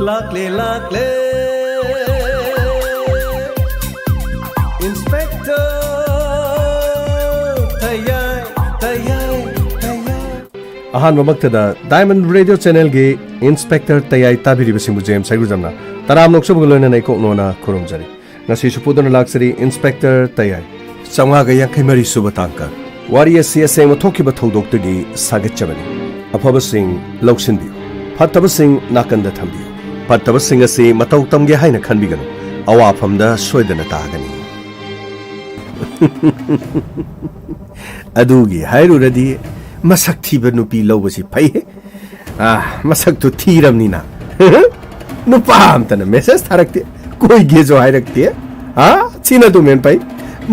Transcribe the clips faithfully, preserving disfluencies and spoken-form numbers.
ꯂꯥꯛꯂꯦ, ꯂꯥꯛꯂꯦ, Inspector ꯇꯌꯥꯏ, ꯇꯌꯥꯏ, ꯇꯌꯥꯏ꯫ ꯑꯍꯥꯟꯕꯃꯛꯇꯗ Diamond Radio Channelꯒꯤ Inspector ꯇꯌꯥꯏ ꯇꯥꯕꯤꯔꯤꯕꯁꯤꯡꯕꯨ ꯖꯦꯝꯁ ꯍꯩꯒ꯭ꯔꯨꯖꯝꯅ ꯇꯔꯥꯝꯅ ꯑꯣꯛꯆꯕꯒ ꯂꯣꯏꯅꯅ ꯏꯀꯣꯛ ꯅꯣꯟꯅ ꯈꯨꯔꯨꯝꯖꯔꯤ꯫ ꯉꯁꯤꯁꯨ ꯄꯨꯗꯨꯅ ꯂꯥꯛꯆꯔꯤ Inspector ꯇꯌꯥꯏ꯫ ꯆꯥꯝꯃꯉꯥꯒ ꯌꯥꯡꯈꯩ ꯃꯔꯤ ꯁꯨꯕ ꯇꯥꯡꯀꯛ꯫ ꯋꯥꯔꯤ ꯑꯁꯤ ꯑꯁꯦꯡꯕ ꯊꯣꯛꯈꯤꯕ ꯊꯧꯗꯣꯛꯇꯒꯤ ꯁꯥꯒꯠꯆꯕꯅꯤ꯫ ꯑꯐꯕꯁꯤꯡ ꯂꯧꯁꯤꯟꯕꯤꯌꯨ, ꯐꯠꯇꯕꯁꯤꯡ ꯅꯥꯀꯟꯗ ꯊꯝꯕꯤꯌꯨ꯫ ꯐꯠꯇꯕꯁꯤꯡ ꯑꯁꯤ ꯃꯇꯧ ꯇꯝꯒꯦ ꯍꯥꯏꯅ ꯈꯟꯕꯤꯒꯅꯨ, ꯑꯋꯥꯐꯝꯗ ꯁꯣꯏꯗꯅ ꯇꯥꯒꯅꯤ꯫ ꯑꯗꯨꯒꯤ ꯍꯥꯏꯔꯨꯔꯗꯤ ꯃꯁꯛ ꯊꯤꯕ ꯅꯨꯄꯤ ꯂꯧꯕꯁꯤ ꯐꯩꯍꯦ꯫ ꯑꯥ, ꯃꯁꯛꯇꯨ ꯊꯤꯔꯕꯅꯤꯅ ꯅꯨꯄꯥ ꯑꯝꯇꯅ ꯃꯦꯁꯦꯖ ꯊꯥꯔꯛꯇꯦ, ꯀꯣꯏꯒꯦꯁꯨ ꯍꯥꯏꯔꯛꯇꯦ꯫ ꯑꯥ, ꯁꯤꯅ ꯑꯗꯨꯝ ꯍꯦꯟ ꯐꯩ꯫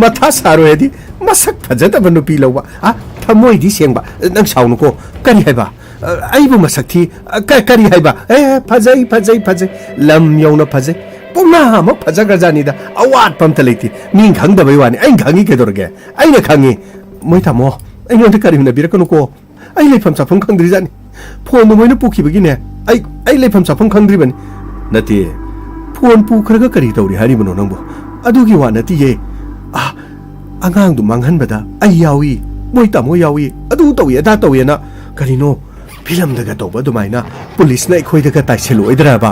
ꯃꯊꯥ ꯁꯥꯔꯣꯏ ꯍꯥꯏꯗꯤ ꯃꯁꯛ ꯐꯖꯗꯕ ꯅꯨꯄꯤ ꯂꯧꯕ꯫ ꯑꯥ, ꯊꯃꯣꯏꯗꯤ ꯁꯦꯡꯕ꯫ ꯅꯪ ꯁꯥꯎꯅꯨꯀꯣ꯫ ꯀꯔꯤ ꯍꯥꯏꯕ? ꯑ, ꯑꯩꯕꯨ ꯃꯁꯛ ꯊꯤ? ꯑ, ꯀ-, ꯀꯔꯤ ꯍꯥꯏꯕ? ꯑꯦ, ꯐꯖꯩ, ꯐꯖꯩ, ꯐꯖꯩ꯫ ꯂꯝ ꯌꯧꯅ ꯐꯖꯩ꯫ ꯄꯨꯝꯅꯃꯛ ꯐꯖꯈ꯭ꯔꯖꯥꯠꯅꯤꯗ꯫ ꯑꯋꯥꯠꯄ ꯑꯝꯇ ꯂꯩꯇꯦ꯫ ꯃꯤꯅ ꯈꯪꯗꯕꯩ ꯋꯥꯅꯤ꯫ ꯑꯩꯅ ꯈꯪꯉꯤ ꯀꯩꯗꯧꯔꯒꯦ? ꯑꯩꯅ ꯈꯪꯉꯤ꯫ ꯃꯣꯏ ꯇꯥꯃꯣ, ꯑꯩꯉꯣꯟꯗ ꯀꯔꯤ ꯍꯨꯟꯅꯕꯤꯔꯛꯀꯅꯨꯀꯣ꯫ ꯑꯩ ꯂꯩꯐꯝ ꯆꯥꯐꯝ ꯈꯪꯗ꯭ꯔꯤꯖꯥꯠꯅꯤ꯫ ꯐꯣꯟꯗꯣ ꯃꯣꯏꯅ ꯄꯨꯈꯤꯕꯒꯤꯅꯦ, ꯑꯩ, ꯑꯩ ꯂꯩꯐꯝ ꯆꯥꯐꯝ ꯈꯪꯗ꯭ꯔꯤꯕꯅꯤ꯫ ꯅꯠꯇꯦ, ꯐꯣꯟ ꯄꯨꯈ꯭ꯔꯒ ꯀꯔꯤ ꯇꯧꯔꯤ ꯍꯥꯏꯔꯤꯕꯅꯣ ꯅꯪꯕꯨ? ꯑꯗꯨꯒꯤ ꯋꯥ ꯅꯠꯇꯤꯌꯦ꯫ ꯑꯥ, ꯑꯉꯥꯡꯗꯨ ꯃꯥꯡꯍꯟꯕꯗ ꯑꯩ ꯌꯥꯎꯏ, ꯃꯣꯏ ꯇꯥꯃꯣ ꯌꯥꯎꯏ, ꯑꯗꯨ ꯇꯧꯏ, ꯑꯗꯥ ꯇꯧꯏꯅ꯫ ꯀꯔꯤꯅꯣ, ꯐꯤꯂꯝꯗꯒ ꯇꯧꯕ ꯑꯗꯨꯃꯥꯏꯅ ꯄꯨꯂꯤꯁꯅ ꯑꯩꯈꯣꯏꯗꯒ ꯇꯥꯏꯁꯜꯂꯛꯑꯣꯏꯗ꯭ꯔꯕ?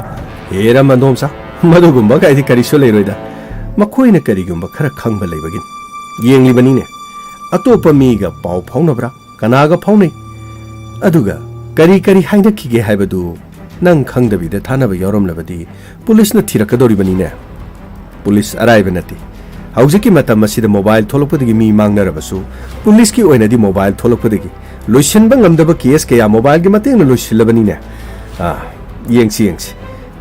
ꯍꯦꯔꯥ ꯃꯗꯣꯝꯆꯥ, ꯃꯗꯨꯒꯨꯝꯕ ꯀꯥꯏꯗꯤ ꯀꯔꯤꯁꯨ ꯂꯩꯔꯣꯏꯗ꯫ ꯃꯈꯣꯏꯅ ꯀꯔꯤꯒꯨꯝꯕ ꯈꯔ ꯈꯪꯕ ꯂꯩꯕꯒꯤꯅꯤ꯫ ꯌꯦꯡꯂꯤꯕꯅꯤꯅꯦ, ꯑꯇꯣꯞꯄ ꯃꯤꯒ ꯄꯥꯎ ꯐꯥꯎꯅꯕ꯭ꯔꯥ? ꯀꯅꯥꯒ ꯐꯥꯎꯅꯩ? ꯑꯗꯨꯒ ꯀꯔꯤ ꯀꯔꯤ ꯍꯥꯏꯅꯈꯤꯒꯦ ꯍꯥꯏꯕꯗꯨ ꯅꯪ ꯈꯪꯗꯕꯤꯗ ꯊꯥꯅꯕ ꯌꯥꯎꯔꯝꯂꯕꯗꯤ ꯄꯨꯂꯤꯁꯅ ꯊꯤꯔꯛꯀꯗꯧꯔꯤꯕꯅꯤꯅꯦ꯫ ꯄꯨꯂꯤꯁ ꯑꯔꯥꯏꯕ ꯅꯠꯇꯦ꯫ ꯍꯧꯖꯤꯛꯀꯤ ꯃꯇꯝ ꯑꯁꯤꯗ ꯃꯣꯕꯥꯏꯜ ꯊꯣꯛꯂꯛꯄꯗꯒꯤ ꯃꯤ ꯃꯥꯡꯅꯔꯕꯁꯨ, ꯄꯨꯂꯤꯁꯀꯤ ꯑꯣꯏꯅꯗꯤ ꯃꯣꯕꯥꯏꯜ ꯊꯣꯛꯂꯛꯄꯗꯒꯤ ꯂꯣꯏꯁꯤꯟꯕ ꯉꯝꯗꯕ ꯀꯦꯁ ꯀꯌꯥ ꯃꯣꯕꯥꯏꯜꯒꯤ ꯃꯇꯦꯡꯅ ꯂꯣꯏꯁꯤꯜꯂꯕꯅꯤꯅꯦ꯫ ꯑꯥ, ꯌꯦꯡꯁꯤ, ꯌꯦꯡꯁꯤ꯫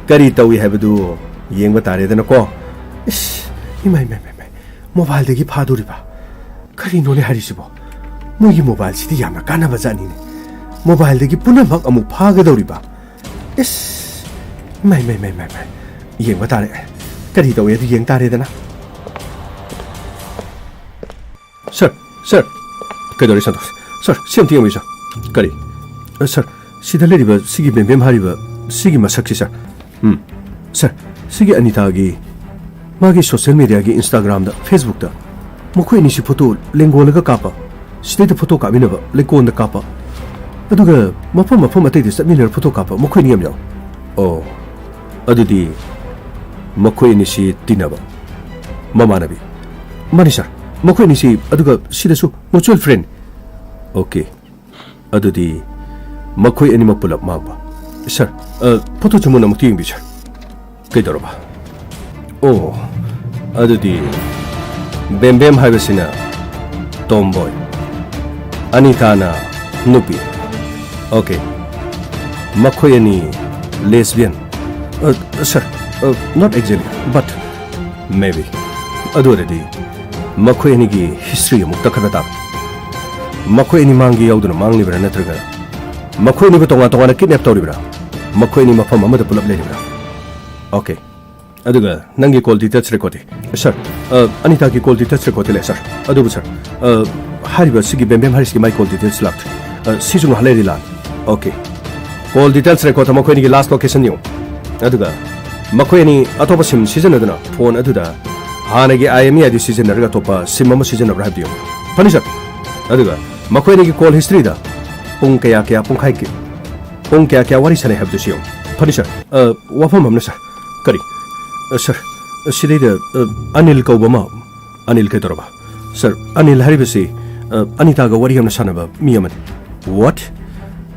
ꯀꯔꯤ ꯇꯧꯏ ꯍꯥꯏꯕꯗꯨ ꯌꯦꯡꯕ ꯇꯥꯔꯦꯗꯅꯀꯣ꯫ ꯏꯁ, ꯏꯃꯥꯏ, ꯏꯃꯥꯏ, ꯏꯃꯥꯏ, ꯏꯃꯥꯏ, ꯃꯣꯕꯥꯏꯜꯗꯒꯤ ꯐꯥꯗꯣꯔꯤꯕ? ꯀꯔꯤꯅꯣꯅꯦ ꯍꯥꯏꯔꯤꯁꯤꯕꯣ? ꯃꯣꯏꯒꯤ ꯃꯣꯕꯥꯏꯜꯁꯤꯗꯤ ꯌꯥꯝꯅ ꯀꯥꯟꯅꯕ ꯖꯥꯠꯅꯤꯅꯦ꯫ ꯃꯣꯕꯥꯏꯜꯗꯒꯤ ꯄꯨꯝꯅꯃꯛ ꯑꯃꯨꯛ ꯐꯥꯒꯗꯧꯔꯤꯕ? ꯏꯁ! ꯃꯥꯏ, ꯃꯥꯏ, ꯃꯥꯏ, ꯃꯥꯏ, ꯃꯥꯏ꯫ ꯌꯦꯡꯕ ꯇꯥꯔꯦ꯫ ꯀꯔꯤ ꯇꯧꯏ ꯑꯗꯨ ꯌꯦꯡ ꯇꯥꯔꯦꯗꯅ꯫ ꯁꯥꯔ, ꯁꯥꯔ꯫ ꯀꯩꯗꯧꯔꯦ ꯁꯟꯇꯣꯁ? ꯁꯥꯔ, ꯁꯤ ꯑꯝꯇ ꯌꯦꯡꯕꯤꯌꯨ, ꯁꯥꯔ꯫ ꯀꯔꯤ? ꯑ, ꯁꯥꯔ, ꯁꯤꯗ ꯂꯩꯔꯤꯕ ꯁꯤꯒꯤ ꯕꯦꯝꯕꯦꯝ ꯍꯥꯏꯔꯤꯕ ꯁꯤꯒꯤ ꯃꯁꯛꯁꯤ, ꯁꯥꯔ꯫ ꯎꯝ꯫ ꯁꯥꯔ, ꯁꯤꯒꯤ ꯑꯅꯤꯇꯥꯒꯤ ꯃꯥꯒꯤ ꯁꯣꯁꯤꯌꯦꯜ ꯃꯤꯗꯤꯌꯥꯒꯤ Instagram-ꯗ, Facebook-ꯇ ꯃꯈꯣꯏ ꯑꯅꯤꯁꯤ ꯐꯣꯇꯣ ꯂꯦꯡꯒꯣꯜꯂꯒ ꯀꯥꯞꯄ, ꯁꯤꯗꯩꯗ ꯐꯣꯇꯣ ꯀꯥꯞꯃꯤꯟꯅꯕ, ꯂꯩꯀꯣꯜꯗ ꯀꯥꯞꯄ, ꯑꯗꯨꯒ ꯃꯐꯝ ꯃꯐꯝ ꯑꯇꯩꯗ ꯆꯠꯃꯤꯟꯅꯔ ꯐꯣꯇꯣ ꯀꯥꯞꯄ, ꯃꯈꯣꯏ ꯑꯅꯤ ꯌꯥꯝ ꯌꯥꯎ꯫ ꯑꯣ, ꯑꯗꯨꯗꯤ ꯃꯈꯣꯏ ꯑꯅꯤꯁꯤ ꯇꯤꯟꯅꯕ, ꯃꯃꯥꯟꯅꯕꯤ꯫ ꯃꯥꯅꯤ, ꯁꯥꯔ꯫ ꯃꯈꯣꯏ ꯑꯅꯤꯁꯤ, ꯑꯗꯨꯒ ꯁꯤꯗꯁꯨ mutual friend꯫ ꯑꯣꯀꯦ꯫ ꯑꯗꯨꯗꯤ ꯃꯈꯣꯏ ꯑꯅꯤꯃꯛ ꯄꯨꯂꯞ ꯃꯥꯡꯕ꯫ ꯁꯥꯔ, ꯑ, ꯐꯣꯇꯣ ꯆꯨꯝꯃꯨꯟ ꯑꯃꯨꯛꯇ ꯌꯦꯡꯕꯤꯌꯨ, ꯁꯥꯔ꯫ ꯀꯩꯗꯧꯔꯕ? ꯑꯣ, ꯑꯗꯨꯗꯤ ꯕꯦꯝꯕꯦꯝ ꯍꯥꯏꯕꯁꯤꯅ tomboy, ꯑꯅꯤꯇꯥꯅ ꯅꯨꯄꯤ꯫ ꯑꯣꯀꯦ, ꯃꯈꯣꯏ ꯑꯅꯤ lesbian꯫ ꯑ, ꯁꯥꯔ, ꯑ, not exactly, but maybe꯫ ꯑꯗꯨ ꯑꯣꯏꯔꯗꯤ ꯃꯈꯣꯏ ꯑꯅꯤꯒꯤ history ꯑꯃꯨꯛ ꯇꯛꯈꯠꯄ ꯇꯥꯕ꯫ ꯃꯈꯣꯏ ꯑꯅꯤ ꯃꯥꯡꯒꯦ ꯌꯥꯎꯗꯨꯅ ꯃꯥꯡꯂꯤꯕ꯭ꯔꯥ, ꯅꯠꯇ꯭ꯔꯒ ꯃꯈꯣꯏ ꯑꯅꯤꯕꯨ ꯇꯣꯉꯥꯟ ꯇꯣꯉꯥꯟꯅ kidnap ꯇꯧꯔꯤꯕ꯭ꯔꯥ? ꯃꯈꯣꯏ ꯑꯅꯤ ꯃꯐꯝ ꯑꯃꯗ ꯄꯨꯂꯞ ꯂꯩꯔꯤꯕ꯭ꯔꯥ? ꯑꯣꯀꯦ꯫ ꯑꯗꯨꯒ ꯅꯪꯒꯤ call details record-ꯇꯤ? ꯁꯥꯔ, ꯑ, ꯑꯅꯤꯇꯥꯒꯤ call details record-ꯇꯤ ꯂꯩ, ꯁꯥꯔ꯫ ꯑꯗꯨꯕꯨ, ꯁꯥꯔ, ꯑ, ꯍꯥꯏꯔꯤꯕ ꯁꯤꯒꯤ ꯕꯦꯝꯕꯦꯝ ꯍꯥꯏꯔꯤꯁꯤꯒꯤ ꯃꯥꯏ call details ꯂꯥꯛꯇ꯭ꯔꯤ꯫ ꯑ, ꯁꯤꯁꯨ ꯉꯥꯏꯍꯥꯛ ꯂꯩꯔꯗꯤ ꯂꯥꯛꯑꯅꯤ꯫ ꯑꯣꯀꯦ꯫ Call details record-ꯇ ꯃꯈꯣꯏ ꯑꯅꯤꯒꯤ last location ꯌꯦꯡꯉꯨ꯫ ꯑꯗꯨꯒ ꯃꯈꯣꯏ ꯑꯅꯤ ꯑꯇꯣꯞꯄ SIM ꯁꯤꯖꯤꯟꯅꯗꯨꯅ phone ꯑꯗꯨꯗ ꯍꯥꯟꯅꯒꯤ IMEI ID ꯁꯤꯖꯤꯟꯅꯔꯒ ꯑꯇꯣꯞꯄ SIM ꯑꯃ ꯁꯤꯖꯤꯟꯅꯕ꯭ꯔꯥ ꯍꯥꯏꯕꯗꯨ ꯌꯦꯡꯉꯨ꯫ ꯐꯅꯤ, ꯁꯥꯔ꯫ ꯑꯗꯨꯒ ꯃꯈꯣꯏ ꯑꯅꯤꯒꯤ call history-ꯗ ꯄꯨꯡ ꯀꯌꯥ ꯀꯌꯥ ꯄꯨꯡꯈꯥꯏꯒꯤ, ꯄꯨꯡ ꯀꯌꯥ ꯀꯌꯥ ꯋꯥꯔꯤ ꯁꯥꯟꯅꯩ ꯍꯥꯏꯕꯗꯨꯁꯨ ꯌꯦꯡꯉꯨ꯫ ꯐꯅꯤ, ꯁꯥꯔ꯫ ꯑ, ꯋꯥꯐꯝ ꯑꯃꯅ, ꯁꯥꯔ꯫ ꯀꯔꯤ? ꯑ, ꯁꯥꯔ, ꯑ, ꯁꯤꯗꯩꯗ, ꯑ, ꯑꯅꯤꯜ ꯀꯧꯕ ꯑꯃ꯫ ꯑꯅꯤꯜ ꯀꯩꯗꯧꯔꯕ? ꯁꯥꯔ, ꯑꯅꯤꯜ ꯍꯥꯏꯔꯤꯕꯁꯤ, ꯑ, ꯑꯅꯤꯇꯥꯒ ꯋꯥꯔꯤ ꯌꯥꯝꯅ ꯁꯥꯟꯅꯕ ꯃꯤ ꯑꯃꯅꯤ꯫ What?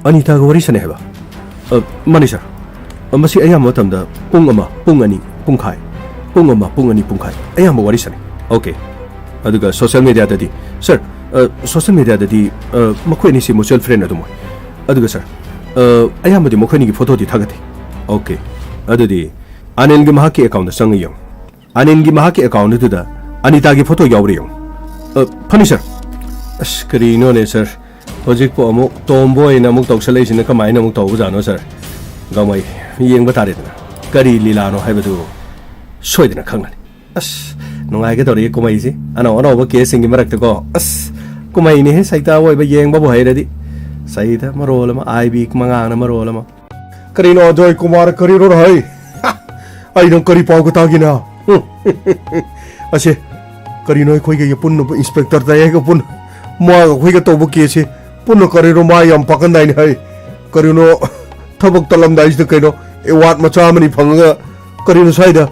ꯑꯅꯤꯇꯥꯒ ꯋꯥꯔꯤ ꯁꯥꯟꯅꯩ ꯍꯥꯏꯕ? ꯑ, ꯃꯥꯅꯤ, ꯁꯥꯔ꯫ ꯑ, ꯃꯁꯤ ꯑꯌꯥꯝꯕ ꯃꯇꯝꯗ ꯄꯨꯡ ꯑꯃ, ꯄꯨꯡ ꯑꯅꯤ, ꯄꯨꯡꯈꯥꯏ, ꯄꯨꯡ ꯑꯃ, ꯄꯨꯡ ꯑꯅꯤ, ꯄꯨꯡꯈꯥꯏ, ꯑꯌꯥꯝꯕ ꯋꯥꯔꯤ ꯁꯥꯟꯅꯩ꯫ ꯑꯣꯀꯦ꯫ ꯑꯗꯨꯒ social media-ꯗꯗꯤ, ꯁꯥꯔ, ꯑ, social media-ꯗꯗꯤ, ꯑ, ꯃꯈꯣꯏ ꯑꯅꯤꯁꯤ mutual friend ꯑꯗꯨꯝ ꯑꯣꯏ꯫ ꯑꯗꯨꯒ, ꯁꯥꯔ, ꯑ, ꯑꯌꯥꯝꯕꯗꯤ ꯃꯈꯣꯏ ꯑꯅꯤꯒꯤ ꯐꯣꯇꯣꯗꯤ ꯊꯥꯒꯠꯇꯦ꯫ ꯑꯣꯀꯦ꯫ ꯑꯗꯨꯗꯤ ꯑꯅꯤꯜꯒꯤ ꯃꯍꯥꯛꯀꯤ account-ꯇ ꯆꯪꯉ ꯌꯦꯡꯉꯨ꯫ ꯑꯅꯤꯜꯒꯤ ꯃꯍꯥꯛꯀꯤ account ꯑꯗꯨꯗ ꯑꯅꯤꯇꯥꯒꯤ ꯐꯣꯇꯣ ꯌꯥꯎꯕ꯭ꯔꯥ ꯌꯦꯡꯉꯨ꯫ ꯑ, ꯐꯅꯤ, ꯁꯥꯔ꯫ ꯑꯁ, ꯀꯔꯤꯅꯣꯅꯦ, ꯁꯥꯔ? ꯍꯧꯖꯤꯛꯄꯨ ꯑꯃꯨꯛ tomboy-ꯅ ꯑꯃꯨꯛ ꯇꯧꯁꯜꯂꯛꯏꯁꯤꯅ ꯀꯃꯥꯏꯅ ꯑꯃꯨꯛ ꯇꯧꯕꯖꯥꯠꯅꯣ, ꯁꯥꯔ? ꯒꯃꯩ, ꯌꯦꯡꯕ ꯇꯥꯔꯦꯗꯅ꯫ ꯀꯔꯤ ꯂꯤꯂꯥꯅꯣ ꯍꯥꯏꯕꯗꯨ ꯁꯣꯏꯗꯅ ꯈꯪꯂꯅꯤ꯫ ꯑꯁ, ꯅꯨꯡꯉꯥꯏꯒꯗꯧꯔꯤ ꯀꯨꯝꯍꯩꯁꯤ꯫ ꯑꯅꯧ ꯑꯅꯧꯕ case-ꯁꯤꯡꯒꯤ ꯃꯔꯛꯇꯀꯣ꯫ ꯑꯁ, ꯀꯨꯝꯍꯩꯅꯤꯍꯦ ꯁꯩꯇ ꯑꯣꯏꯕ, ꯌꯦꯡꯕꯕꯨ ꯍꯩꯔꯗꯤ꯫ ꯁꯩꯇ ꯃꯔꯣꯜ ꯑꯃ, ꯑꯥꯏ ꯕꯤ ꯃꯉꯥꯡꯅ ꯃꯔꯣꯜ ꯑꯃ꯫ ꯀꯔꯤꯅꯣ ꯑꯖꯣꯏ ꯀꯨꯃꯥꯔ, ꯀꯔꯤꯅꯣ ꯍꯥꯏ? ꯑꯩ ꯅꯪ ꯀꯔꯤ ꯄꯥꯎꯒ ꯇꯥꯒꯦꯅ? ꯑꯁꯦ, ꯀꯔꯤꯅꯣ ꯑꯩꯈꯣꯏꯒ ꯄꯨꯟꯅ ꯏꯟꯁꯄꯦꯛꯇꯔ ꯇꯌꯥꯏꯒ ꯄꯨꯟꯅ ꯃꯥꯒ ꯑꯩꯈꯣꯏꯒ ꯇꯧꯕ ꯀꯦꯁꯁꯦ ꯄꯨꯟꯅ ꯀꯔꯤꯅꯣ ꯃꯥ ꯌꯥꯝ ꯄꯥꯛꯀꯟꯗꯥꯏꯅꯦ ꯍꯥꯏ? ꯀꯔꯤꯅꯣ ꯊꯕꯛ ꯇꯠꯂꯝꯗꯥꯏꯁꯤꯗ ꯀꯩꯅꯣ ꯑꯦꯋꯥꯔꯗ ꯃꯆꯥ ꯑꯃꯅꯤ ꯐꯪꯉꯒ ꯀꯔꯤꯅꯣ ꯁ꯭ꯋꯥꯏꯗ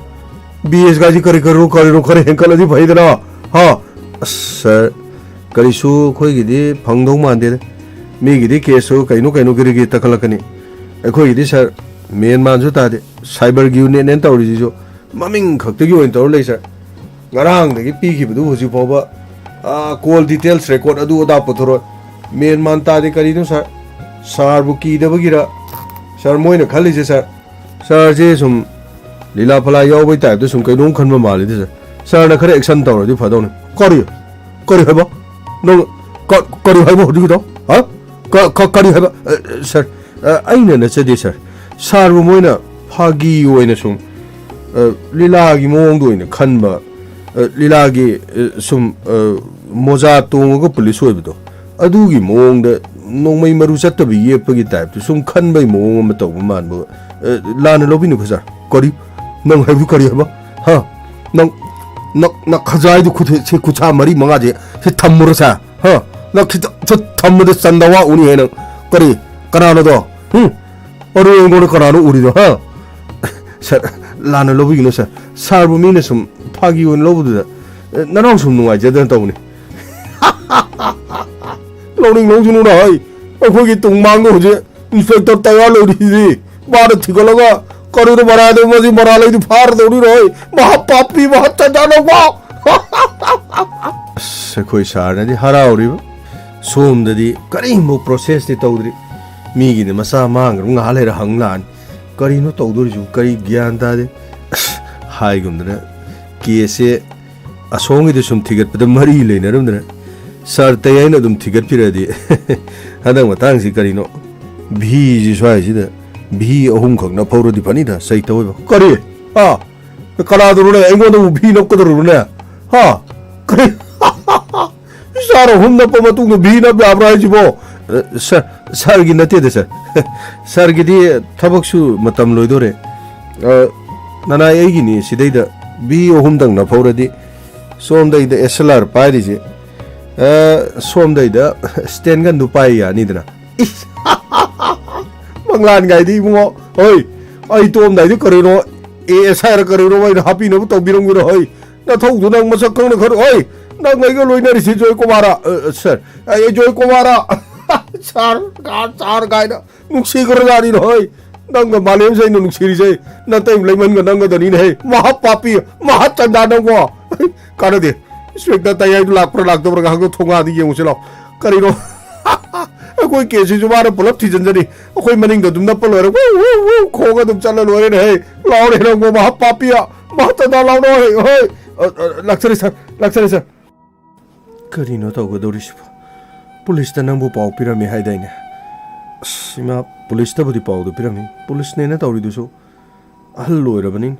ꯕꯤ ꯑꯦꯁ ꯀꯥꯏꯁꯤ ꯀꯔꯤ ꯀꯔꯤꯅꯣ ꯀꯔꯤꯅꯣ ꯈꯔ ꯍꯦꯟꯀꯠꯂꯗꯤ ꯐꯩꯗꯅ? ꯍꯥ? ꯑꯁ ꯁꯥꯔ, ꯀꯔꯤꯁꯨ ꯑꯩꯈꯣꯏꯒꯤꯗꯤ ꯐꯪꯗꯧ ꯃꯥꯟꯗꯦꯗ꯫ ꯃꯤꯒꯤꯗꯤ ꯀꯦꯁꯁꯨ ꯀꯩꯅꯣ ꯀꯩꯅꯣ ꯒꯤꯔꯤ ꯒꯤꯔꯤ ꯇꯛꯈꯠꯂꯛꯀꯅꯤ꯫ ꯑꯩꯈꯣꯏꯒꯤꯗꯤ ꯁꯥꯔ, ꯃꯦꯟ ꯃꯥꯟꯁꯨ ꯇꯥꯗꯦ꯫ ꯁꯥꯏꯕꯔꯒꯤ ꯌꯨꯅꯤꯠꯅꯦꯅ ꯇꯧꯔꯤꯁꯤꯁꯨ ꯃꯃꯤꯡ ꯈꯛꯇꯒꯤ ꯑꯣꯏꯅ ꯇꯧꯔ ꯂꯩ ꯁꯥꯔ꯫ ꯉꯔꯥꯡꯗꯒꯤ ꯄꯤꯈꯤꯕꯗꯨ ꯍꯧꯖꯤꯛ ꯐꯥꯎꯕ, ꯑꯥ, ꯀꯣꯜ ꯗꯤꯇꯦꯜꯁ ꯔꯦꯀꯣꯔꯠ ꯑꯗꯨ ꯑꯗꯥ ꯄꯨꯊꯣꯔꯛꯑꯣꯏ꯫ ꯃꯦꯟ ꯃꯥꯟ ꯇꯥꯗꯦ ꯀꯔꯤꯅꯣ ꯁꯥꯔ? ꯁꯥꯔꯕꯨ ꯀꯤꯗꯕꯒꯤꯔ? ꯁꯥꯔ, ꯃꯣꯏꯅ ꯈꯜꯂꯤꯁꯦ ꯁꯥꯔ, ꯁꯥꯔꯁꯦ ꯁꯨꯝ ꯂꯤꯂꯥ ꯐꯂꯥ ꯌꯥꯎꯕꯩ ꯇꯥꯏꯞꯇ ꯁꯨꯝ ꯀꯩꯅꯣꯝ ꯈꯟꯕ ꯃꯥꯜꯂꯤꯗ ꯁꯥꯔ꯫ ꯁꯥꯔꯅ ꯈꯔ ꯑꯦꯛꯁꯟ ꯇꯧꯔꯗꯤ ꯐꯗꯧꯅꯤ꯫ ꯀꯔꯤ? ꯀꯔꯤ ꯍꯥꯏꯕ? ꯅꯪ ꯀ-, ꯀꯔꯤ ꯍꯥꯏꯕ ꯍꯧꯖꯤꯛꯀꯤꯗꯣ? ꯍꯥ? ꯀ-, ꯀ-, ꯀꯔꯤ ꯍꯥꯏꯕ? ꯑ, ꯁꯥꯔ, ꯑ, ꯑꯩꯅ ꯅꯠꯆꯗꯦ ꯁꯥꯔ꯫ ꯁꯥꯔꯕꯨ ꯃꯣꯏꯅ ꯐꯥꯒꯤ ꯑꯣꯏꯅ ꯁꯨꯝ, ꯑ, ꯂꯤꯂꯥꯒꯤ ꯃꯑꯣꯡꯗ ꯑꯣꯏꯅ ꯈꯟꯕ, ꯑ, ꯂꯤꯂꯥꯒꯤ, ꯑ, ꯁꯨꯝ, ꯑ, ꯃꯣꯖꯥ ꯇꯣꯡꯉꯒ ꯄꯨꯂꯤꯁ ꯑꯣꯏꯕꯗꯣ, ꯑꯗꯨꯒꯤ ꯃꯑꯣꯡꯗ ꯅꯣꯡꯃꯩ ꯃꯔꯨ ꯆꯠꯇꯕꯤ ꯌꯦꯞꯄꯒꯤ ꯇꯥꯏꯞꯇ ꯁꯨꯝ ꯈꯟꯕꯒꯤ ꯃꯑꯣꯡ ꯑꯃ ꯇꯧꯕ ꯃꯥꯟꯕ, ꯑ, ꯂꯥꯟꯅ ꯂꯧꯕꯤꯅꯨꯀꯣ ꯁꯥꯔ꯫ ꯀꯔꯤ? ꯅꯪ ꯍꯥꯏꯕꯗꯨ ꯀꯔꯤ ꯍꯥꯏꯕ? ꯍꯥ? ꯅꯪ, ꯅꯪ, ꯅꯪ ꯈꯖꯥꯏꯗꯨ ꯈꯨꯠ-, ꯁꯤ ꯈꯨꯠꯁꯥ ꯃꯔꯤ ꯃꯉꯥꯁꯦ ꯁꯤ ꯊꯝꯃꯨꯔꯣ ꯁꯥꯔ꯫ ꯍꯥ? ꯅꯪ ꯈꯤꯇ ꯈꯤꯇ ꯊꯝꯕꯗ ꯆꯟꯗ ꯋꯥ ꯎꯅꯤ ꯍꯥꯏ ꯅꯪ꯫ ꯀꯔꯤ? ꯀꯅꯥꯅꯣꯗꯣ? ꯍꯨꯝ? ꯑꯔꯨ ꯑꯩꯉꯣꯟꯗ ꯀꯅꯥꯅꯣ ꯎꯔꯤꯗꯣ? ꯍꯥ? ꯁꯥꯔ, ꯂꯥꯟꯅ ꯂꯧꯕꯤꯒꯅꯨ ꯁꯥꯔ꯫ ꯁꯥꯔꯕꯨ ꯃꯤꯅ ꯁꯨꯝ ꯐꯥꯒꯤ ꯑꯣꯏꯅ ꯂꯧꯕꯗꯨꯗ, ꯑꯦ, ꯅꯅꯥꯎ ꯁꯨꯝ ꯅꯨꯡꯉꯥꯏꯖꯗꯅ ꯇꯧꯕꯅꯤ꯫ ꯂꯧꯅꯤꯡ ꯂꯧꯖꯅꯨꯅ ꯍꯥꯏ꯫ ꯑꯩꯈꯣꯏꯒꯤ ꯇꯨꯡ ꯃꯥꯡꯗ ꯍꯧꯖꯤꯛ ꯏꯟꯁꯄꯦꯛꯇꯔ ꯇꯌꯥꯔ ꯂꯩꯔꯤꯁꯤꯗꯤ꯫ ꯃꯥꯅ ꯊꯤꯒꯠꯂꯒ ꯀꯔꯤꯅꯣ ꯃꯔꯥꯗ ꯃꯁꯤ ꯃꯔꯥ ꯂꯩꯗꯤ ꯐꯥꯔꯗꯧꯔꯤꯔꯣꯏ꯫ ꯃꯍꯥ ꯄꯥꯄꯤ, ꯃꯍꯥ ꯆꯟꯗꯥꯅꯧꯕ꯫ ꯑꯁ, ꯑꯩꯈꯣꯏ ꯁꯥꯔꯅꯗꯤ ꯍꯔꯥꯎꯔꯤꯕ꯫ ꯁꯣꯝꯗꯗꯤ ꯀꯔꯤꯒꯨꯝꯕ ꯄ꯭ꯔꯣꯁꯦꯁꯇꯤ ꯇꯧꯗ꯭ꯔꯤ꯫ ꯃꯤꯒꯤꯗꯤ ꯃꯆꯥ ꯃꯥꯡꯈ꯭ꯔꯕ ꯉꯥꯏꯍꯥꯛ ꯂꯩꯔ ꯍꯪ ꯂꯥꯛꯑꯅꯤ꯫ ꯀꯔꯤꯅꯣ ꯇꯧꯗꯣꯔꯤꯁꯤꯕꯨ? ꯀꯔꯤ ꯒ꯭ꯌꯥꯟ ꯇꯥꯗꯦ꯫ ꯑꯁ, ꯍꯥꯏꯒꯨꯝꯗꯅ ꯀꯦꯁꯁꯦ ꯑꯁꯣꯝꯒꯤꯗ ꯁꯨꯝ ꯊꯤꯒꯠꯄꯗ ꯃꯔꯤ ꯂꯩꯅꯔꯝꯗꯅ ꯁꯥꯔ ꯇꯌꯥꯏꯅ ꯑꯗꯨꯝ ꯊꯤꯒꯠꯄꯤꯔꯛꯑꯗꯤ꯫ ꯍꯟꯗꯛ ꯃꯇꯥꯡꯁꯤ ꯀꯔꯤꯅꯣ? ꯚꯤꯁꯤ ꯁ꯭ꯋꯥꯏꯁꯤꯗ ꯚꯤ ꯑꯍꯨꯝꯈꯛ ꯅꯞꯐꯧꯔꯗꯤ ꯐꯅꯤꯗ, ꯁꯩꯇ ꯑꯣꯏꯕ꯫ ꯀꯔꯤ? ꯑꯥ? ꯀꯅꯥꯗꯨꯔꯣꯅꯦ? ꯑꯩꯉꯣꯟꯗꯕꯨ ꯚꯤ ꯅꯞꯀꯗꯧꯔꯤꯕꯅꯦ? ꯍꯥ? ꯀꯔꯤ? ꯏꯁꯥ ꯁꯥꯔ ꯑꯍꯨꯝ ꯅꯞꯄ ꯃꯇꯨꯡꯗ ꯚꯤ ꯅꯞ ꯌꯥꯕ꯭ꯔꯥ ꯍꯥꯏꯁꯤꯕꯣ? ꯑ, ꯁꯥꯔ, ꯁꯥꯔꯒꯤ ꯅꯠꯇꯦꯗ, ꯁꯥꯔ꯫ ꯁꯥꯔꯒꯤꯗꯤ ꯊꯕꯛꯁꯨ ꯃꯇꯝ ꯂꯣꯏꯗꯣꯔꯦ꯫ ꯑ, ꯅꯅꯥꯏ ꯑꯩꯒꯤꯅꯤ, ꯁꯤꯗꯩꯗ ꯚꯤ ꯑꯍꯨꯝꯗꯪ ꯅꯞꯍꯧꯔꯗꯤ ꯁꯣꯝꯗꯩꯗ ꯑꯦꯁ ꯑꯦꯜ ꯑꯥꯔ ꯄꯥꯏꯔꯤꯁꯦ, ꯑ, ꯁꯣꯝꯗꯩꯗ ꯁ꯭ꯇꯦꯟꯒꯟꯗꯨ ꯄꯥꯏ ꯌꯥꯅꯤꯗꯅ꯫ ꯏꯁ! ꯃꯪꯂꯥꯟꯒꯥꯏꯗꯤ ꯏꯕꯨꯡꯉꯣ, ꯍꯣꯏ, ꯑꯩ ꯇꯣꯝꯗꯥꯏꯗꯤ ꯀꯔꯤꯅꯣ, ꯑꯦ ꯑꯦꯁ ꯍꯥꯏꯔ ꯀꯔꯤꯅꯣ ꯑꯩꯅ ꯍꯥꯞꯄꯤꯅꯕ ꯇꯧꯕꯤꯔꯝꯒꯤꯔꯣ, ꯍꯣꯏ, ꯅꯊꯧꯗꯨ ꯅꯪ ꯃꯁꯛ ꯈꯪꯅ ꯈꯔ, ꯍꯣꯏ, ꯅꯪ ꯑꯩꯒ ꯂꯣꯏꯅꯔꯤꯁꯤ ꯖꯣꯏ ꯀꯨꯃꯥꯔ, ꯑ, ꯑ, ꯁꯥꯔ, ꯑꯩ ꯖꯣꯏ ꯀꯨꯃꯥꯔ, ꯁꯥꯔ, ꯁꯥꯔ, ꯁꯥꯔ ꯀꯥꯏꯅ ꯅꯨꯡꯁꯤꯈ꯭ꯔꯖꯥꯠꯅꯤꯅ, ꯍꯣꯏ, ꯅꯪꯒ ꯃꯥꯂꯦꯝꯁꯦ ꯑꯩꯅ ꯅꯨꯡꯁꯤꯔꯤꯁꯦ, ꯅꯇꯩ ꯂꯩꯃꯟꯒ ꯅꯪꯒꯗꯅꯤꯅꯦ, ꯍꯦ, ꯃꯍꯥ ꯄꯥꯄꯤ, ꯃꯍꯥ ꯆꯟꯗꯥ ꯅꯪꯕꯣ, ꯀꯥꯟꯅꯗꯦ, ꯏꯟꯁꯄꯦꯛꯇꯔ ꯇꯌꯥꯏꯗꯨ ꯂꯥꯛꯄ꯭ꯔꯥ ꯂꯥꯛꯇꯕ꯭ꯔꯥ ꯉꯥꯏꯍꯥꯛꯇ ꯊꯣꯡꯒꯥꯗ ꯌꯦꯡꯉꯨꯁꯤ ꯂꯥꯎ, ꯀꯔꯤꯅꯣ? ꯑꯩꯈꯣꯏ ꯀꯦꯁꯁꯤꯁꯨ ꯃꯥꯅ ꯄꯨꯂꯞ ꯊꯤꯖꯤꯟꯖꯅꯤ꯫ ꯑꯩꯈꯣꯏ ꯃꯅꯤꯡꯗ ꯑꯗꯨꯝ ꯅꯞꯄ ꯂꯣꯏꯔꯦ꯫ ꯋꯨ, ꯋꯨ, ꯋꯨ ꯈꯣꯡꯉ ꯑꯗꯨꯝ ꯆꯠꯂ ꯂꯣꯏꯔꯦꯅꯦ꯫ ꯍꯦ, ꯂꯥꯎꯔꯦ ꯅꯪꯕꯣ, ꯃꯍꯥ ꯄꯥꯄꯤꯌꯥ, ꯃꯍꯥ ꯇꯟꯗꯥ ꯂꯥꯎꯔꯣ꯫ ꯍꯦ, ꯍꯣꯏ꯫ ꯑ, ꯑ, ꯂꯥꯛꯆꯔꯦ ꯁꯥꯔ, ꯂꯥꯛꯆꯔꯦ ꯁꯥꯔ꯫ ꯀꯔꯤꯅꯣ ꯇꯧꯒꯗꯧꯔꯤꯁꯤꯕꯣ? ꯄꯨꯂꯤꯁꯇ ꯅꯪꯕꯨ ꯄꯥꯎ ꯄꯤꯔꯝꯃꯤ ꯍꯥꯏꯗꯥꯏꯅꯦ? ꯑꯁ, ꯏꯃꯥ, ꯄꯨꯂꯤꯁꯇꯕꯨꯗꯤ ꯄꯥꯎꯗꯨ ꯄꯤꯔꯝꯃꯤ꯫ ꯄꯨꯂꯤꯁꯅꯦꯅ ꯇꯧꯔꯤꯗꯨꯁꯨ ꯑꯍꯜ ꯑꯣꯏꯔꯕꯅꯤ꯫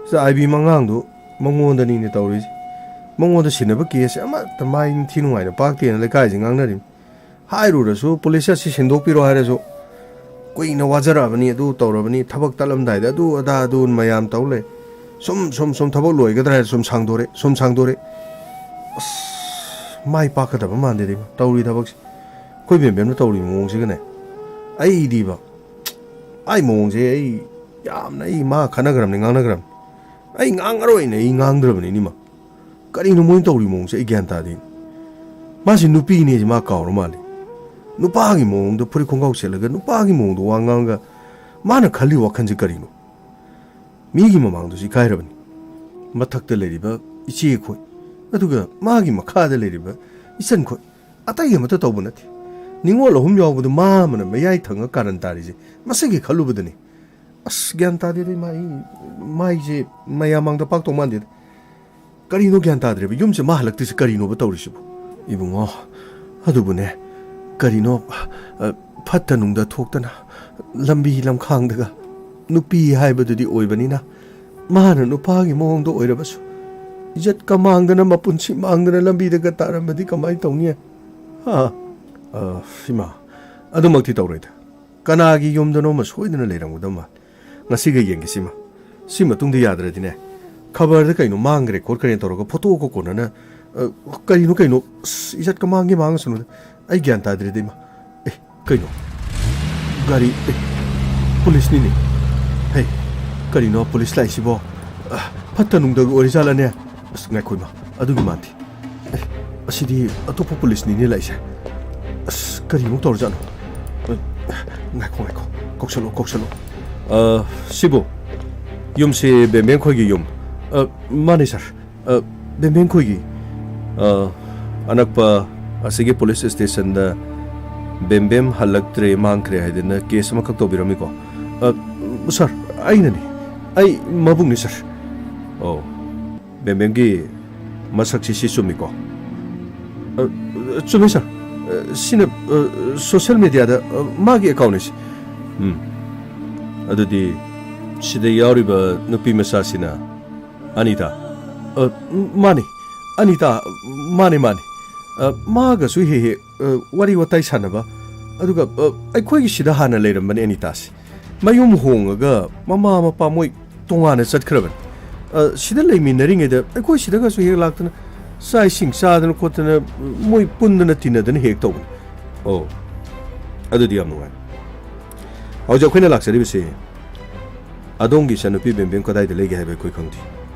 ꯁꯤꯗ ꯑꯥꯏ ꯕꯤ ꯃꯉꯥꯡꯗꯨ ꯃꯉꯣꯟꯗꯅꯤꯅꯦ ꯇꯧꯔꯤꯁꯦ꯫ ꯃꯉꯣꯟꯗ ꯁꯤꯟꯅꯕ ꯀꯦꯁꯁꯦ ꯑꯃꯠꯇ ꯃꯥꯏ ꯅꯤꯡꯊꯤ ꯅꯨꯡꯉꯥꯏꯅ ꯄꯥꯛꯇꯦꯅ ꯂꯩꯀꯥꯏꯁꯤ ꯉꯥꯡꯅꯔꯤꯕꯅꯤ꯫ ꯍꯥꯏꯔꯨꯔꯁꯨ ꯄꯨꯂꯤꯁ ꯑꯁꯤ ꯁꯤꯟꯗꯣꯛꯄꯤꯔꯣ ꯍꯥꯏꯔꯁꯨ ꯀꯨꯏꯅ ꯋꯥꯖꯔꯛꯑꯕꯅꯤ, ꯑꯗꯨ ꯇꯧꯔꯕꯅꯤ, ꯊꯕꯛ ꯇꯠꯂꯝꯗꯥꯏꯗ ꯑꯗꯨ ꯑꯗꯥ ꯑꯗꯨ ꯃꯌꯥꯝ ꯇꯧ ꯂꯩ꯫ ꯁꯨꯝ, ꯁꯨꯝ, ꯁꯨꯝ ꯊꯕꯛ ꯂꯣꯏꯒꯗ꯭ꯔꯥ ꯍꯥꯏꯔ ꯁꯨꯝ ꯁꯥꯡꯗꯣꯔꯦ, ꯁꯨꯝ ꯁꯥꯡꯗꯣꯔꯦ꯫ ꯑꯁ, ꯃꯥꯏ ꯄꯥꯛꯀꯗꯕ ꯃꯥꯟꯗꯦꯗ ꯏꯕꯣ, ꯇꯧꯔꯤ ꯊꯕꯛꯁꯦ꯫ ꯑꯩꯈꯣꯏ ꯕꯦꯝꯕꯦꯝꯅ ꯇꯧꯔꯤ ꯃꯑꯣꯡꯁꯤꯒꯅꯦ, ꯑꯩꯗꯤꯕ, ꯃꯥꯏ ꯃꯑꯣꯡꯁꯦ ꯑꯩ ꯌꯥꯝꯅ, ꯑꯩ ꯃꯥ ꯈꯟꯅꯈ꯭ꯔꯕꯅꯤ, ꯉꯥꯡꯅꯈ꯭ꯔꯕꯅꯤ꯫ ꯑꯩ ꯉꯥꯡꯉꯔꯣꯏꯅ ꯑꯩ ꯉꯥꯡꯗ꯭ꯔꯕꯅꯤ ꯏꯅꯤꯃ꯫ ꯀꯔꯤꯅꯣ ꯃꯣꯏꯅ ꯇꯧꯔꯤ ꯃꯑꯣꯡꯁꯦ ꯑꯩ ꯒ꯭ꯌꯥꯟ ꯇꯥꯗꯦ꯫ ꯃꯥꯁꯤ ꯅꯨꯄꯤꯅꯦꯁꯦ ꯃꯥ ꯀꯥꯎꯔ ꯃꯥꯜꯂꯦ꯫ ꯅꯨꯄꯥꯒꯤ ꯃꯑꯣꯡꯗ ꯐꯨꯔꯤꯠ ꯈꯣꯡꯒ꯭ꯔꯥꯎ ꯁꯦꯠꯂꯒ ꯅꯨꯄꯥꯒꯤ ꯃꯑꯣꯡꯗ ꯋꯥ ꯉꯥꯡꯉꯒ ꯃꯥꯅ ꯈꯜꯂꯤ ꯋꯥꯈꯜꯁꯦ ꯀꯔꯤꯅꯣ? ꯃꯤꯒꯤ ꯃꯃꯥꯡꯗꯁꯨ ꯏꯀꯥꯏꯔꯕꯅꯤ꯫ ꯃꯊꯛꯇ ꯂꯩꯔꯤꯕ ꯏꯆꯦ ꯈꯣꯏ, ꯑꯗꯨꯒ ꯃꯥꯒꯤ ꯃꯈꯥꯗ ꯂꯩꯔꯤꯕ ꯏꯆꯟ ꯈꯣꯏ, ꯑꯇꯩ ꯑꯃꯠꯇ ꯇꯧꯕ ꯅꯠꯇꯦ꯫ ꯅꯤꯉꯣꯜ ꯑꯍꯨꯝ ꯌꯥꯎꯕꯗ ꯃꯥ ꯑꯃꯅ ꯃꯌꯥꯏ ꯊꯪꯉ ꯀꯥꯔꯟ ꯇꯥꯔꯤꯁꯦ ꯃꯁꯤꯒꯤ ꯈꯜꯂꯨꯕꯗꯅꯤ꯫ ꯑꯁ, ꯒ꯭ꯌꯥꯟ ꯇꯥꯗꯦꯗ ꯏꯃꯥ, ꯑꯩ ꯃꯥꯏꯁꯦ ꯃꯌꯥꯝ ꯃꯥꯡꯗ ꯄꯥꯛꯇꯧ ꯃꯥꯟꯗꯦꯗ꯫ ꯀꯔꯤꯅꯣ ꯒ꯭ꯌꯥꯟ ꯇꯥꯗ꯭ꯔꯦꯕ? ꯌꯨꯝꯁꯦ ꯃꯥ ꯍꯜꯂꯛꯇ꯭ꯔꯤꯁꯦ ꯀꯔꯤꯅꯣꯕ ꯇꯧꯔꯤꯁꯤꯕꯨ? ꯏꯕꯨꯡꯉꯣ, ꯑꯗꯨꯕꯨꯅꯦ, ꯀꯔꯤꯅꯣ, ꯑ, ꯐꯠꯇ ꯅꯨꯡꯗ ꯊꯣꯛꯇꯅ ꯂꯝꯕꯤ ꯂꯝꯈꯥꯡꯗꯒ ꯅꯨꯄꯤ ꯍꯥꯏꯕꯗꯨꯗꯤ ꯑꯣꯏꯕꯅꯤꯅ, ꯃꯥꯅ ꯅꯨꯄꯥꯒꯤ ꯃꯑꯣꯡꯗ ꯑꯣꯏꯔꯕꯁꯨ ꯏꯖꯠꯀ ꯃꯥꯡꯗꯅ, ꯃꯄꯨꯟꯁꯤ ꯃꯥꯡꯗꯅ ꯂꯝꯕꯤꯗꯒ ꯇꯥꯔꯝꯃꯗꯤ ꯀꯃꯥꯏꯅ ꯇꯧꯅꯤ? ꯍꯥ? ꯑ, ꯏꯃꯥ, ꯑꯗꯨꯃꯛꯇꯤ ꯇꯧꯔꯣꯏꯗ꯫ ꯀꯅꯥꯒꯤ ꯌꯨꯝꯗꯅꯣꯃ ꯁꯣꯏꯗꯅ ꯂꯩꯔꯝꯒꯗꯕ ꯃꯥꯜꯂꯤ꯫ ꯉꯁꯤꯒ ꯌꯦꯡꯒꯦ ꯁꯤꯃ꯫ ꯁꯤ ꯃꯇꯨꯡꯗ ꯌꯥꯗ꯭ꯔꯗꯤꯅꯦ, ꯈꯕꯔꯗ ꯀꯩꯅꯣ ꯃꯥꯡꯈ꯭ꯔꯦ ꯈꯣꯠꯈ꯭ꯔꯦꯅ ꯇꯧꯔꯒ ꯐꯣꯇꯣꯒ ꯀꯣꯟꯅꯅ, ꯑ, ꯀꯔꯤꯅꯣ ꯀꯩꯅꯣ, ꯑꯁ, ꯏꯖꯠꯀ ꯃꯥꯡꯒꯦ ꯃꯥꯡꯉꯁꯅꯨꯗ꯫ ꯑꯩ ꯒ꯭ꯌꯥꯟ ꯇꯥꯗ꯭ꯔꯦꯗ, ꯏꯃꯥ꯫ ꯑꯦ, ꯀꯩꯅꯣ? ꯒꯥꯔꯤ, ꯑꯦ, ꯄꯨꯂꯤꯁꯅꯤꯅꯦ꯫ ꯍꯦ, ꯀꯔꯤꯅꯣ ꯄꯨꯂꯤꯁ ꯂꯥꯛꯏꯁꯤꯕꯣ? ꯑ, ꯐꯠꯇ ꯅꯨꯡꯗꯒ ꯑꯣꯏꯔꯤꯖꯥꯠꯂꯅꯦ? ꯑꯁ, ꯉꯥꯏꯈꯣ ꯏꯃꯥ, ꯑꯗꯨꯒꯤ ꯃꯥꯟꯗꯦ꯫ ꯑꯦ, ꯑꯁꯤꯗꯤ ꯑꯇꯣꯞꯄ ꯄꯨꯂꯤꯁꯅꯤꯅꯦ ꯂꯥꯛꯏꯁꯦ꯫ ꯑꯁ, ꯀꯔꯤꯃꯨꯛ ꯇꯧꯔꯖꯥꯠꯅꯣ? ꯑꯦ, ꯉꯥꯏꯈꯣ, ꯉꯥꯏꯈꯣ, ꯀꯧꯁꯜꯂꯣ, ꯀꯧꯁꯜꯂꯣ꯫ ꯑ, ꯁꯤꯕꯨ ꯌꯨꯝꯁꯤ ꯕꯦꯝꯕꯦꯝ ꯈꯣꯏꯒꯤ ꯌꯨꯝ? ꯑ, ꯃꯥꯅꯦ ꯁꯥꯔ꯫ ꯑ, ꯕꯦꯝꯕꯦꯝ ꯈꯣꯏꯒꯤ, ꯑ, ꯑꯅꯛꯄ ꯑꯁꯤꯒꯤ ꯄꯨꯂꯤꯁ ꯁ꯭ꯇꯦꯁꯟꯗ ꯕꯦꯝꯕꯦꯝ ꯍꯜꯂꯛꯇ꯭ꯔꯦ, ꯃꯥꯡꯈ꯭ꯔꯦ ꯍꯥꯏꯗꯅ ꯀꯦꯁ ꯑꯃꯈꯛ ꯇꯧꯕꯤꯔꯝꯃꯤꯀꯣ? ꯑ, ꯁꯥꯔ, ꯑꯩꯅꯅꯤ꯫ ꯑꯩ ꯃꯕꯨꯡꯅꯤ, ꯁꯥꯔ꯫ ꯑꯣ, ꯕꯦꯝꯕꯦꯝꯒꯤ ꯃꯁꯛꯁꯤ ꯁꯤ ꯆꯨꯝꯃꯤꯀꯣ? ꯑ, ꯆꯨꯝꯃꯤ, ꯁꯥꯔ꯫ ꯑ, ꯁꯤꯅ, ꯑ, ꯁꯣꯁꯤꯌꯦꯜ ꯃꯦꯗꯤꯌꯥꯗ, ꯑ, ꯃꯥꯒꯤ ꯑꯦꯀꯥꯎꯟꯅꯤ ꯁꯤ꯫ ꯎꯝ꯫ ꯑꯗꯨꯗꯤ ꯁꯤꯗ ꯌꯥꯎꯔꯤꯕ ꯅꯨꯄꯤ ꯃꯆꯥꯁꯤꯅ ꯑꯅꯤꯇꯥ? ꯑ, ꯃꯥꯅꯤ꯫ ꯑꯅꯤꯇꯥ, ꯃꯥꯅꯤ, ꯃꯥꯅꯤ꯫ ꯑ, ꯃꯥꯒꯁꯨ ꯍꯦꯛ ꯍꯦꯛ, ꯑ, ꯋꯥꯔꯤ ꯋꯥꯇꯥꯏ ꯁꯥꯟꯅꯕ꯫ ꯑꯗꯨꯒ, ꯑ, ꯑꯩꯈꯣꯏꯒꯤ ꯁꯤꯗ ꯍꯥꯟꯅ ꯂꯩꯔꯝꯕꯅꯦ ꯑꯅꯤꯇꯥꯁꯦ꯫ ꯃꯌꯨꯝ ꯍꯣꯡꯉꯒ ꯃꯃꯥ ꯃꯄꯥ ꯃꯣꯏ ꯇꯣꯉꯥꯟꯅ ꯆꯠꯈ꯭ꯔꯕꯅꯤ꯫ ꯑ, ꯁꯤꯗ ꯂꯩꯃꯤꯟꯅꯔꯤꯉꯩꯗ ꯑꯩꯈꯣꯏ ꯁꯤꯗꯒꯁꯨ ꯍꯦꯛ ꯂꯥꯛꯇꯅ ꯆꯥꯛ ꯏꯁꯤꯡ ꯆꯥꯗꯅ ꯈꯣꯠꯇꯅ ꯃꯣꯏ ꯄꯨꯟꯗꯅ ꯇꯤꯟꯅꯗꯅ ꯍꯦꯛ ꯇꯧꯕꯅꯤ꯫ ꯑꯣ, ꯑꯗꯨꯗꯤ ꯌꯥꯝ ꯅꯨꯡꯉꯥꯏ꯫ ꯍꯧꯖꯤꯛ ꯑꯩꯈꯣꯏꯅ ꯂꯥꯛꯆꯔꯤꯕꯁꯤ ꯑꯗꯣꯝꯒꯤ ꯏꯆꯥꯅꯨꯄꯤ ꯕꯦꯝꯕꯦꯝ ꯀꯗꯥꯏꯗ ꯂꯩꯒꯦ ꯍꯥꯏꯕ ꯑꯩꯈꯣꯏ ꯈꯪꯗꯦ꯫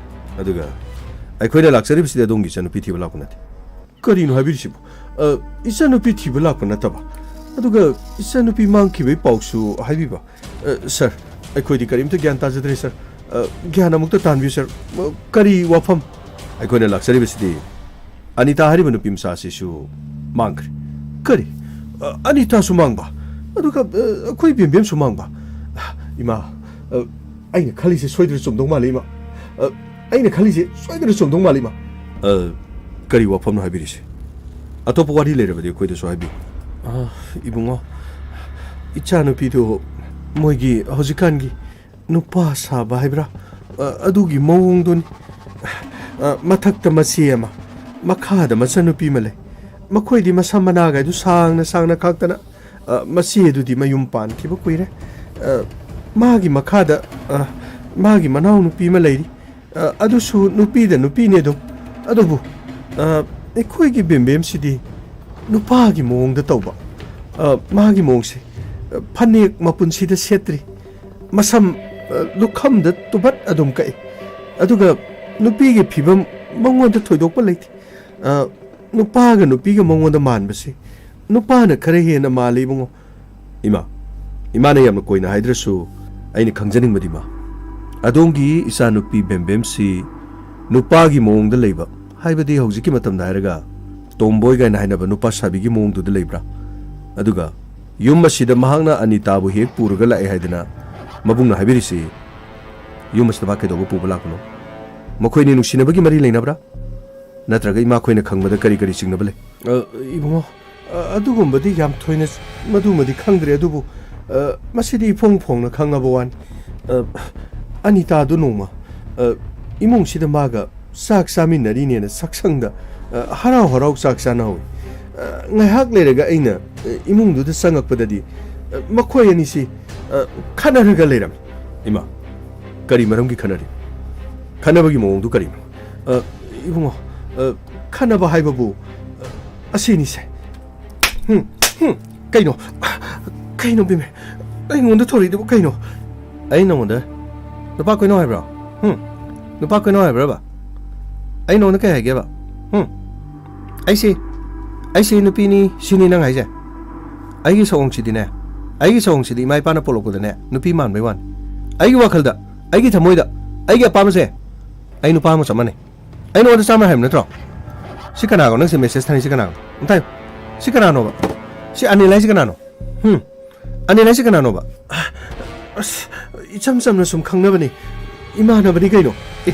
ꯑꯗꯨꯒ ꯑꯩꯈꯣꯏꯅ ꯂꯥꯛꯆꯔꯤꯕꯁꯤꯗꯤ ꯑꯗꯣꯝꯒꯤ ꯏꯆꯥꯅꯨꯄꯤ ꯊꯤꯕ ꯂꯥꯛꯄ ꯅꯠꯇꯦ꯫ ꯀꯔꯤꯅꯣ ꯍꯥꯏꯕꯤꯔꯤꯁꯤꯕꯨ? ꯑ, ꯏꯆꯥꯅꯨꯄꯤ ꯊꯤꯕ ꯂꯥꯛꯄ ꯅꯠꯇꯕ, ꯑꯗꯨꯒ ꯏꯆꯥꯅꯨꯄꯤ ꯃꯥꯡꯈꯤꯕꯒꯤ ꯄꯥꯎꯁꯨ ꯍꯥꯏꯕꯤꯕ? ꯑ, ꯁꯥꯔ, ꯑꯩꯈꯣꯏꯗꯤ ꯀꯔꯤꯝꯇ ꯒ꯭ꯌꯥꯟ ꯇꯥꯖꯗ꯭ꯔꯦ, ꯁꯥꯔ꯫ ꯑ, ꯒ꯭ꯌꯥꯟ ꯑꯃꯨꯛꯇ ꯇꯥꯍꯟꯕꯤꯌꯨ, ꯁꯥꯔ꯫ ꯑ, ꯀꯔꯤ ꯋꯥꯐꯝ? ꯑꯩꯈꯣꯏꯅ ꯂꯥꯛꯆꯔꯤꯕꯁꯤꯗꯤ ꯑꯅꯤꯇꯥ ꯍꯥꯏꯔꯤꯕ ꯅꯨꯄꯤ ꯃꯆꯥ ꯑꯁꯤꯁꯨ ꯃꯥꯡꯈ꯭ꯔꯦ꯫ ꯀꯔꯤ? ꯑ, ꯑꯅꯤꯇꯥꯁꯨ ꯃꯥꯡꯕ? ꯑꯗꯨꯒ, ꯑ, ꯑꯩꯈꯣꯏ ꯕꯦꯝꯕꯦꯝꯁꯨ ꯃꯥꯡꯕ? ꯏꯃꯥ, ꯑ, ꯑꯩꯅ ꯈꯜꯂꯤꯁꯦ ꯁꯣꯏꯗꯅ ꯆꯨꯝꯗꯧ ꯃꯥꯜꯂꯤ, ꯏꯃꯥ꯫ ꯑ, ꯑꯩꯅ ꯈꯜꯂꯤꯁꯦ ꯁꯣꯏꯗꯅ ꯆꯨꯝꯗꯧ ꯃꯥꯜꯂꯤ, ꯏꯃꯥ꯫ ꯑ, ꯀꯔꯤ ꯋꯥꯐꯝꯅꯣ ꯍꯥꯏꯕꯤꯔꯤꯁꯦ? ꯑꯇꯣꯞꯄ ꯋꯥꯔꯤ ꯂꯩꯔꯕꯗꯤ ꯑꯩꯈꯣꯏꯗꯁꯨ ꯍꯥꯏꯕꯤꯌꯨ꯫ ꯑ, ꯏꯕꯨꯡꯉꯣ, ꯏꯆꯥꯅꯨꯄꯤꯗꯨ ꯃꯣꯏꯒꯤ ꯍꯧꯖꯤꯛꯀꯥꯟꯒꯤ ꯅꯨꯄꯥ ꯁꯥꯕ ꯍꯥꯏꯕ꯭ꯔꯥ? ꯑ, ꯑꯗꯨꯒꯤ ꯃꯑꯣꯡꯗꯨꯅꯤ꯫ ꯑ, ꯃꯊꯛꯇ ꯃꯆꯦ ꯑꯃ, ꯃꯈꯥꯗ ꯃꯆꯟꯅꯨꯄꯤ ꯑꯃ ꯂꯩ꯫ ꯃꯈꯣꯏꯗꯤ ꯃꯁꯝ ꯃꯅꯥꯒꯥꯏꯗꯨ ꯁꯥꯡꯅ ꯁꯥꯡꯅ ꯈꯥꯛꯇꯅ, ꯑ, ꯃꯆꯦ ꯑꯗꯨꯗꯤ ꯃꯌꯨꯝ ꯄꯥꯟꯈꯤꯕ ꯀꯨꯏꯔꯦ꯫ ꯑ, ꯃꯥꯒꯤ ꯃꯈꯥꯗ, ꯑ, ꯃꯥꯒꯤ ꯃꯅꯥꯎꯅꯨꯄꯤ ꯑꯃ ꯂꯩꯔꯤ꯫ ꯑ, ꯑꯗꯨꯁꯨ ꯅꯨꯄꯤꯗ ꯅꯨꯄꯤꯅꯦ ꯑꯗꯨꯝ꯫ ꯑꯗꯨꯕꯨ, ꯑ, ꯑꯩꯈꯣꯏꯒꯤ ꯕꯦꯝꯕꯦꯝꯁꯤꯗꯤ ꯅꯨꯄꯥꯒꯤ ꯃꯑꯣꯡꯗ ꯇꯧꯕ꯫ ꯑ, ꯃꯥꯒꯤ ꯃꯑꯣꯡꯁꯦ, ꯑ, ꯐꯅꯦꯛ ꯃꯄꯨꯟꯁꯤꯗ ꯁꯦꯠꯇ꯭ꯔꯤ꯫ ꯃꯁꯝ, ꯑ, ꯂꯨꯈꯝꯗ ꯇꯨꯕꯠ ꯑꯗꯨꯝ ꯀꯛꯏ꯫ ꯑꯗꯨꯒ ꯅꯨꯄꯤꯒꯤ ꯐꯤꯕꯝ ꯃꯉꯣꯟꯗ ꯊꯣꯏꯗꯣꯛꯄ ꯂꯩꯇꯦ꯫ ꯑ, ꯅꯨꯄꯥꯒ ꯅꯨꯄꯤꯒ ꯃꯉꯣꯟꯗ ꯃꯥꯟꯕꯁꯦ ꯅꯨꯄꯥꯅ ꯈꯔ ꯍꯦꯟꯅ ꯃꯥꯜꯂꯤ, ꯏꯕꯨꯡꯉꯣ꯫ ꯏꯃꯥ, ꯏꯃꯥꯅ ꯌꯥꯝꯅ ꯀꯣꯏꯅ ꯍꯥꯏꯗ꯭ꯔꯁꯨ, ꯑꯩꯅ ꯈꯪꯖꯅꯤꯡꯕꯗꯤ, ꯃꯥ, ꯑꯗꯣꯝꯒꯤ ꯏꯆꯥꯅꯨꯄꯤ ꯕꯦꯝꯕꯦꯝꯁꯤ ꯅꯨꯄꯥꯒꯤ ꯃꯑꯣꯡꯗ ꯂꯩꯕ, ꯍꯥꯏꯕꯗꯤ ꯍꯧꯖꯤꯛꯀꯤ ꯃꯇꯝꯗ ꯍꯥꯏꯔꯒ ꯇꯣꯝꯕꯣꯏ ꯀꯥꯏꯅ ꯍꯥꯏꯅꯕ ꯅꯨꯄꯥ ꯁꯥꯕꯤꯒꯤ ꯃꯑꯣꯡꯗꯨꯗ ꯂꯩꯕ꯭ꯔꯥ? ꯑꯗꯨꯒ ꯌꯨꯝ ꯑꯁꯤꯗ ꯃꯍꯥꯛꯅ ꯑꯅꯤꯇꯥꯕꯨ ꯍꯦꯛ ꯄꯨꯔꯒ ꯂꯥꯛꯑꯦ ꯍꯥꯏꯗꯅ ꯃꯕꯨꯡꯅ ꯍꯥꯏꯕꯤꯔꯤꯁꯤ, ꯌꯨꯝ ꯑꯁꯤꯗ ꯃꯥ ꯀꯩꯗꯧꯕ ꯄꯨꯕ ꯂꯥꯛꯄꯅꯣ? ꯃꯈꯣꯏꯅꯤ ꯅꯨꯡꯁꯤꯅꯕꯒꯤ ꯃꯔꯤ ꯂꯩꯅꯕ꯭ꯔꯥ? ꯅꯠꯇ꯭ꯔꯒ ꯏꯃꯥꯈꯣꯏꯅ ꯈꯪꯕꯗ ꯀꯔꯤ ꯀꯔꯤ ꯆꯤꯡꯅꯕ ꯂꯩ? ꯑ, ꯏꯕꯨꯡꯉꯣ, ꯑ, ꯑꯗꯨꯒꯨꯝꯕꯗꯤ ꯌꯥꯝ ꯊꯣꯏꯅ ꯃꯗꯨꯃꯗꯤ ꯈꯪꯗ꯭ꯔꯦ, ꯑꯗꯨꯕꯨ, ꯑ, ꯃꯁꯤꯗꯤ ꯏꯐꯣꯡ ꯐꯣꯡꯅ ꯈꯪꯉꯕ ꯋꯥꯅꯤ꯫ ꯑ, ꯑꯅꯤꯇꯥꯗꯨ ꯅꯣꯡꯃ, ꯑ, ꯏꯃꯨꯡꯁꯤꯗ ꯃꯥꯒ ꯆꯥꯛ ꯆꯥꯃꯤꯟꯅꯔꯤꯅꯦꯅ ꯆꯥꯛꯁꯪꯗ, ꯑ, ꯍꯔꯥꯎ ꯍꯔꯥꯎ ꯆꯥꯛ ꯆꯥꯅꯍꯧꯏ꯫ ꯑ, ꯉꯥꯏꯍꯥꯛ ꯂꯩꯔꯒ ꯑꯩꯅ, ꯑ, ꯏꯃꯨꯡꯗꯨꯗ ꯆꯪꯉꯛꯄꯗꯗꯤ, ꯑ, ꯃꯈꯣꯏ ꯑꯅꯤꯁꯤ, ꯑ, ꯈꯠꯅꯔꯒ ꯂꯩꯔꯝꯃꯤ꯫ ꯏꯃꯥ, ꯀꯔꯤ ꯃꯔꯝꯒꯤ ꯈꯠꯅꯔꯤ? ꯈꯠꯅꯕꯒꯤ ꯃꯑꯣꯡꯗꯨ ꯀꯔꯤꯅꯣ? ꯑ, ꯏꯕꯨꯡꯉꯣ, ꯑ, ꯈꯠꯅꯕ ꯍꯥꯏꯕꯕꯨ, ꯑ, ꯑꯁꯤꯅꯤꯁꯦ꯫ ꯍꯨꯝ, ꯍꯨꯝ, ꯀꯩꯅꯣ? ꯀꯩꯅꯣ, ꯕꯤꯃꯦ? ꯑꯩꯉꯣꯟꯗ ꯊꯣꯔꯛꯏꯗꯨꯕꯨ ꯀꯩꯅꯣ? ꯑꯩ ꯅꯉꯣꯟꯗ ꯅꯨꯄꯥ ꯀꯣꯏꯅꯧ ꯍꯥꯏꯕ꯭ꯔꯣ? ꯍꯨꯝ? ꯅꯨꯄꯥ ꯀꯣꯏꯅꯧ ꯍꯥꯏꯕ꯭ꯔꯕ? ꯑꯩ ꯅꯉꯣꯟꯗ ꯀꯩ ꯍꯥꯏꯒꯦꯕ? ꯍꯨꯝ? ꯑꯩꯁꯤ, ꯑꯩꯁꯤ ꯅꯨꯄꯤꯅꯤ, ꯁꯤꯅꯤ ꯅꯪ ꯍꯥꯏꯁꯦ? ꯑꯩꯒꯤ ꯁꯑꯣꯡꯁꯤꯗꯤꯅꯦ, ꯑꯩꯒꯤ ꯁꯑꯣꯡꯁꯤꯗꯤ ꯏꯃꯥ ꯏꯄꯥꯅ ꯄꯣꯛꯂꯛꯄꯗꯅꯦ, ꯅꯨꯄꯤ ꯃꯥꯟꯕꯩ ꯋꯥꯅꯤ꯫ ꯑꯩꯒꯤ ꯋꯥꯈꯜꯗ, ꯑꯩꯒꯤ ꯊꯃꯣꯏꯗ, ꯑꯩꯒꯤ ꯑꯄꯥꯝꯕꯁꯦ, ꯑꯩ ꯅꯨꯄꯥ ꯑꯃ ꯆꯞ ꯃꯥꯟꯅꯩ꯫ ꯑꯩ ꯅꯉꯣꯟꯗ ꯆꯥꯝꯃ ꯍꯥꯏꯕ ꯅꯠꯇ꯭ꯔꯣ? ꯁꯤ ꯀꯅꯥꯒꯣ? ꯅꯪꯁꯦ ꯃꯦꯁꯦꯖ ꯊꯥꯅꯩꯁꯤ ꯀꯅꯥꯒꯣ? ꯑꯝꯇ ꯍꯥꯏꯌꯨ꯫ ꯁꯤ ꯀꯅꯥꯅꯣꯕ? ꯁꯤ ꯑꯅꯤꯜ ꯍꯥꯏꯁꯤ ꯀꯅꯥꯅꯣ? ꯍꯨꯝ? ꯑꯅꯤꯜ ꯍꯥꯏꯁꯤ ꯀꯅꯥꯅꯣꯕ? ꯑꯁ, ꯏꯆꯝ ꯆꯝꯅ ꯁꯨꯝ ꯈꯪꯅꯕꯅꯤ꯫ ꯏꯃꯥꯟꯅꯕꯅꯤ ꯀꯩꯅꯣ꯫ ꯑꯦ,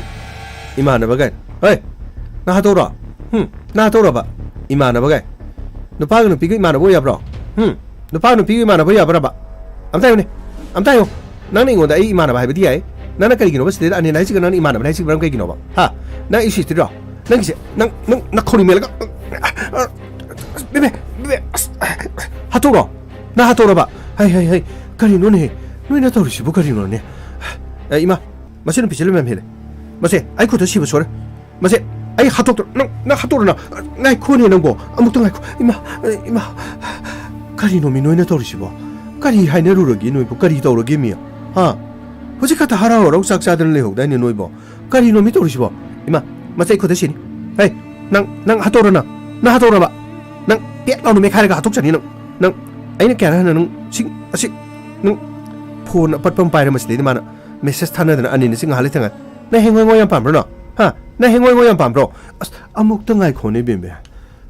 ꯏꯃꯥꯟꯅꯕ ꯀꯥꯏꯅ꯫ ꯍꯣꯏ, ꯅꯍꯥ ꯇꯧꯔꯣ? ꯍꯨꯝ? ꯅꯍꯥ ꯇꯧꯔꯕ? ꯏꯃꯥꯟꯅꯕ ꯀꯥꯏ꯫ ꯅꯨꯄꯥꯒ ꯅꯨꯄꯤꯒ ꯏꯃꯥꯟꯅꯕ ꯑꯣꯏ ꯌꯥꯕ꯭ꯔꯣ? ꯍꯨꯝ? ꯅꯨꯄꯥꯒ ꯅꯨꯄꯤꯒ ꯏꯃꯥꯟꯅꯕ ꯑꯣꯏ ꯌꯥꯕ꯭ꯔꯕ? ꯑꯝꯇ ꯍꯥꯏꯌꯨꯅꯦ꯫ ꯑꯝꯇ ꯍꯥꯏꯌꯨ꯫ ꯅꯪꯅ ꯑꯩꯉꯣꯟꯗ ꯑꯩ ꯏꯃꯥꯟꯅꯕ ꯍꯥꯏꯕꯗꯤ ꯌꯥꯏ꯫ ꯅꯪꯅ ꯀꯔꯤꯒꯤꯅꯣꯕ ꯁꯤꯗꯩꯗ ꯑꯅꯤꯅ ꯍꯥꯏꯁꯤꯒ ꯅꯪꯅ ꯏꯃꯥꯟꯅꯕꯅ ꯍꯥꯏꯁꯤꯒ ꯃꯔꯝ ꯀꯩꯒꯤꯅꯣꯕ? ꯍꯥ? ꯅꯪ ꯏꯁꯨ ꯏꯁꯇꯤꯔꯣ? ꯅꯪꯒꯤꯁꯦ, ꯅꯪ, ꯅꯪ ꯅꯈꯧꯔꯤ ꯃꯦꯜꯂꯒ, ꯕꯦꯕꯦ, ꯕꯦꯕꯦ, ꯑꯁ, ꯍꯥꯠꯇꯣꯛꯔꯣ? ꯅꯪ ꯍꯥꯠꯇꯣꯛꯔꯕ? ꯍꯩ, ꯍꯩ, ꯍꯩ, ꯀꯔꯤꯅꯣꯅꯦ? ꯅꯣꯏꯅ ꯇꯧꯔꯤꯁꯤꯕꯨ ꯀꯔꯤꯅꯣꯅꯦ? ꯑꯦ, ꯏꯃꯥ, ꯃꯁꯤ ꯅꯨꯄꯤꯁꯦ ꯂꯝ ꯌꯥꯝ ꯍꯦꯜꯂꯦ꯫ ꯃꯁꯦ, ꯑꯩ ꯈꯨꯠꯇ ꯁꯤꯕ ꯁꯣꯏꯔꯦ꯫ ꯃꯁꯦ, ꯑꯩ ꯍꯥꯠꯇꯣꯛꯇ꯭ꯔꯣ? ꯅꯪ, ꯅꯪ ꯍꯥꯠꯇꯣꯛꯔꯣ ꯅꯪ? ꯉꯥꯏꯈꯣꯅꯦ ꯅꯪꯕꯣ, ꯑꯃꯨꯛꯇ ꯉꯥꯏꯈꯣ꯫ ꯏꯃꯥ, ꯏꯃꯥ, ꯀꯔꯤꯅꯣ ꯃꯤ ꯅꯣꯏꯅ ꯇꯧꯔꯤꯁꯤꯕꯣ? ꯀꯔꯤ ꯍꯥꯏꯅꯔꯨꯔꯒꯦ ꯅꯣꯏꯕꯨ? ꯀꯔꯤ ꯇꯧꯔꯒꯦ ꯃꯤ? ꯍꯥ? ꯍꯧꯖꯤꯛ ꯈꯛꯇ ꯍꯔꯥꯎ ꯍꯔꯥꯎ ꯆꯥꯛ ꯆꯥꯗꯅ ꯂꯩꯍꯧꯗꯥꯏꯅꯦ ꯅꯣꯏꯕꯣ? ꯀꯔꯤꯅꯣ ꯃꯤ ꯇꯧꯔꯤꯁꯤꯕꯣ? ꯏꯃꯥ, ꯃꯁꯦ ꯑꯩ ꯈꯨꯠꯇ ꯁꯤꯅꯤ꯫ ꯍꯦ, ꯅꯪ, ꯅꯪ ꯍꯥꯠꯇꯣꯛꯔꯣ ꯅꯪ? ꯅꯪ ꯍꯥꯠꯇꯣꯛꯔꯕ? ꯅꯪ ꯄꯦꯠ ꯂꯥꯎꯅ ꯃꯦꯠꯈꯥꯏꯔꯒ ꯍꯥꯠꯇꯣꯛꯆꯅꯤ ꯅꯪ꯫ ꯅꯪ, ꯑꯩꯅ ꯀꯌꯥꯔꯛ ꯍꯟꯅ ꯅꯪ ꯁꯤ, ꯑꯁꯤ, ꯅꯪ ꯐꯣꯟ ꯑꯄꯠꯄ ꯑꯃ ꯄꯥꯏꯔꯦ ꯃꯁꯤꯗꯩꯗ ꯃꯥꯅ ꯃꯦꯁꯦꯖ ꯊꯥꯅꯗꯅ ꯑꯅꯤꯅ ꯁꯤ ꯉꯥꯏꯍꯥꯛ ꯂꯩꯇ ꯉꯥꯏ꯫ ꯅꯪ ꯍꯦꯡꯉꯣꯏꯉꯣꯏ ꯌꯥꯝ ꯄꯥꯝꯕ꯭ꯔꯣ ꯅꯪ? ꯍꯥ? ꯅꯪ ꯍꯦꯡꯉꯣꯏꯉꯣꯏ ꯌꯥꯝ ꯄꯥꯝꯕ꯭ꯔꯣ? ꯑꯁ, ꯑꯃꯨꯛꯇ ꯉꯥꯏꯈꯣꯅꯦ ꯕꯦꯝꯕꯦ꯫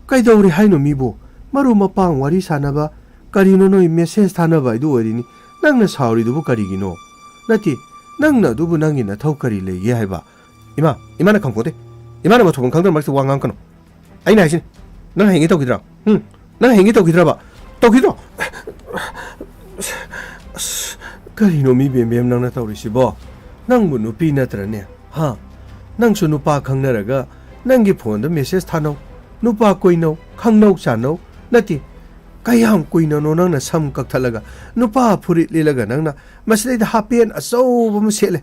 ꯀꯩꯗꯧꯔꯦ ꯍꯥꯏꯅꯣ ꯃꯤꯕꯨ? ꯃꯔꯨꯞ ꯃꯄꯥꯡ ꯋꯥꯔꯤ ꯁꯥꯟꯅꯕ, ꯀꯔꯤꯅꯣ ꯅꯣꯏ ꯃꯦꯁꯦꯖ ꯊꯥꯅꯕ ꯍꯥꯏꯗꯨ ꯑꯣꯏꯔꯤꯅꯤ꯫ ꯅꯪꯅ ꯁꯥꯎꯔꯤꯗꯨꯕꯨ ꯀꯔꯤꯒꯤꯅꯣ? ꯅꯠꯇꯦ, ꯅꯪꯅ ꯑꯗꯨꯕꯨ ꯅꯪꯒꯤ ꯅꯊꯧ ꯀꯔꯤ ꯂꯩꯒꯦ ꯍꯥꯏꯕ? ꯏꯃꯥ, ꯏꯃꯥꯅ ꯈꯪꯄꯣꯠꯇꯦ꯫ ꯏꯃꯥꯅ ꯃꯊꯣꯡ ꯈꯪꯗꯕ ꯃꯔꯛꯇ ꯋꯥ ꯉꯥꯡꯒꯅꯨ꯫ ꯑꯩꯅ ꯍꯥꯏꯁꯤꯅꯤ, ꯅꯪ ꯍꯌꯦꯡꯒꯤ ꯇꯧꯈꯤꯗ꯭ꯔꯥ? ꯎꯝ? ꯅꯪ ꯍꯌꯦꯡꯒꯤ ꯇꯧꯈꯤꯗ꯭ꯔꯕ? ꯇꯧꯈꯤꯗ꯭ꯔꯣ? ꯑꯁ, ꯀꯔꯤꯅꯣ ꯃꯤ ꯕꯦꯝ ꯕꯦꯝ ꯅꯪꯅ ꯇꯧꯔꯤꯁꯤꯕꯣ? ꯅꯪꯕꯨ ꯅꯨꯄꯤ ꯅꯠꯇ꯭ꯔꯅꯦ? ꯍꯥ? ꯅꯪꯁꯨ ꯅꯨꯄꯥ ꯈꯪꯅꯔꯒ ꯅꯪꯒꯤ ꯐꯣꯟꯗ ꯃꯦꯁꯦꯖ ꯊꯥꯅꯧ, ꯅꯨꯄꯥ ꯀꯣꯏꯅꯧ, ꯈꯪꯅꯧ ꯆꯥꯅꯧ꯫ ꯅꯠꯇꯦ, ꯀꯌꯥꯝ ꯀꯨꯏꯅꯅꯣ ꯅꯪꯅ ꯁꯝ ꯀꯛꯊꯠꯂꯒ ꯅꯨꯄꯥ ꯐꯨꯔꯤꯠ ꯂꯤꯠꯂꯒ ꯅꯪꯅ ꯃꯁꯤꯗꯩꯗ ꯍꯥꯄꯦꯟ ꯑꯆꯧꯕ ꯑꯃ ꯁꯦꯠꯂꯦ,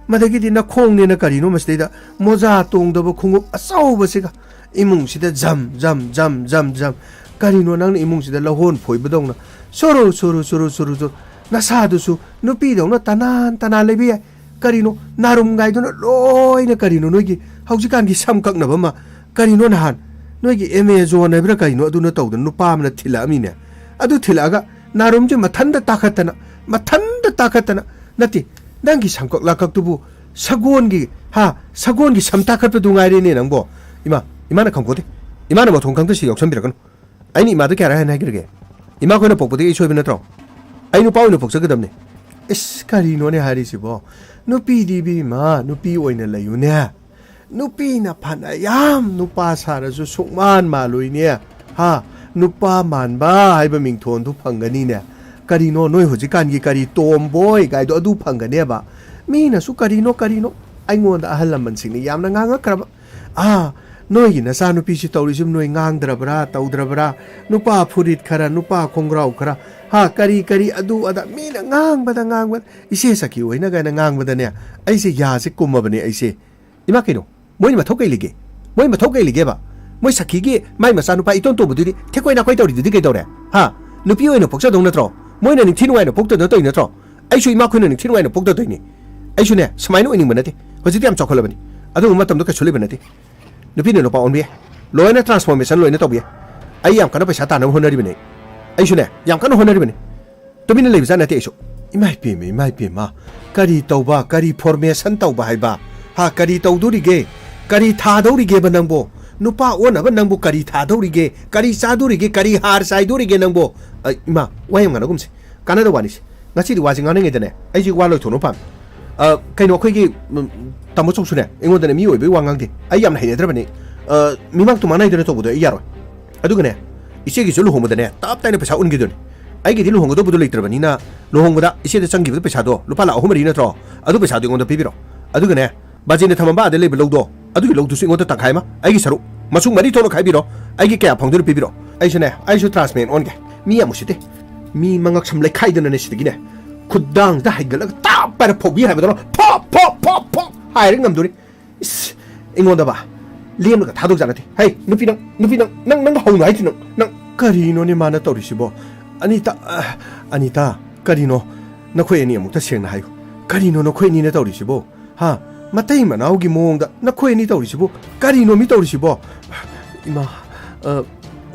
ꯃꯗꯒꯤꯗꯤ ꯅꯈꯣꯡꯅꯦꯅ ꯀꯔꯤꯅꯣ ꯃꯁꯤꯗꯩꯗ ꯃꯣꯖꯥ ꯇꯣꯡꯗꯕ ꯈꯣꯡꯎꯞ ꯑꯆꯧꯕꯁꯤꯒ ꯏꯃꯨꯡꯁꯤꯗ ꯖꯝ ꯖꯝ ꯖꯝ ꯖꯝ ꯖꯝ꯫ ꯀꯔꯤꯅꯣ ꯅꯪꯅ ꯏꯃꯨꯡꯁꯤꯗ ꯂꯧꯍꯣꯟ ꯐꯣꯏꯕꯗꯧꯅ ꯁꯨꯔꯨ ꯁꯨꯔꯨ ꯁꯨꯔꯨ ꯁꯨꯔꯨ ꯁꯨꯔꯨ? ꯅꯁꯥꯗꯨꯁꯨ ꯅꯨꯄꯤꯗꯧꯅ ꯇꯅꯥꯟ ꯇꯅꯥꯟ ꯂꯩꯕ ꯌꯥꯏ꯫ ꯀꯔꯤꯅꯣ ꯅꯥꯔꯨꯝꯒꯥꯏꯗꯨꯅ ꯂꯣꯏꯅ ꯀꯔꯤꯅꯣ ꯅꯣꯏꯒꯤ ꯍꯧꯖꯤꯛꯀꯥꯟꯒꯤ ꯁꯝ ꯀꯛꯅꯕ ꯑꯃ? ꯀꯔꯤꯅꯣ ꯅꯍꯥꯟ ꯅꯣꯏꯒꯤ ꯑꯦꯃꯦꯖꯣꯟ ꯍꯥꯏꯕ꯭ꯔꯥ ꯀꯔꯤꯅꯣ ꯑꯗꯨꯅ ꯇꯧꯗꯅ ꯅꯨꯄꯥ ꯑꯃꯅ ꯊꯤꯜꯂꯛꯑꯃꯤꯅꯦ꯫ ꯑꯗꯨ ꯊꯤꯜꯂꯛꯑꯒ ꯅꯥꯔꯨꯝꯁꯦ ꯃꯊꯟꯇ ꯇꯥꯈꯠꯇꯅ, ꯃꯊꯟꯇ ꯇꯥꯈꯠꯇꯅ, ꯅꯠꯇꯦ, ꯅꯪꯒꯤ ꯁꯝꯀꯛ ꯂꯥꯀꯛꯇꯨꯕꯨ ꯁꯒꯣꯜꯒꯤ, ꯍꯥ, ꯁꯒꯣꯜꯒꯤ ꯁꯝ ꯇꯥꯈꯠꯄꯗꯨ ꯉꯥꯏꯔꯦꯅꯦ ꯅꯪꯕꯣ꯫ ꯏꯃꯥ, ꯏꯃꯥꯅ ꯈꯪꯄꯣꯠꯇꯦ꯫ ꯏꯃꯥꯅ ꯃꯊꯣꯡ ꯈꯪꯗ ꯁꯤ ꯌꯥꯎꯁꯟꯕꯤꯔꯛꯀꯅꯨ꯫ ꯑꯩꯅ ꯏꯃꯥꯗ ꯀꯌꯥꯔꯛ ꯍꯥꯏꯅ ꯍꯥꯏꯈ꯭ꯔꯒꯦ? ꯏꯃꯥ ꯑꯩꯈꯣꯏꯅ ꯄꯣꯛꯄꯗꯒꯤ ꯑꯩ ꯁꯣꯏꯕ ꯅꯠꯇ꯭ꯔꯣ? ꯑꯩ ꯅꯨꯄꯥ ꯑꯣꯏꯅ ꯄꯣꯛꯆꯒꯗꯕꯅꯤ꯫ ꯏꯁ, ꯀꯔꯤꯅꯣꯅꯦ ꯍꯥꯏꯔꯤꯁꯤꯕꯣ? ꯅꯨꯄꯤꯗꯤ ꯏꯕꯦꯝꯃ, ꯅꯨꯄꯤ ꯑꯣꯏꯅ ꯂꯩꯌꯨꯅꯦ꯫ ꯅꯨꯄꯤꯅ ꯐꯅ ꯌꯥꯝ ꯅꯨꯄꯥ ꯁꯥꯔꯁꯨ ꯁꯨꯛꯃꯥꯟ ꯃꯥꯜꯂꯣꯏꯅꯦ꯫ ꯍꯥ? ꯅꯨꯄꯥ ꯃꯥꯟꯕ ꯍꯥꯏꯕ ꯃꯤꯡꯊꯣꯟꯗꯨ ꯐꯪꯒꯅꯤꯅꯦ꯫ ꯀꯔꯤꯅꯣ ꯅꯣꯏ ꯍꯧꯖꯤꯛꯀꯥꯟꯒꯤ ꯀꯔꯤ ꯇꯣꯝꯕꯣꯏ ꯀꯥꯏꯗꯣ ꯑꯗꯨ ꯐꯪꯒꯅꯦꯕ꯫ ꯃꯤꯅꯁꯨ ꯀꯔꯤꯅꯣ ꯀꯔꯤꯅꯣ, ꯑꯩꯉꯣꯟꯗ ꯑꯍꯜ ꯂꯃꯟꯁꯤꯡꯅ ꯌꯥꯝꯅ ꯉꯥꯡꯉꯛꯈ꯭ꯔꯕ꯫ "ꯑꯥ, ꯅꯣꯏꯒꯤ ꯅꯆꯥꯅꯨꯄꯤꯁꯤ ꯇꯧꯔꯤꯁꯤ ꯅꯣꯏ ꯉꯥꯡꯗ꯭ꯔꯕ꯭ꯔꯥ ꯇꯧꯗ꯭ꯔꯕ꯭ꯔꯥ? ꯅꯨꯄꯥ ꯐꯨꯔꯤꯠ ꯈꯔ, ꯅꯨꯄꯥ ꯈꯣꯡꯒ꯭ꯔꯥꯎ ꯈꯔ, ꯍꯥ, ꯀꯔꯤ ꯀꯔꯤ ꯑꯗꯨ ꯑꯗꯥ", ꯃꯤꯅ ꯉꯥꯡꯕꯗ ꯉꯥꯡꯕꯗ, ꯏꯆꯦ ꯁꯈꯤ ꯍꯣꯏꯅ ꯀꯥꯏꯅ ꯉꯥꯡꯕꯗꯅꯦ, ꯑꯩꯁꯦ ꯌꯥꯁꯦ ꯀꯨꯝꯃꯕꯅꯦ ꯑꯩꯁꯦ꯫ ꯏꯃꯥ, ꯀꯩꯅꯣ? ꯃꯣꯏꯅ ꯃꯊꯧ ꯀꯩ ꯂꯩꯒꯦ? ꯃꯣꯏ ꯃꯊꯧ ꯀꯩ ꯂꯩꯒꯦꯕ? ꯃꯣꯏ ꯁꯈꯤꯒꯤ ꯃꯥꯏ ꯃꯆꯥꯅꯨꯄꯥ ꯏꯇꯣꯟ ꯇꯣꯟꯕꯗꯨꯗꯤ ꯊꯦꯛꯀꯣꯏ ꯅꯥꯀꯣꯏ ꯇꯧꯔꯤꯗꯨꯗꯤ ꯀꯩꯗꯧꯔꯦ? ꯍꯥ? ꯅꯨꯄꯤ ꯑꯣꯏꯅ ꯄꯣꯛꯆꯗꯧ ꯅꯠꯇ꯭ꯔꯣ? ꯃꯣꯏꯅ ꯅꯤꯡꯊꯤ ꯅꯨꯡꯉꯥꯏꯅ ꯄꯣꯛꯇꯗꯧ ꯇꯧꯔꯤ ꯅꯠꯇ꯭ꯔꯣ? ꯑꯩꯁꯨ ꯏꯃꯥ ꯈꯣꯏꯅ ꯅꯤꯡꯊꯤ ꯅꯨꯡꯉꯥꯏꯅ ꯄꯣꯛꯇꯗꯣꯏꯅꯤ꯫ ꯑꯩꯁꯨꯅꯦ, ꯁꯨꯃꯥꯏꯅ ꯑꯣꯏꯅꯤꯡꯕ ꯅꯠꯇꯦ꯫ ꯍꯧꯖꯤꯛꯇꯤ ꯌꯥꯝ ꯆꯥꯎꯈꯠꯂꯕꯅꯤ꯫ ꯑꯗꯨꯒꯨꯝꯕ ꯃꯇꯝꯗꯣ ꯀꯩꯁꯨ ꯂꯩꯕ ꯅꯠꯇꯦ꯫ ꯅꯨꯄꯤꯅ ꯅꯨꯄꯥ ꯑꯣꯟꯕ ꯌꯥꯏ꯫ ꯂꯣꯏꯅ transformation ꯂꯣꯏꯅ ꯇꯧꯕ ꯌꯥꯏ꯫ ꯑꯩ ꯌꯥꯝ ꯀꯟꯅ ꯄꯩꯁꯥ ꯇꯥꯟꯅꯕ ꯍꯣꯠꯅꯔꯤꯕꯅꯦ꯫ ꯑꯩꯁꯨꯅꯦ, ꯌꯥꯝ ꯀꯟꯅ ꯍꯣꯠꯅꯔꯤꯕꯅꯤ꯫ ꯇꯨꯃꯤꯟꯅ ꯂꯩꯕꯖꯥꯠ ꯅꯠꯇꯦ ꯑꯩꯁꯨ꯫ ꯏꯃꯥ ꯏꯄꯦꯝꯃ, ꯏꯃꯥ ꯏꯄꯦꯝꯃ꯫ ꯀꯔꯤ ꯇꯧꯕ, ꯀꯔꯤ formation ꯇꯧꯕ ꯍꯥꯏꯕ? ꯍꯥ, ꯀꯔꯤ ꯇꯧꯗꯣꯔꯤꯒꯦ? ꯀꯔꯤ ꯊꯥꯗꯧꯔꯤꯒꯦꯕ ꯅꯪꯕꯣ? ꯅꯨꯄꯥ ꯑꯣꯟꯅꯕ ꯅꯪꯕꯨ ꯀꯔꯤ ꯊꯥꯗꯧꯔꯤꯒꯦ? ꯀꯔꯤ ꯆꯥꯗꯣꯔꯤꯒꯦ? ꯀꯔꯤ ꯍꯥꯔ ꯆꯥꯏꯗꯣꯔꯤꯒꯦ ꯅꯪꯕꯣ? ꯑ, ꯏꯃꯥ, ꯋꯥ ꯌꯥꯝ ꯉꯥꯡꯅꯒꯨꯝꯁꯦ꯫ ꯀꯥꯟꯅꯗꯕ ꯋꯥꯅꯤꯁꯦ꯫ ꯉꯁꯤꯗꯤ ꯋꯥꯁꯦ ꯉꯥꯡꯅꯤꯡꯉꯩꯗꯅꯦ, ꯑꯩꯁꯦ ꯋꯥ ꯂꯣꯏꯊꯣꯛꯅꯕ ꯄꯥꯝꯃꯤ꯫ ꯑ, ꯀꯩꯅꯣ, ꯑꯩꯈꯣꯏꯒꯤ, ꯎꯝ, ꯇꯥꯃꯣ ꯆꯧꯁꯨꯅꯦ, ꯑꯩꯉꯣꯟꯗꯅꯦ ꯃꯤ ꯑꯣꯏꯕꯒꯤ ꯋꯥ ꯉꯥꯡꯗꯦ꯫ ꯑꯩ ꯌꯥꯝꯅ ꯍꯩꯅꯗ꯭ꯔꯕꯅꯤ꯫ ꯑ, ꯃꯤꯃꯥꯡ ꯇꯨꯃꯥꯡ ꯅꯥꯏꯗꯅ ꯇꯧꯕꯗꯣ ꯑꯩ ꯌꯥꯔꯣꯏ꯫ ꯑꯗꯨꯒꯅꯦ, ꯏꯆꯦꯒꯤꯁꯨ ꯂꯨꯍꯣꯡꯕꯗꯅꯦ, ꯇꯞ ꯇꯥꯏꯅ ꯄꯩꯁꯥ ꯎꯟꯈꯤꯗꯣꯏꯅꯤ꯫ ꯑꯩꯒꯤꯗꯤ ꯂꯨꯍꯣꯡꯒꯗꯧꯕꯗꯣ ꯂꯩꯇ꯭ꯔꯕꯅꯤꯅ, ꯂꯨꯍꯣꯡꯕꯗ ꯏꯆꯦꯗ ꯆꯪꯈꯤꯕꯗꯣ ꯄꯩꯁꯥꯗꯣ ꯂꯨꯄꯥ ꯂꯥꯈ ꯑꯍꯨꯝ ꯃꯔꯤ ꯅꯠꯇ꯭ꯔꯣ? ꯑꯗꯨ ꯄꯩꯁꯥꯗꯣ ꯑꯩꯉꯣꯟꯗ ꯄꯤꯕꯤꯔꯣ꯫ ꯑꯗꯨꯒꯅꯦ, ꯕꯥꯖꯦꯟꯗ ꯊꯝꯃꯝꯕ ꯑꯥꯗ ꯂꯩꯕ ꯂꯧꯗꯣ, ꯑꯗꯨꯒꯤ ꯂꯧꯗꯨꯁꯨ ꯑꯩꯉꯣꯟꯗ ꯇꯪꯈꯥꯏ ꯑꯃ, ꯑꯩꯒꯤ ꯁꯔꯨꯛ, ꯃꯁꯨꯡ ꯃꯔꯤ ꯊꯣꯛꯅ ꯈꯥꯏꯕꯤꯔꯣ꯫ ꯑꯩꯒꯤ ꯀꯌꯥ ꯐꯪꯗꯣꯏꯅꯣ ꯄꯤꯕꯤꯔꯣ꯫ ꯑꯩꯁꯨꯅꯦ, ꯑꯩꯁꯨ tradesman ꯑꯣꯟꯒꯦ꯫ ꯃꯤ ꯌꯥꯝ ꯎꯁꯤꯠꯇꯦ꯫ ꯃꯤ ꯃꯉꯛ ꯁꯝ ꯂꯩꯈꯥꯏꯗꯅꯅꯦ ꯁꯤꯗꯒꯤꯅꯦ, ꯈꯨꯗꯥꯡꯗ ꯍꯥꯏꯒꯠꯂꯒ ꯇꯥꯞ ꯄꯥꯏꯔ ꯐꯧꯕꯤ ꯍꯥꯏꯕꯗꯧꯅ ꯐꯣꯞ, ꯐꯣꯞ, ꯐꯣꯞ, ꯐꯣꯞ ꯍꯥꯏꯔꯒ ꯉꯝꯗꯣꯔꯤ꯫ ꯏꯁ, ꯑꯩꯉꯣꯟꯗꯕ ꯂꯦꯝꯂꯒ ꯊꯥꯗꯣꯛ ꯖꯥꯠ ꯅꯠꯇꯦ꯫ ꯍꯩ, ꯅꯨꯄꯤ ꯅꯪ, ꯅꯨꯄꯤ ꯅꯪ, ꯅꯪ, ꯅꯪ ꯍꯧꯅ ꯍꯥꯏꯁꯤ ꯅꯪ, ꯅꯪ꯫ ꯀꯔꯤꯅꯣꯅꯦ ꯃꯥꯅ ꯇꯧꯔꯤꯁꯤꯕꯣ? ꯑꯅꯤꯇꯥ, ꯑ, ꯑꯅꯤꯇꯥ, ꯀꯔꯤꯅꯣ? ꯅꯈꯣꯏ ꯑꯅꯤ ꯑꯃꯨꯛꯇ ꯁꯦꯡꯅ ꯍꯥꯏꯌꯨ꯫ ꯀꯔꯤꯅꯣ ꯅꯈꯣꯏ ꯑꯅꯤꯅ ꯇꯧꯔꯤꯁꯤꯕꯣ? ꯍꯥ? ꯃꯇꯩ ꯃꯅꯥꯎꯒꯤ ꯃꯑꯣꯡꯗ ꯅꯈꯣꯏ ꯑꯅꯤ ꯇꯧꯔꯤꯁꯤꯕꯨ? ꯀꯔꯤꯅꯣ ꯃꯤ ꯇꯧꯔꯤꯁꯤꯕꯣ? ꯏꯃꯥ, ꯑ,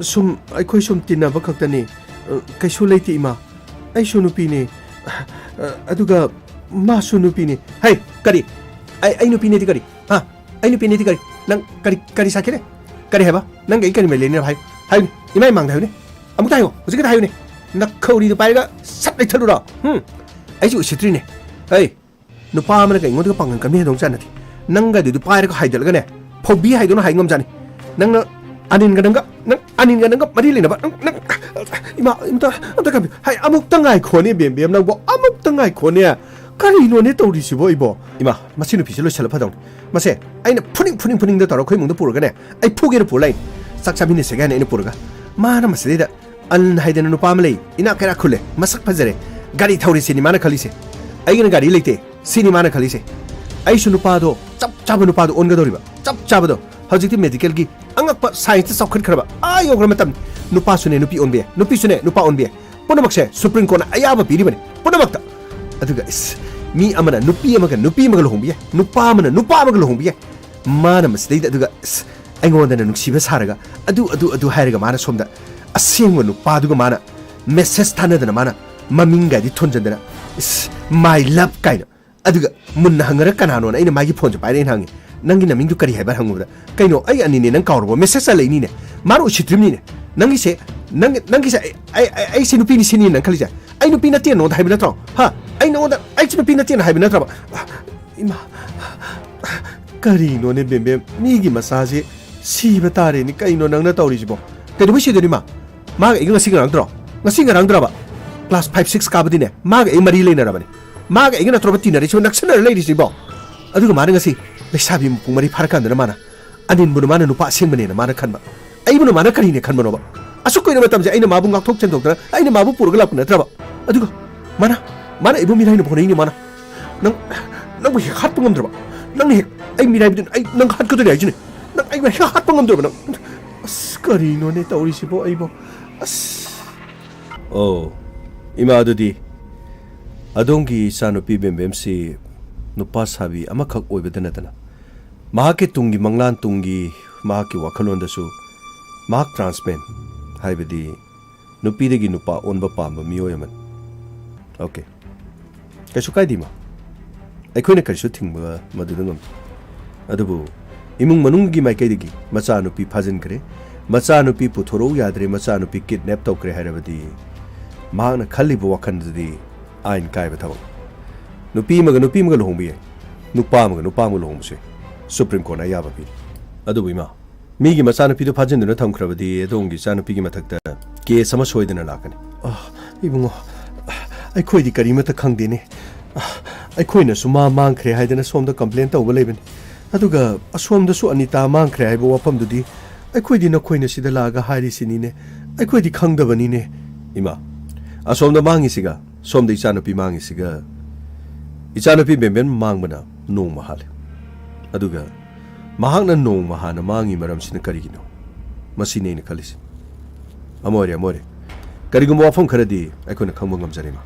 ꯁꯨꯝ, ꯑꯩꯈꯣꯏ ꯁꯨꯝ ꯇꯤꯟꯅꯕ ꯈꯛꯇꯅꯤ꯫ ꯑ, ꯀꯩꯁꯨ ꯂꯩꯇꯦ, ꯏꯃꯥ꯫ ꯑꯩꯁꯨ ꯅꯨꯄꯤꯅꯤ꯫ ꯑ, ꯑꯗꯨꯒ ꯃꯥꯁꯨ ꯅꯨꯄꯤꯅꯤ꯫ ꯍꯩ, ꯀꯔꯤ? ꯑꯩ, ꯑꯩ ꯅꯨꯄꯤꯅꯦꯗꯤ ꯀꯔꯤ? ꯍꯥ? ꯑꯩ ꯅꯨꯄꯤꯅꯦꯗꯤ ꯀꯔꯤ? ꯅꯪ ꯀꯔꯤ, ꯀꯔꯤ ꯁꯥꯈꯤꯔꯦ? ꯀꯔꯤ ꯍꯥꯏꯕ? ꯅꯪꯒ ꯑꯩ ꯀꯔꯤ ꯃꯔꯤ ꯂꯩꯅꯔꯕ? ꯍꯥꯏꯌꯨ, ꯍꯥꯏꯌꯨꯅꯦ꯫ ꯏꯃꯥ ꯏꯃꯥꯡꯗ ꯍꯥꯏꯌꯨꯅꯦ꯫ ꯑꯃꯨꯛꯇ ꯍꯥꯏꯌꯣ, ꯍꯧꯖꯤꯛꯀꯤꯗ ꯍꯥꯏꯌꯨꯅꯦ꯫ ꯅꯈꯧꯔꯤꯗꯣ ꯄꯥꯏꯔꯒ ꯁꯠ ꯂꯩꯊꯠꯂꯨꯔꯣ? ꯍꯨꯝ? ꯑꯩꯁꯨ ꯎꯁꯤꯠꯇ꯭ꯔꯤꯅꯦ꯫ ꯍꯩ, ꯅꯨꯄꯥ ꯑꯃꯅꯒ ꯑꯩꯉꯣꯟꯗꯒ ꯄꯥꯡꯒꯜ ꯀꯟꯕꯤ ꯍꯥꯏꯗꯧ ꯆꯥꯅꯗꯦ꯫ ꯅꯪꯒꯗꯨꯗꯤ ꯄꯥꯏꯔꯒ ꯍꯥꯏꯗꯠꯂꯒꯅꯦ, ꯐꯧꯕꯤ ꯍꯥꯏꯗꯧꯅ ꯍꯥꯏ ꯉꯝꯖꯥꯠꯅꯤ꯫ ꯅꯪꯅ ꯑꯅꯤꯟꯒ ꯅꯪꯒ, ꯅꯪ ꯑꯅꯤꯟꯒ ꯅꯪꯒ ꯃꯔꯤ ꯂꯩꯅꯕ, ꯅꯪ, ꯅꯪ, ꯏꯃꯥ, ꯑꯝꯇ, ꯑꯝꯇ ꯈꯟꯕꯤꯌꯨ꯫ ꯍꯥꯏ, ꯑꯃꯨꯛꯇ ꯉꯥꯏꯈꯣꯅꯦ, ꯕꯦꯝ ꯕꯦꯝ, ꯅꯪꯕꯨ ꯑꯃꯨꯛꯇ ꯉꯥꯏꯈꯣꯅꯦ꯫ ꯀꯔꯤꯅꯣꯅꯦ ꯇꯧꯔꯤꯁꯤꯕꯣ ꯑꯩꯕꯣ? ꯏꯃꯥ, ꯃꯁꯤ ꯅꯨꯄꯤꯁꯦ ꯂꯣꯏꯁꯤꯜꯂ ꯐꯗꯧꯅꯤ꯫ ꯃꯁꯦ ꯑꯩꯅ ꯐꯨꯅꯤꯡ ꯐꯨꯅꯤꯡ ꯐꯨꯅꯤꯡꯗ ꯇꯧꯔ ꯑꯩꯈꯣꯏ ꯏꯃꯨꯡꯗ ꯄꯨꯔꯒꯅꯦ, ꯑꯩ ꯐꯨꯒꯦꯅ ꯄꯨꯔ ꯂꯥꯛꯏꯅꯤ꯫ ꯆꯥꯛ ꯆꯥꯃꯤꯟꯅꯁꯦ ꯍꯥꯏꯅ ꯑꯩꯅ ꯄꯨꯔꯒ, ꯃꯥꯅ ꯃꯁꯤꯗꯩꯗ ꯑꯜ ꯍꯥꯏꯗꯅ ꯅꯨꯄꯥ ꯑꯃ ꯂꯩ, ꯏꯅꯥꯛ ꯀꯩꯔꯥꯛ ꯈꯨꯜꯂꯦ, ꯃꯁꯛ ꯐꯖꯔꯦ, ꯒꯥꯔꯤ ꯊꯧꯔꯤ ꯁꯤꯅꯤ ꯃꯥꯅ ꯈꯜꯂꯤꯁꯦ꯫ ꯑꯩꯒꯤꯅ ꯒꯥꯔꯤ ꯂꯩꯇꯦ ꯁꯤꯅꯤ ꯃꯥꯅ ꯈꯜꯂꯤꯁꯦ꯫ ꯑꯩꯁꯨ ꯅꯨꯄꯥꯗꯣ, ꯆꯞ ꯆꯥꯕ ꯅꯨꯄꯥꯗꯣ ꯑꯣꯟꯒꯗꯧꯔꯤꯕ, ꯆꯞ ꯆꯥꯕꯗꯣ꯫ ꯍꯧꯖꯤꯛꯇꯤ ꯃꯦꯗꯤꯀꯦꯜꯒꯤ ꯑꯉꯛꯄ ꯁꯥꯏꯟꯁꯇ ꯆꯥꯎꯈꯠꯈ꯭ꯔꯕ ꯑꯥ ꯌꯧꯈ꯭ꯔ ꯃꯇꯝ, ꯅꯨꯄꯥꯁꯨꯅꯦ ꯅꯨꯄꯤ ꯑꯣꯟꯕ ꯌꯥꯏ, ꯅꯨꯄꯤꯁꯨꯅꯦ ꯅꯨꯄꯥ ꯑꯣꯟꯕ ꯌꯥꯏ꯫ ꯄꯨꯝꯅꯃꯛꯁꯦ ꯁꯨꯄ꯭ꯔꯤꯝ ꯀꯣꯔꯠꯅ ꯑꯌꯥꯕ ꯄꯤꯔꯤꯕꯅꯤ ꯄꯨꯝꯅꯃꯛꯇ꯫ ꯑꯗꯨꯒ ꯏꯁ, ꯃꯤ ꯑꯃꯅ ꯅꯨꯄꯤ ꯑꯃꯒ, ꯅꯨꯄꯤ ꯑꯃꯒ ꯂꯨꯍꯣꯡꯕ ꯌꯥꯏ, ꯅꯨꯄꯥ ꯑꯃꯅ ꯅꯨꯄꯥ ꯑꯃꯒ ꯂꯨꯍꯣꯡꯕ ꯌꯥꯏ꯫ ꯃꯥꯅ ꯃꯁꯤꯗꯩꯗ ꯑꯗꯨꯒ ꯏꯁ, ꯑꯩꯉꯣꯟꯗꯅ ꯅꯨꯡꯁꯤꯕ ꯁꯥꯔꯒ ꯑꯗꯨ ꯑꯗꯨ ꯑꯗꯨ ꯍꯥꯏꯔꯒ ꯃꯥꯅ ꯁꯣꯝꯗ ꯑꯁꯦꯡꯕ ꯅꯨꯄꯥꯗꯨꯒ ꯃꯥꯅ ꯃꯦꯁꯦꯁ ꯊꯥꯅꯗꯅ, ꯃꯥꯅ ꯃꯃꯤꯡꯒꯥꯏꯗꯤ ꯊꯣꯟꯖꯟꯗꯅ, ꯏꯁ, "My love" ꯀꯥꯏꯅ꯫ ꯑꯗꯨꯒ ꯃꯨꯟꯅ ꯍꯪꯉꯔ ꯀꯅꯥꯅꯣꯅ ꯑꯩꯅ ꯃꯥꯒꯤ ꯐꯣꯟꯁꯦ ꯄꯥꯏꯔꯦ, ꯑꯩꯅ ꯍꯪꯉꯤ, "ꯅꯪꯒꯤ ꯅꯃꯤꯡꯗꯨ ꯀꯔꯤ ꯍꯥꯏꯕ?" ꯍꯪꯉꯨꯕꯗ, "ꯀꯩꯅꯣ, ꯑꯩ ꯑꯅꯤꯅꯦ ꯅꯪ ꯀꯥꯎꯔꯕꯣ? ꯃꯦꯁꯦꯁ ꯆꯠꯂꯛꯏꯅꯤꯅꯦ, ꯃꯥꯅ ꯎꯁꯤꯠꯇ꯭ꯔꯤꯕꯅꯤꯅꯦ꯫ ꯅꯪꯒꯤꯁꯦ, ꯅꯪ, ꯅꯪꯒꯤꯁꯦ ꯑꯩ, ꯑꯩ, ꯑꯩ, ꯑꯩꯁꯦ ꯅꯨꯄꯤꯅꯤ ꯁꯤꯅꯤ ꯅꯪ ꯈꯜꯂꯤꯁꯦ? ꯑꯩ ꯅꯨꯄꯤ ꯅꯠꯇꯦ ꯅꯉꯣꯟꯗ ꯍꯥꯏꯕ ꯅꯠꯇ꯭ꯔꯣ? ꯍꯥ? ꯑꯩ ꯅꯉꯣꯟꯗ, ꯑꯩꯁꯦ ꯅꯨꯄꯤ ꯅꯠꯇꯦꯅ ꯍꯥꯏꯕ ꯅꯠꯇ꯭ꯔꯕ?" ꯏꯃꯥ, ꯀꯔꯤꯅꯣꯅꯦ ꯕꯦꯝꯕꯦꯝ, ꯃꯤꯒꯤ ꯃꯆꯥꯁꯦ ꯁꯤꯕ ꯇꯥꯔꯦꯅꯦ꯫ ꯀꯩꯅꯣ ꯅꯪꯅ ꯇꯧꯔꯤꯁꯤꯕꯣ? ꯀꯩꯗꯧꯕꯩ ꯁꯤꯗꯣꯏꯅꯣ ꯏꯃꯥ? ꯃꯥꯒ ꯑꯩꯒ ꯉꯁꯤ ꯉꯔꯥꯡꯗ꯭ꯔꯣ? ꯉꯁꯤ ꯉꯔꯥꯡꯗ꯭ꯔꯕ? ꯀ꯭ꯂꯥꯁ ꯐꯥꯏꯚ, ꯁꯤꯛꯁ ꯀꯥꯕꯗꯤꯅꯦ, ꯃꯥꯒ ꯑꯩ ꯃꯔꯤ ꯂꯩꯅꯔꯕꯅꯦ꯫ ꯃꯥꯒ ꯑꯩꯒ ꯅꯠꯇ꯭ꯔꯣꯕ ꯇꯤꯟꯅꯔꯤꯁꯤꯕꯣ, ꯅꯛꯁꯤꯟꯅꯔ ꯂꯩꯔꯤꯁꯤꯕꯣ? ꯑꯗꯨꯒ ꯃꯥꯅ ꯉꯁꯤ ꯂꯩꯁꯥꯕꯤ ꯃꯄꯨꯡ ꯃꯔꯩ ꯐꯥꯔꯀꯥꯟꯗꯅ ꯃꯥꯅ, ꯑꯅꯤꯟꯕꯨꯅ ꯃꯥꯅ ꯅꯨꯄꯥ ꯑꯁꯦꯡꯕꯅꯦꯅ ꯃꯥꯅ ꯈꯟꯕ, ꯑꯩꯕꯨꯅ ꯃꯥꯅ ꯀꯔꯤꯅꯦ ꯈꯟꯕꯅꯣꯕ? ꯑꯁꯨꯛ ꯀꯨꯏꯅ ꯃꯇꯝꯁꯦ ꯑꯩꯅ ꯃꯥꯕꯨ ꯉꯥꯛꯊꯣꯛ ꯆꯦꯟꯊꯣꯛꯇꯅ ꯑꯩꯅ ꯃꯥꯕꯨ ꯄꯨꯔꯒ ꯂꯥꯛꯄ ꯅꯠꯇ꯭ꯔꯕ? ꯑꯗꯨꯒ ꯃꯥꯅ, ꯃꯥꯅ ꯑꯩꯕꯨ ꯃꯤꯔꯥꯏꯅ ꯍꯣꯠꯅꯩꯅꯦ ꯃꯥꯅ꯫ ꯅꯪ, ꯅꯪꯕꯨ ꯍꯦꯛ ꯍꯥꯠꯄ ꯉꯝꯗ꯭ꯔꯕ? ꯅꯪꯅ ꯍꯦꯛ ꯑꯩ ꯃꯤꯔꯥꯏꯕꯗꯨꯅ ꯑꯩ ꯅꯪ ꯍꯥꯠꯀꯗꯣꯏꯅꯦ ꯍꯥꯏꯁꯤꯅꯦ꯫ ꯅꯪ ꯑꯩꯕꯨ ꯍꯦꯛ ꯍꯥꯠꯄ ꯉꯝꯗ꯭ꯔꯕ ꯅꯪ? ꯑꯁ, ꯀꯔꯤꯅꯣꯅꯦ ꯇꯧꯔꯤꯁꯤꯕꯣ ꯑꯩꯕꯣ? ꯑꯁ꯫ ꯑꯣ, ꯏꯃꯥ, ꯑꯗꯨꯗꯤ ꯑꯗꯣꯝꯒꯤ ꯏꯆꯥꯅꯨꯄꯤ ꯕꯦꯝꯕꯦꯝꯁꯤ ꯅꯨꯄꯥ ꯁꯥꯕꯤ ꯑꯃꯈꯛ ꯑꯣꯏꯕꯗ ꯅꯠꯇꯅ ꯃꯍꯥꯛꯀꯤ ꯇꯨꯡꯒꯤ ꯃꯪꯂꯥꯟ, ꯇꯨꯡꯒꯤ ꯃꯍꯥꯛꯀꯤ ꯋꯥꯈꯜꯂꯣꯟꯗꯁꯨ ꯃꯍꯥꯛ ꯇ꯭ꯔꯥꯟꯁꯃꯦꯟ, ꯍꯥꯏꯕꯗꯤ ꯅꯨꯄꯤꯗꯒꯤ ꯅꯨꯄꯥ ꯑꯣꯟꯕ ꯄꯥꯝꯕ ꯃꯤꯑꯣꯏ ꯑꯃꯅꯤ꯫ ꯑꯣꯀꯦ, ꯀꯩꯁꯨ ꯀꯥꯏꯗꯦ, ꯏꯃꯥ꯫ ꯑꯩꯈꯣꯏꯅ ꯀꯔꯤꯁꯨ ꯊꯤꯡꯕ ꯃꯗꯨꯗ ꯉꯝꯗꯦ꯫ ꯑꯗꯨꯕꯨ ꯏꯃꯨꯡ ꯃꯅꯨꯡꯒꯤ ꯃꯥꯏꯀꯩꯗꯒꯤ ꯃꯆꯥꯅꯨꯄꯤ ꯐꯥꯖꯤꯟꯈ꯭ꯔꯦ, ꯃꯆꯥꯅꯨꯄꯤ ꯄꯨꯊꯣꯔꯛꯎ ꯌꯥꯗ꯭ꯔꯦ, ꯃꯆꯥꯅꯨꯄꯤ ꯀꯤꯗꯅꯦꯞ ꯇꯧꯈ꯭ꯔꯦ ꯍꯥꯏꯔꯕꯗꯤ ꯃꯍꯥꯛꯅ ꯈꯜꯂꯤꯕ ꯋꯥꯈꯜꯗꯨꯗꯤ ꯑꯥꯏꯟ ꯀꯥꯏꯕ ꯊꯕꯛ꯫ ꯅꯨꯄꯤ ꯑꯃꯒ ꯅꯨꯄꯤ ꯑꯃꯒ ꯂꯨꯍꯣꯡꯕ ꯌꯥꯏ, ꯅꯨꯄꯥ ꯑꯃꯒ ꯅꯨꯄꯥ ꯑꯃꯒ ꯂꯨꯍꯣꯡꯕꯁꯨ ꯌꯥꯏ꯫ ꯁꯨꯄ꯭ꯔꯤꯝ ꯀꯣꯔꯠꯅ ꯑꯌꯥꯕ ꯄꯤ꯫ ꯑꯗꯨꯕꯨ ꯏꯃꯥ, ꯃꯤꯒꯤ ꯃꯆꯥꯅꯨꯄꯤꯗꯨ ꯐꯥꯖꯤꯟꯗꯨꯅ ꯊꯝꯈ꯭ꯔꯕꯗꯤ ꯑꯗꯣꯝꯒꯤ ꯏꯆꯥꯅꯨꯄꯤꯒꯤ ꯃꯊꯛꯇ ꯀꯦꯁ ꯑꯃ ꯁꯣꯏꯗꯅ ꯂꯥꯛꯀꯅꯤ꯫ ꯑ, ꯏꯕꯨꯡꯉꯣ, ꯑꯩꯈꯣꯏꯗꯤ ꯀꯔꯤꯃꯠꯇ ꯈꯪꯗꯦꯅꯦ꯫ ꯑ, ꯑꯩꯈꯣꯏꯅꯁꯨ ꯃꯥ ꯃꯥꯡꯈ꯭ꯔꯦ ꯍꯥꯏꯗꯅ ꯁꯣꯝꯗ ꯀꯝꯄ꯭ꯂꯦꯟ ꯇꯧꯕ ꯂꯩꯕꯅꯤ꯫ ꯑꯗꯨꯒ ꯑꯁꯣꯝꯗꯁꯨ ꯑꯅꯤꯇꯥ ꯃꯥꯡꯈ꯭ꯔꯦ ꯍꯥꯏꯕ ꯋꯥꯐꯝꯗꯨꯗꯤ ꯑꯩꯈꯣꯏꯗꯤ ꯅꯈꯣꯏꯅ ꯁꯤꯗ ꯂꯥꯛꯑꯒ ꯍꯥꯏꯔꯤꯁꯤꯅꯤꯅꯦ꯫ ꯑꯩꯈꯣꯏꯗꯤ ꯈꯪꯗꯕꯅꯤꯅꯦ꯫ ꯏꯃꯥ, ꯑꯁꯣꯝꯗ ꯃꯥꯡꯉꯤꯁꯤꯒ ꯁꯣꯝꯗ ꯏꯆꯥꯅꯨꯄꯤ ꯃꯥꯡꯉꯤꯁꯤꯒ, ꯏꯆꯥꯅꯨꯄꯤ ꯕꯦꯝꯕꯦꯝ ꯃꯥꯡꯕꯅ ꯅꯣꯡꯃ ꯍꯥꯜꯂꯦ꯫ ꯑꯗꯨꯒ ꯃꯍꯥꯛꯅ ꯅꯣꯡꯃ ꯍꯥꯟꯅ ꯃꯥꯡꯉꯤ ꯃꯔꯝꯁꯤꯅ ꯀꯔꯤꯒꯤꯅꯣ? ꯃꯁꯤꯅꯤ ꯑꯩꯅ ꯈꯜꯂꯤꯁꯤ꯫ ꯑꯃ ꯑꯣꯏꯔꯦ, ꯑꯃ ꯑꯣꯏꯔꯦ꯫ ꯀꯔꯤꯒꯨꯝꯕ ꯋꯥꯐꯝ ꯈꯔꯗꯤ ꯑꯩꯈꯣꯏꯅ ꯈꯪꯕ ꯉꯝꯖꯔꯦ, ꯏꯃꯥ꯫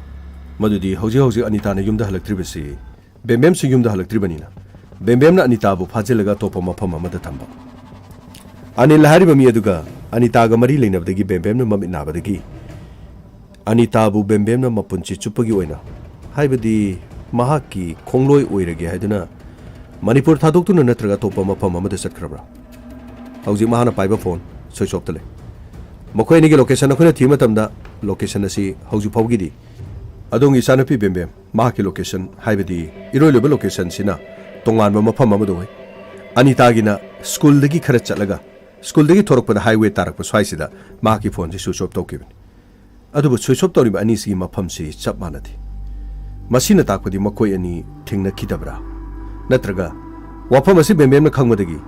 ꯃꯗꯨꯗꯤ ꯍꯧꯖꯤꯛ ꯍꯧꯖꯤꯛ ꯑꯅꯤꯇꯥꯅ ꯌꯨꯝꯗ ꯍꯜꯂꯛꯇ꯭ꯔꯤꯕꯁꯤ, ꯕꯦꯝꯕꯦꯝꯁꯨ ꯌꯨꯝꯗ ꯍꯜꯂꯛꯇ꯭ꯔꯤꯕꯅꯤꯅ, ꯕꯦꯝꯕꯦꯝꯅ ꯑꯅꯤꯇꯥꯕꯨ ꯐꯥꯖꯤꯜꯂꯒ ꯑꯇꯣꯞꯄ ꯃꯐꯝ ꯑꯃꯗ ꯊꯝꯕ꯫ ꯑꯅꯤꯜ ꯍꯥꯏꯔꯤꯕ ꯃꯤ ꯑꯗꯨꯒ ꯑꯅꯤꯇꯥꯒ ꯃꯔꯤ ꯂꯩꯅꯕꯗꯒꯤ ꯕꯦꯝꯕꯦꯝꯅ ꯃꯃꯤꯠ ꯅꯥꯕꯗꯒꯤ ꯑꯅꯤꯇꯥꯕꯨ ꯕꯦꯝꯕꯦꯝꯅ ꯃꯄꯨꯟꯁꯤ ꯆꯨꯞꯄꯒꯤ ꯑꯣꯏꯅ, ꯍꯥꯏꯕꯗꯤ ꯃꯍꯥꯛꯀꯤ ꯈꯣꯡꯂꯣꯏ ꯑꯣꯏꯔꯒꯦ ꯍꯥꯏꯗꯨꯅ ꯃꯅꯤꯄꯨꯔ ꯊꯥꯗꯣꯛꯇꯨꯅ ꯅꯠꯇ꯭ꯔꯒ ꯑꯇꯣꯞꯄ ꯃꯐꯝ ꯑꯃꯗ ꯆꯠꯈ꯭ꯔꯕ꯭ꯔꯥ? ꯍꯧꯖꯤꯛ ꯃꯍꯥꯛꯅ ꯄꯥꯏꯕ ꯐꯣꯟ ꯁ꯭ꯋꯤꯆ ꯑꯣꯐꯇ ꯂꯩ꯫ ꯃꯈꯣꯏ ꯑꯅꯤꯒꯤ ꯂꯣꯀꯦꯁꯟ ꯑꯩꯈꯣꯏꯅ ꯊꯤꯕ ꯃꯇꯝꯗ ꯂꯣꯀꯦꯁꯟ ꯑꯁꯤ ꯍꯧꯖꯤꯛ ꯐꯥꯎꯕꯒꯤꯗꯤ ꯑꯗꯣꯝꯒꯤ ꯏꯆꯥꯅꯨꯄꯤ ꯕꯦꯝꯕꯦꯝ ꯃꯍꯥꯛꯀꯤ ꯂꯣꯀꯦꯁꯟ, ꯍꯥꯏꯕꯗꯤ ꯏꯔꯣꯏ ꯂꯣꯏꯕ ꯂꯣꯀꯦꯁꯟꯁꯤꯅ ꯇꯣꯉꯥꯟꯕ ꯃꯐꯝ ꯑꯃꯗ ꯑꯣꯏ꯫ ꯑꯅꯤꯇꯥꯒꯤꯅ ꯁ꯭ꯀꯨꯜꯗꯒꯤ ꯈꯔ ꯆꯠꯂꯒ, ꯁ꯭ꯀꯨꯜꯗꯒꯤ ꯊꯣꯔꯛꯄꯗ ꯍꯥꯏꯋꯦ ꯇꯥꯔꯛꯄ ꯁ꯭ꯋꯥꯏꯁꯤꯗ ꯃꯍꯥꯛꯀꯤ ꯐꯣꯟꯁꯤ ꯁ꯭ꯋꯤꯆ ꯑꯣꯐ ꯇꯧꯈꯤꯕꯅꯤ꯫ ꯑꯗꯨꯕꯨ ꯁ꯭ꯋꯤꯆ ꯑꯣꯐ ꯇꯧꯔꯤꯕ ꯑꯅꯤꯁꯤꯒꯤ ꯃꯐꯝꯁꯤ ꯆꯞ ꯃꯥꯟꯅꯗꯦ꯫ ꯃꯁꯤꯅ ꯇꯥꯛꯄꯗꯤ ꯃꯈꯣꯏ ꯑꯅꯤ ꯊꯦꯡꯅꯈꯤꯗꯕ꯭ꯔꯥ? ꯅꯠꯇ꯭ꯔꯒ ꯋꯥꯐꯝ ꯑꯁꯤ ꯕꯦꯝꯕꯦꯝꯅ ꯈꯪꯕꯗꯒꯤ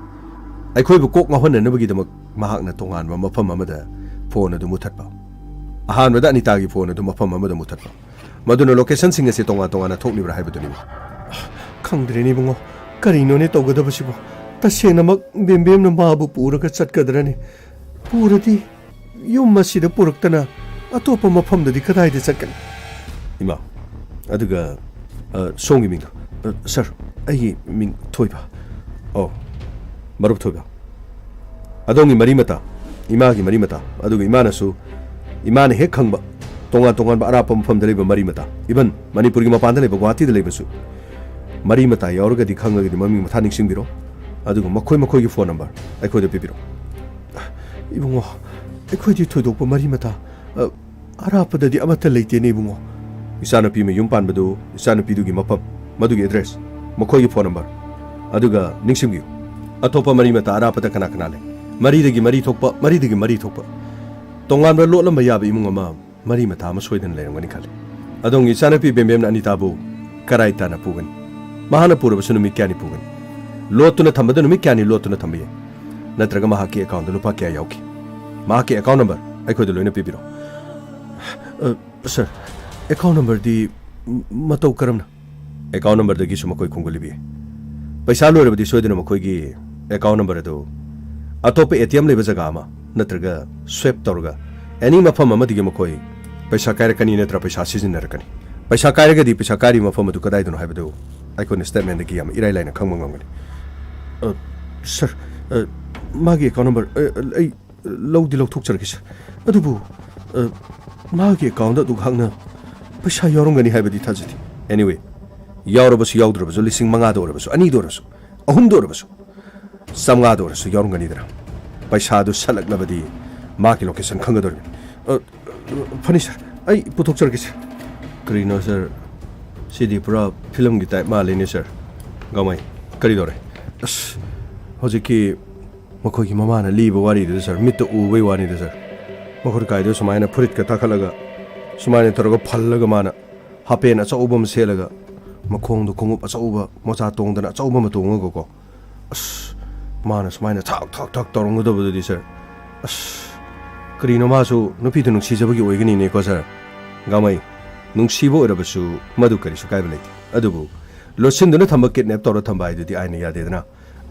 ꯑꯩꯈꯣꯏꯕꯨ ꯀꯣꯛ ꯉꯥꯎꯍꯟꯅꯅꯕꯒꯤꯗꯃꯛ ꯃꯍꯥꯛꯅ ꯇꯣꯉꯥꯟꯕ ꯃꯐꯝ ꯑꯃꯗ ꯐꯣꯟ ꯑꯗꯨ ꯃꯨꯠꯊꯠꯄ? ꯑꯍꯥꯟꯕꯗ ꯑꯅꯤꯇꯥꯒꯤ ꯐꯣꯟ ꯑꯗꯨ ꯃꯐꯝ ꯑꯃꯗ ꯃꯨꯠꯊꯠꯄ꯫ ꯃꯗꯨꯅ ꯂꯣꯀꯦꯁꯟꯁꯤꯡ ꯑꯁꯤ ꯇꯣꯉꯥꯟ ꯇꯣꯉꯥꯟꯅ ꯊꯣꯛꯂꯤꯕ꯭ꯔꯥ ꯍꯥꯏꯕꯗꯨꯅꯤ꯫ ꯈꯪꯗ꯭ꯔꯦꯅꯦ ꯏꯕꯨꯡꯉꯣ, ꯀꯔꯤꯅꯣꯅꯦ ꯇꯧꯒꯗꯕꯁꯤꯕꯣ? ꯇꯁꯦꯡꯅꯃꯛ ꯕꯦꯝꯕꯦꯝꯅ ꯃꯥꯕꯨ ꯄꯨꯔꯒ ꯆꯠꯀꯗ꯭ꯔꯅꯦ? ꯄꯨꯔꯗꯤ ꯌꯨꯝ ꯑꯁꯤꯗ ꯄꯨꯔꯛꯇꯅ ꯑꯇꯣꯞꯄ ꯃꯐꯝꯗꯗꯤ ꯀꯗꯥꯏꯗ ꯆꯠꯀꯅꯤ? ꯏꯃꯥ, ꯑꯗꯨꯒ, ꯑ, ꯁꯣꯝꯒꯤ ꯃꯤꯡꯗꯣ? ꯑ, ꯁꯥꯔ, ꯑꯩꯒꯤ ꯃꯤꯡ ꯊꯣꯏꯕ꯫ ꯑꯣ, ꯃꯔꯨꯞ ꯊꯣꯏꯕ꯫ ꯑꯗꯣꯝꯒꯤ ꯃꯔꯤ ꯃꯇꯥ, ꯏꯃꯥꯒꯤ ꯃꯔꯤ ꯃꯇꯥ, ꯑꯗꯨꯒ ꯏꯃꯥꯅꯁꯨ, ꯏꯃꯥꯅ ꯍꯦꯛ ꯈꯪꯕ ꯇꯣꯉꯥꯟ ꯇꯣꯉꯥꯟꯕ ꯑꯔꯥꯞꯄ ꯃꯐꯝꯗ ꯂꯩꯕ ꯃꯔꯤ ꯃꯇꯥ, even ꯃꯅꯤꯄꯨꯔꯒꯤ ꯃꯄꯥꯟꯗ ꯂꯩꯕ, ꯒꯨꯋꯥꯍꯥꯇꯤꯗ ꯂꯩꯕꯁꯨ, ꯃꯔꯤ ꯃꯇꯥ ꯌꯥꯎꯔꯒꯗꯤ, ꯈꯪꯂꯒꯗꯤ ꯃꯃꯤꯡ ꯃꯊꯥ ꯅꯤꯡꯁꯤꯡꯕꯤꯔꯣ꯫ ꯑꯗꯨꯒ ꯃꯈꯣꯏ ꯃꯈꯣꯏꯒꯤ ꯐꯣꯟ ꯅꯝꯕꯔ ꯑꯩꯈꯣꯏꯗ ꯄꯤꯕꯤꯔꯣ꯫ ꯏꯕꯨꯡꯉꯣ, ꯑꯩꯈꯣꯏꯗꯤ ꯊꯣꯏꯗꯣꯛꯄ ꯃꯔꯤ ꯃꯇꯥ, ꯑ, ꯑꯔꯥꯞꯄꯗꯗꯤ ꯑꯃꯠꯇ ꯂꯩꯇꯦꯅꯦ ꯏꯕꯨꯡꯉꯣ꯫ ꯏꯆꯥꯅꯨꯄꯤ ꯃꯌꯨꯝ ꯄꯥꯟꯕꯗꯨ, ꯏꯆꯥꯅꯨꯄꯤꯗꯨꯒꯤ ꯃꯐꯝ, ꯃꯗꯨꯒꯤ ꯑꯦꯗ꯭ꯔꯦꯁ, ꯃꯈꯣꯏꯒꯤ ꯐꯣꯟ ꯅꯝꯕꯔ, ꯑꯗꯨꯒ ꯅꯤꯡꯁꯤꯡꯕꯤꯌꯨ, ꯑꯇꯣꯞꯄ ꯃꯔꯤ ꯃꯇꯥ ꯑꯔꯥꯞꯄꯗ ꯀꯅꯥ ꯀꯅꯥ ꯂꯩ? ꯃꯔꯤꯗꯒꯤ ꯃꯔꯤ ꯊꯣꯛꯄ, ꯃꯔꯤꯗꯒꯤ ꯃꯔꯤ ꯊꯣꯛꯄ꯫ ꯇꯣꯉꯥꯟꯕ ꯂꯣꯠꯂꯝꯕ ꯌꯥꯕ ꯏꯃꯨꯡ ꯑꯃ ꯃꯔꯤ ꯃꯇꯥ ꯑꯃ ꯁꯣꯏꯗꯅ ꯂꯩꯔꯝꯒꯅꯤ ꯈꯜꯂꯤ꯫ ꯑꯗꯣꯝꯒꯤ ꯏꯆꯥꯅꯨꯄꯤ ꯕꯦꯝꯕꯦꯝꯅ ꯑꯅꯤꯇꯥꯕꯨ ꯀꯔꯥꯏ ꯇꯥꯅ ꯄꯨꯒꯅꯤ? ꯃꯍꯥꯛꯅ ꯄꯨꯔꯕꯁꯨ ꯅꯨꯃꯤꯠ ꯀꯌꯥꯅꯤ ꯄꯨꯒꯅꯤ? ꯂꯣꯠꯇꯨꯅ ꯊꯝꯕꯗ ꯅꯨꯃꯤꯠ ꯀꯌꯥꯅꯤ ꯂꯣꯠꯇꯨꯅ ꯊꯝꯕ ꯌꯥꯏ? ꯅꯠꯇ꯭ꯔꯒ ꯃꯍꯥꯛꯀꯤ ꯑꯦꯀꯥꯎꯟꯗ ꯂꯨꯄꯥ ꯀꯌꯥ ꯌꯥꯎꯈꯤ? ꯃꯍꯥꯛꯀꯤ ꯑꯦꯀꯥꯎꯟ ꯅꯝꯕꯔ ꯑꯩꯈꯣꯏꯗ ꯂꯣꯏꯅ ꯄꯤꯕꯤꯔꯣ꯫ ꯑ, ꯁꯥꯔ, ꯑꯦꯀꯥꯎꯟ ꯅꯝꯕꯔꯗꯤ ꯃꯇꯧ ꯀꯔꯝꯅ? ꯑꯦꯀꯥꯎꯟ ꯅꯝꯕꯔꯗꯒꯤꯁꯨ ꯃꯈꯣꯏ ꯈꯣꯝꯒꯠꯂꯤꯕ ꯌꯥꯏ꯫ ꯄꯩꯁꯥ ꯂꯣꯏꯔꯕꯗꯤ ꯁꯣꯏꯗꯅ ꯃꯈꯣꯏꯒꯤ ꯑꯦꯀꯥꯎꯟ ꯅꯝꯕꯔ ꯑꯗꯨ ꯑꯇꯣꯞꯄ ꯑꯦ ꯇꯤ ꯑꯦꯝ ꯂꯩꯕ ꯖꯒꯥ ꯑꯃ ꯅꯠꯇ꯭ꯔꯒ ꯁ꯭ꯋꯦꯞ ꯇꯧꯔꯒ ꯑꯦꯅꯤ ꯃꯐꯝ ꯑꯃꯗꯒꯤ ꯃꯈꯣꯏ ꯄꯩꯁꯥ ꯀꯥꯏꯔꯛꯀꯅꯤ ꯅꯠꯇ꯭ꯔ ꯄꯩꯁꯥ ꯁꯤꯖꯤꯟꯅꯔꯛꯀꯅꯤ꯫ ꯄꯩꯁꯥ ꯀꯥꯏꯔꯒꯗꯤ ꯄꯩꯁꯥ ꯀꯥꯏꯔꯤꯕ ꯃꯐꯝ ꯑꯗꯨ ꯀꯗꯥꯏꯗꯅꯣ ꯍꯥꯏꯕꯗꯨ ꯑꯩꯈꯣꯏꯅ ꯁ꯭ꯇꯦꯠꯃꯦꯟꯗꯒꯤ ꯌꯥꯝ ꯏꯔꯥꯏ ꯂꯥꯏꯅ ꯈꯪꯕ ꯉꯝꯒꯅꯤ꯫ ꯑ, ꯁꯥꯔ, ꯑ, ꯃꯥꯒꯤ ꯑꯦꯀꯥꯎꯟ ꯅꯝꯕꯔ, ꯑ, ꯑꯩ ꯂꯧꯗꯤ ꯂꯧꯊꯣꯛꯆꯔꯒꯦ, ꯁꯥꯔ꯫ ꯑꯗꯨꯕꯨ, ꯑ, ꯃꯥꯒꯤ ꯑꯦꯀꯥꯎꯟꯗ ꯑꯗꯨꯛ ꯍꯥꯛꯅ ꯄꯩꯁꯥ ꯌꯥꯎꯔꯝꯒꯅꯤ ꯍꯥꯏꯕꯗꯤ ꯊꯥꯖꯗꯦ꯫ ꯑꯦꯅꯤꯋꯦ, ꯌꯥꯎꯔꯕꯁꯨ ꯌꯥꯎꯗ꯭ꯔꯕꯁꯨ, ꯂꯤꯁꯤꯡ ꯃꯉꯥꯗ ꯑꯣꯏꯔꯕꯁꯨ, ꯑꯅꯤꯗ ꯑꯣꯏꯔꯕꯁꯨ, ꯑꯍꯨꯝꯗ ꯑꯣꯏꯔꯕꯁꯨ, ꯆꯥꯝꯃꯉꯥꯗ ꯑꯣꯏꯔꯁꯨ ꯌꯥꯎꯔꯝꯒꯅꯤꯗꯅ꯫ ꯄꯩꯁꯥꯗꯨ ꯁꯠꯂꯛꯂꯕꯗꯤ ꯃꯥꯒꯤ ꯂꯣꯀꯦꯁꯟ ꯈꯪꯒꯗꯧꯔꯤꯕꯅꯤ꯫ ꯑ, ꯐꯅꯤ, ꯁꯥꯔ꯫ ꯑꯩ ꯄꯨꯊꯣꯛꯆꯔꯒꯦ, ꯁꯥꯔ꯫ ꯀꯔꯤꯅꯣ, ꯁꯥꯔ? ꯁꯤꯗꯤ ꯄꯨꯔꯥ ꯐꯤꯂꯝꯒꯤ ꯇꯥꯏꯞ ꯃꯥꯜꯂꯤꯅꯦ, ꯁꯥꯔ꯫ ꯒꯥꯡꯃꯩ, ꯀꯔꯤ ꯇꯧꯔꯦ? ꯑꯁ, ꯍꯧꯖꯤꯛꯀꯤ ꯃꯈꯣꯏꯒꯤ ꯃꯃꯥꯅ ꯂꯤꯕ ꯋꯥꯔꯤꯗꯨꯗ, ꯁꯥꯔ, ꯃꯤꯠꯇ ꯎꯕꯩ ꯋꯥꯅꯤꯗ, ꯁꯥꯔ꯫ ꯃꯈꯣꯏ ꯀꯥꯏꯗꯣ ꯁꯨꯃꯥꯏꯅ ꯐꯨꯔꯤꯠꯀ ꯇꯥꯈꯠꯂꯒ, ꯁꯨꯃꯥꯏꯅ ꯇꯧꯔꯒ ꯐꯜꯂꯒ ꯃꯥꯅ ꯍꯥꯄꯦꯟ ꯑꯆꯧꯕ ꯑꯃ ꯁꯦꯠꯂꯒ, ꯃꯈꯣꯡꯗ ꯈꯣꯡꯎꯞ ꯑꯆꯧꯕ, ꯃꯣꯖꯥ ꯇꯣꯡꯗꯅ ꯑꯆꯧꯕ ꯑꯃ ꯇꯣꯡꯉꯒꯀꯣ, ꯑꯁ, ꯃꯥꯅ ꯁꯨꯃꯥꯏꯅ ꯊꯛ ꯊꯛ ꯊꯛ ꯇꯧꯔꯝꯒꯗꯕꯗꯨꯗꯤ, ꯁꯥꯔ꯫ ꯑꯁ, ꯀꯔꯤꯅꯣ, ꯃꯥꯁꯨ ꯅꯨꯄꯤꯗꯨ ꯅꯨꯡꯁꯤꯖꯕꯒꯤ ꯑꯣꯏꯒꯅꯤꯅꯦꯀꯣ, ꯁꯥꯔ꯫ ꯒꯥꯡꯃꯩ, ꯅꯨꯡꯁꯤꯕ ꯑꯣꯏꯔꯕꯁꯨ ꯃꯗꯨ ꯀꯔꯤꯁꯨ ꯀꯥꯏꯕ ꯂꯩꯇꯦ꯫ ꯑꯗꯨꯕꯨ ꯂꯣꯠꯁꯤꯟꯗꯨꯅ ꯊꯝꯕ, ꯀꯤꯗꯅꯦꯞ ꯇꯧꯔ ꯊꯝꯕ ꯍꯥꯏꯗꯨꯗꯤ ꯑꯥꯏꯟꯅ ꯌꯥꯗꯦꯗꯅ꯫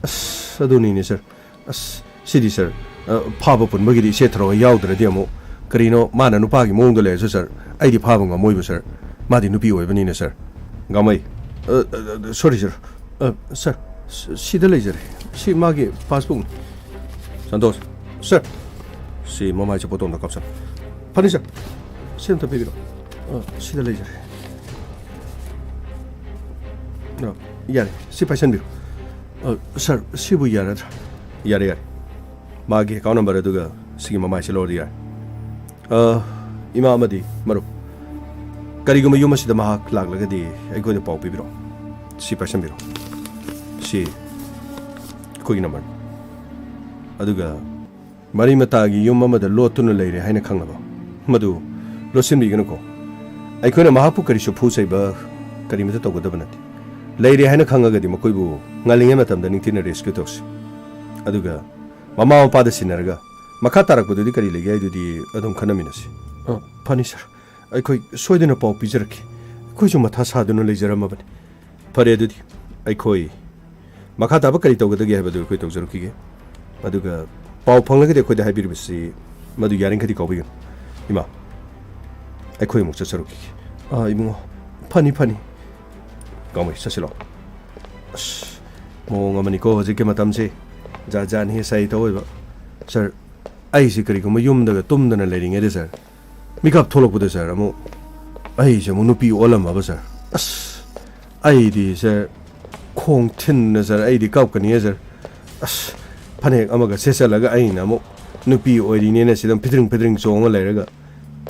ꯑꯁ, ꯑꯗꯨꯅꯤꯅꯦ, ꯁꯥꯔ꯫ ꯑꯁ, ꯁꯤꯗꯤ, ꯁꯥꯔ, ꯑ, ꯐꯥꯕ ꯄꯨꯟꯕꯒꯤꯗꯤ ꯏꯆꯦ ꯊꯔꯣꯒ ꯌꯥꯎꯗ꯭ꯔꯗꯤ ꯑꯃꯨꯛ ꯀꯔꯤꯅꯣ, ꯃꯥꯅ ꯅꯨꯄꯥꯒꯤ ꯃꯑꯣꯡꯗ ꯂꯩꯔꯁꯨ, ꯁꯥꯔ, ꯑꯩꯗꯤ ꯐꯥꯕ ꯉꯝꯃꯣꯏꯕ, ꯁꯥꯔ꯫ ꯃꯥꯗꯤ ꯅꯨꯄꯤ ꯑꯣꯏꯕꯅꯤꯅ, ꯁꯥꯔ꯫ ꯒꯥꯡꯃꯩ, ꯑ, ꯑ, ꯑ, ꯁꯣꯔꯤ, ꯁꯥꯔ꯫ ꯑ, ꯁꯥꯔ, ꯁ-, ꯁꯤꯗ ꯂꯩꯖꯔꯦ꯫ ꯁꯤ ꯃꯥꯒꯤ ꯄꯥꯁꯕꯨꯛꯅꯤ꯫ ꯁꯟꯇꯣꯁ, ꯁꯥꯔ, ꯁꯤ ꯃꯃꯥꯏꯁꯦ ꯐꯣꯇꯣ ꯑꯝꯇ ꯀꯥꯞꯁꯜꯂꯨ꯫ ꯐꯅꯤ, ꯁꯥꯔ꯫ ꯁꯤ ꯑꯝꯇ ꯄꯤꯕꯤꯔꯣ꯫ ꯑ, ꯁꯤꯗ ꯂꯩꯖꯔꯦ꯫ ꯑ, ꯌꯥꯔꯦ, ꯁꯤ ꯄꯥꯏꯁꯟꯕꯤꯔꯣ꯫ ꯑ, ꯁꯥꯔ, ꯁꯤꯕꯨ ꯌꯥꯔꯗ꯭ꯔꯥ? ꯌꯥꯔꯦ, ꯌꯥꯔꯦ꯫ ꯃꯥꯒꯤ ꯑꯦꯀꯥꯎꯟ ꯅꯝꯕꯔ ꯑꯗꯨꯒ ꯁꯤꯒꯤ ꯃꯃꯥꯏꯁꯦ ꯂꯧꯔꯗꯤ ꯌꯥꯔꯦ꯫ ꯑ, ꯏꯃꯥ ꯑꯃꯗꯤ ꯃꯔꯨꯞ, ꯀꯔꯤꯒꯨꯝꯕ ꯌꯨꯝ ꯑꯁꯤꯗ ꯃꯍꯥꯛ ꯂꯥꯛꯂꯒꯗꯤ ꯑꯩꯈꯣꯏꯗ ꯄꯥꯎ ꯄꯤꯕꯤꯔꯛꯑꯣ꯫ ꯁꯤ ꯄꯥꯏꯁꯟꯕꯤꯔꯣ꯫ ꯁꯤ ꯑꯩꯈꯣꯏꯒꯤ ꯅꯝꯕꯔꯅꯤ꯫ ꯑꯗꯨꯒ ꯃꯔꯤ ꯃꯇꯥꯒꯤ ꯌꯨꯝ ꯑꯃꯗ ꯂꯣꯠꯇꯨꯅ ꯂꯩꯔꯦ ꯍꯥꯏꯅ ꯈꯪꯂꯕ ꯃꯗꯨ ꯂꯣꯠꯁꯤꯟꯕꯤꯒꯅꯨꯀꯣ꯫ ꯑꯩꯈꯣꯏꯅ ꯃꯍꯥꯛꯄꯨ ꯀꯔꯤꯁꯨ ꯐꯨ ꯆꯩꯕ ꯀꯔꯤꯃꯇ ꯇꯧꯒꯗꯕ ꯅꯠꯇꯦ꯫ ꯂꯩꯔꯦ ꯍꯥꯏꯅ ꯈꯪꯉꯒꯗꯤ ꯃꯈꯣꯏꯕꯨ ꯉꯜꯂꯤꯉꯩ ꯃꯇꯝꯗ ꯅꯤꯡꯊꯤꯅ ꯔꯦꯁꯀ꯭ꯌꯨ ꯇꯧꯁꯤ꯫ ꯑꯗꯨꯒ ꯃꯃꯥ ꯃꯄꯥꯗ ꯁꯤꯟꯅꯔꯒ ꯃꯈꯥ ꯇꯥꯔꯛꯄꯗꯨꯗꯤ ꯀꯔꯤ ꯂꯩꯒꯦ ꯍꯥꯏꯗꯨꯗꯤ ꯑꯗꯨꯝ ꯈꯟꯅꯃꯤꯟꯅꯁꯤ꯫ ꯑ, ꯐꯅꯤ ꯁꯥꯔ, ꯑꯩꯈꯣꯏ ꯁꯣꯏꯗꯅ ꯄꯥꯎ ꯄꯤꯖꯔꯛꯀꯦ꯫ ꯑꯩꯈꯣꯏꯁꯨ ꯃꯊꯥ ꯁꯥꯗꯨꯅ ꯂꯩꯖꯔꯝꯃꯕꯅꯤ꯫ ꯐꯔꯦ, ꯑꯗꯨꯗꯤ ꯑꯩꯈꯣꯏ ꯃꯈꯥ ꯇꯥꯕ ꯀꯔꯤ ꯇꯧꯒꯗꯒꯦ ꯍꯥꯏꯕꯗꯨ ꯑꯩꯈꯣꯏ ꯇꯧꯖꯔꯛꯈꯤꯒꯦ꯫ ꯑꯗꯨꯒ ꯄꯥꯎ ꯐꯪꯂꯒꯗꯤ ꯑꯩꯈꯣꯏꯗ ꯍꯥꯏꯕꯤꯔꯤꯕꯁꯤ ꯃꯗꯨ ꯌꯥꯔꯤꯈꯩꯗꯤ ꯀꯥꯎꯕꯤꯒꯅꯨ꯫ ꯏꯃꯥ, ꯑꯩꯈꯣꯏ ꯑꯃꯨꯛ ꯆꯠꯆꯔꯛꯈꯤꯒꯦ꯫ ꯑꯥ, ꯏꯕꯨꯡꯉꯣ, ꯐꯅꯤ, ꯐꯅꯤ꯫ ꯀꯥꯎꯃꯩ, ꯆꯠꯁꯤꯜꯂꯣ꯫ ꯑꯁ, ꯃꯑꯣꯡ ꯑꯃꯅꯤꯀꯣ ꯍꯧꯖꯤꯛꯀꯤ ꯃꯇꯝꯁꯤ꯫ ꯖꯥꯠ ꯖꯥꯠꯅꯤ ꯁꯥꯏ ꯇꯧꯏꯕ꯫ ꯁꯥꯔ, ꯑꯩꯁꯤ ꯀꯔꯤꯒꯨꯝꯕ ꯌꯨꯝꯗꯒ ꯇꯨꯝꯗꯅ ꯂꯩꯔꯤꯉꯩꯗ, ꯁꯥꯔ, ꯃꯤꯀꯞ ꯊꯣꯛꯂꯛꯄꯗ, ꯁꯥꯔ, ꯑꯃꯨꯛ ꯑꯩꯁꯦ ꯑꯃꯨꯛ ꯅꯨꯄꯤ ꯑꯣꯜꯂꯝꯃꯕ, ꯁꯥꯔ꯫ ꯑꯁ, ꯑꯩꯗꯤ, ꯁꯥꯔ, ꯈꯣꯡ ꯊꯤꯟꯅ, ꯁꯥꯔ, ꯑꯩꯗꯤ ꯀꯞꯀꯅꯤꯌꯦ, ꯁꯥꯔ꯫ ꯑꯁ, ꯐꯅꯦꯛ ꯑꯃꯒ ꯁꯦꯠꯆꯜꯂꯒ ꯑꯩꯅ ꯑꯃꯨꯛ ꯅꯨꯄꯤ ꯑꯣꯏꯔꯤꯅꯦꯅ ꯁꯤꯗ ꯐꯤꯗ꯭ꯔꯤꯡ ꯐꯤꯗ꯭ꯔꯤꯡ ꯆꯣꯡꯉ ꯂꯩꯔꯒ,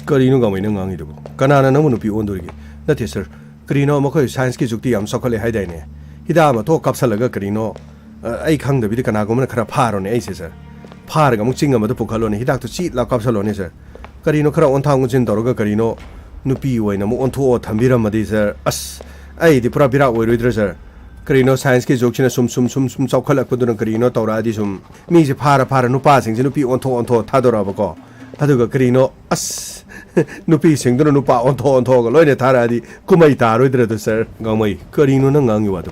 ꯀꯔꯤꯅꯣ ꯀꯥꯃꯩꯅ ꯉꯥꯡꯉꯤꯗꯨꯕꯨ? ꯀꯅꯥꯅ ꯅꯪꯕꯨ ꯅꯨꯄꯤ ꯑꯣꯟꯗꯣꯔꯤꯒꯦ? ꯅꯠꯇꯦ, ꯁꯥꯔ, ꯀꯔꯤꯅꯣ ꯃꯈꯣꯏ ꯁꯥꯏꯟꯁꯀꯤ ꯖꯨꯛꯇꯤ ꯌꯥꯝ ꯆꯥꯎꯈꯠꯂꯦ ꯍꯥꯏꯗꯥꯏꯅꯦ? ꯍꯤꯗꯥꯛ ꯑꯃ ꯊꯣꯛ ꯀꯥꯞꯁꯜꯂꯒ ꯀꯔꯤꯅꯣ, ꯑ, ꯑꯩ ꯈꯪꯗꯕꯤꯗ ꯀꯅꯥꯒꯨꯝꯕꯅ ꯈꯔ ꯐꯥꯔꯣꯅꯦ ꯑꯩꯁꯦ, ꯁꯥꯔ꯫ ꯐꯥꯔꯒ ꯑꯃꯨꯛ ꯆꯤꯡ ꯑꯃꯗ ꯄꯨꯈꯠꯂꯣꯅꯦ, ꯍꯤꯗꯥꯛꯇꯨ ꯆꯤꯠ ꯂꯥꯎ ꯀꯥꯞꯁꯜꯂꯣꯅꯦ, ꯁꯥꯔ꯫ ꯀꯔꯤꯅꯣ ꯈꯔ ꯑꯣꯟꯊꯥꯡ ꯑꯣꯟꯁꯤꯟ ꯇꯧꯔꯒ ꯀꯔꯤꯅꯣ ꯅꯨꯄꯤ ꯑꯣꯏꯅ ꯑꯃꯨꯛ ꯑꯣꯟꯊꯣꯛꯑ ꯊꯝꯕꯤꯔꯝꯃꯗꯤ, ꯁꯥꯔ, ꯑꯁ, ꯑꯩꯗꯤ ꯄꯨꯔꯥ ꯕꯤꯔꯥ ꯑꯣꯏꯔꯣꯏꯗ꯭ꯔꯥ, ꯁꯥꯔ? ꯀꯔꯤꯅꯣ ꯁꯥꯏꯟꯁꯀꯤ ꯖꯨꯛꯁꯤꯅ ꯁꯨꯝ, ꯁꯨꯝ, ꯁꯨꯝ, ꯁꯨꯝ ꯆꯥꯎꯈꯠꯂꯛꯄꯗꯨꯅ ꯀꯔꯤꯅꯣ ꯇꯧꯔꯛꯑꯗꯤ ꯁꯨꯝ ꯃꯤꯁꯦ ꯐꯥꯔ ꯐꯥꯔ ꯅꯨꯄꯥꯁꯤꯡꯁꯦ ꯅꯨꯄꯤ ꯑꯣꯟꯊꯣꯛ ꯑꯣꯟꯊꯣꯛ ꯊꯥꯗꯣꯔꯛꯑꯕꯀꯣ꯫ ꯑꯗꯨꯒ ꯀꯔꯤꯅꯣ, ꯑꯁ, ꯅꯨꯄꯤꯁꯤꯡꯗꯨꯅ ꯅꯨꯄꯥ ꯑꯣꯟꯊꯣꯛ ꯑꯣꯟꯊꯣꯛꯑꯒ ꯂꯣꯏꯅ ꯊꯥꯔꯛꯑꯗꯤ ꯀꯨꯝꯍꯩ ꯇꯥꯔꯣꯏꯗ꯭ꯔꯗꯣ, ꯁꯥꯔ? ꯒꯥꯡꯃꯩ, ꯀꯔꯤꯅꯣ ꯅꯪ ꯉꯥꯡꯉꯤ ꯋꯥꯗꯣ?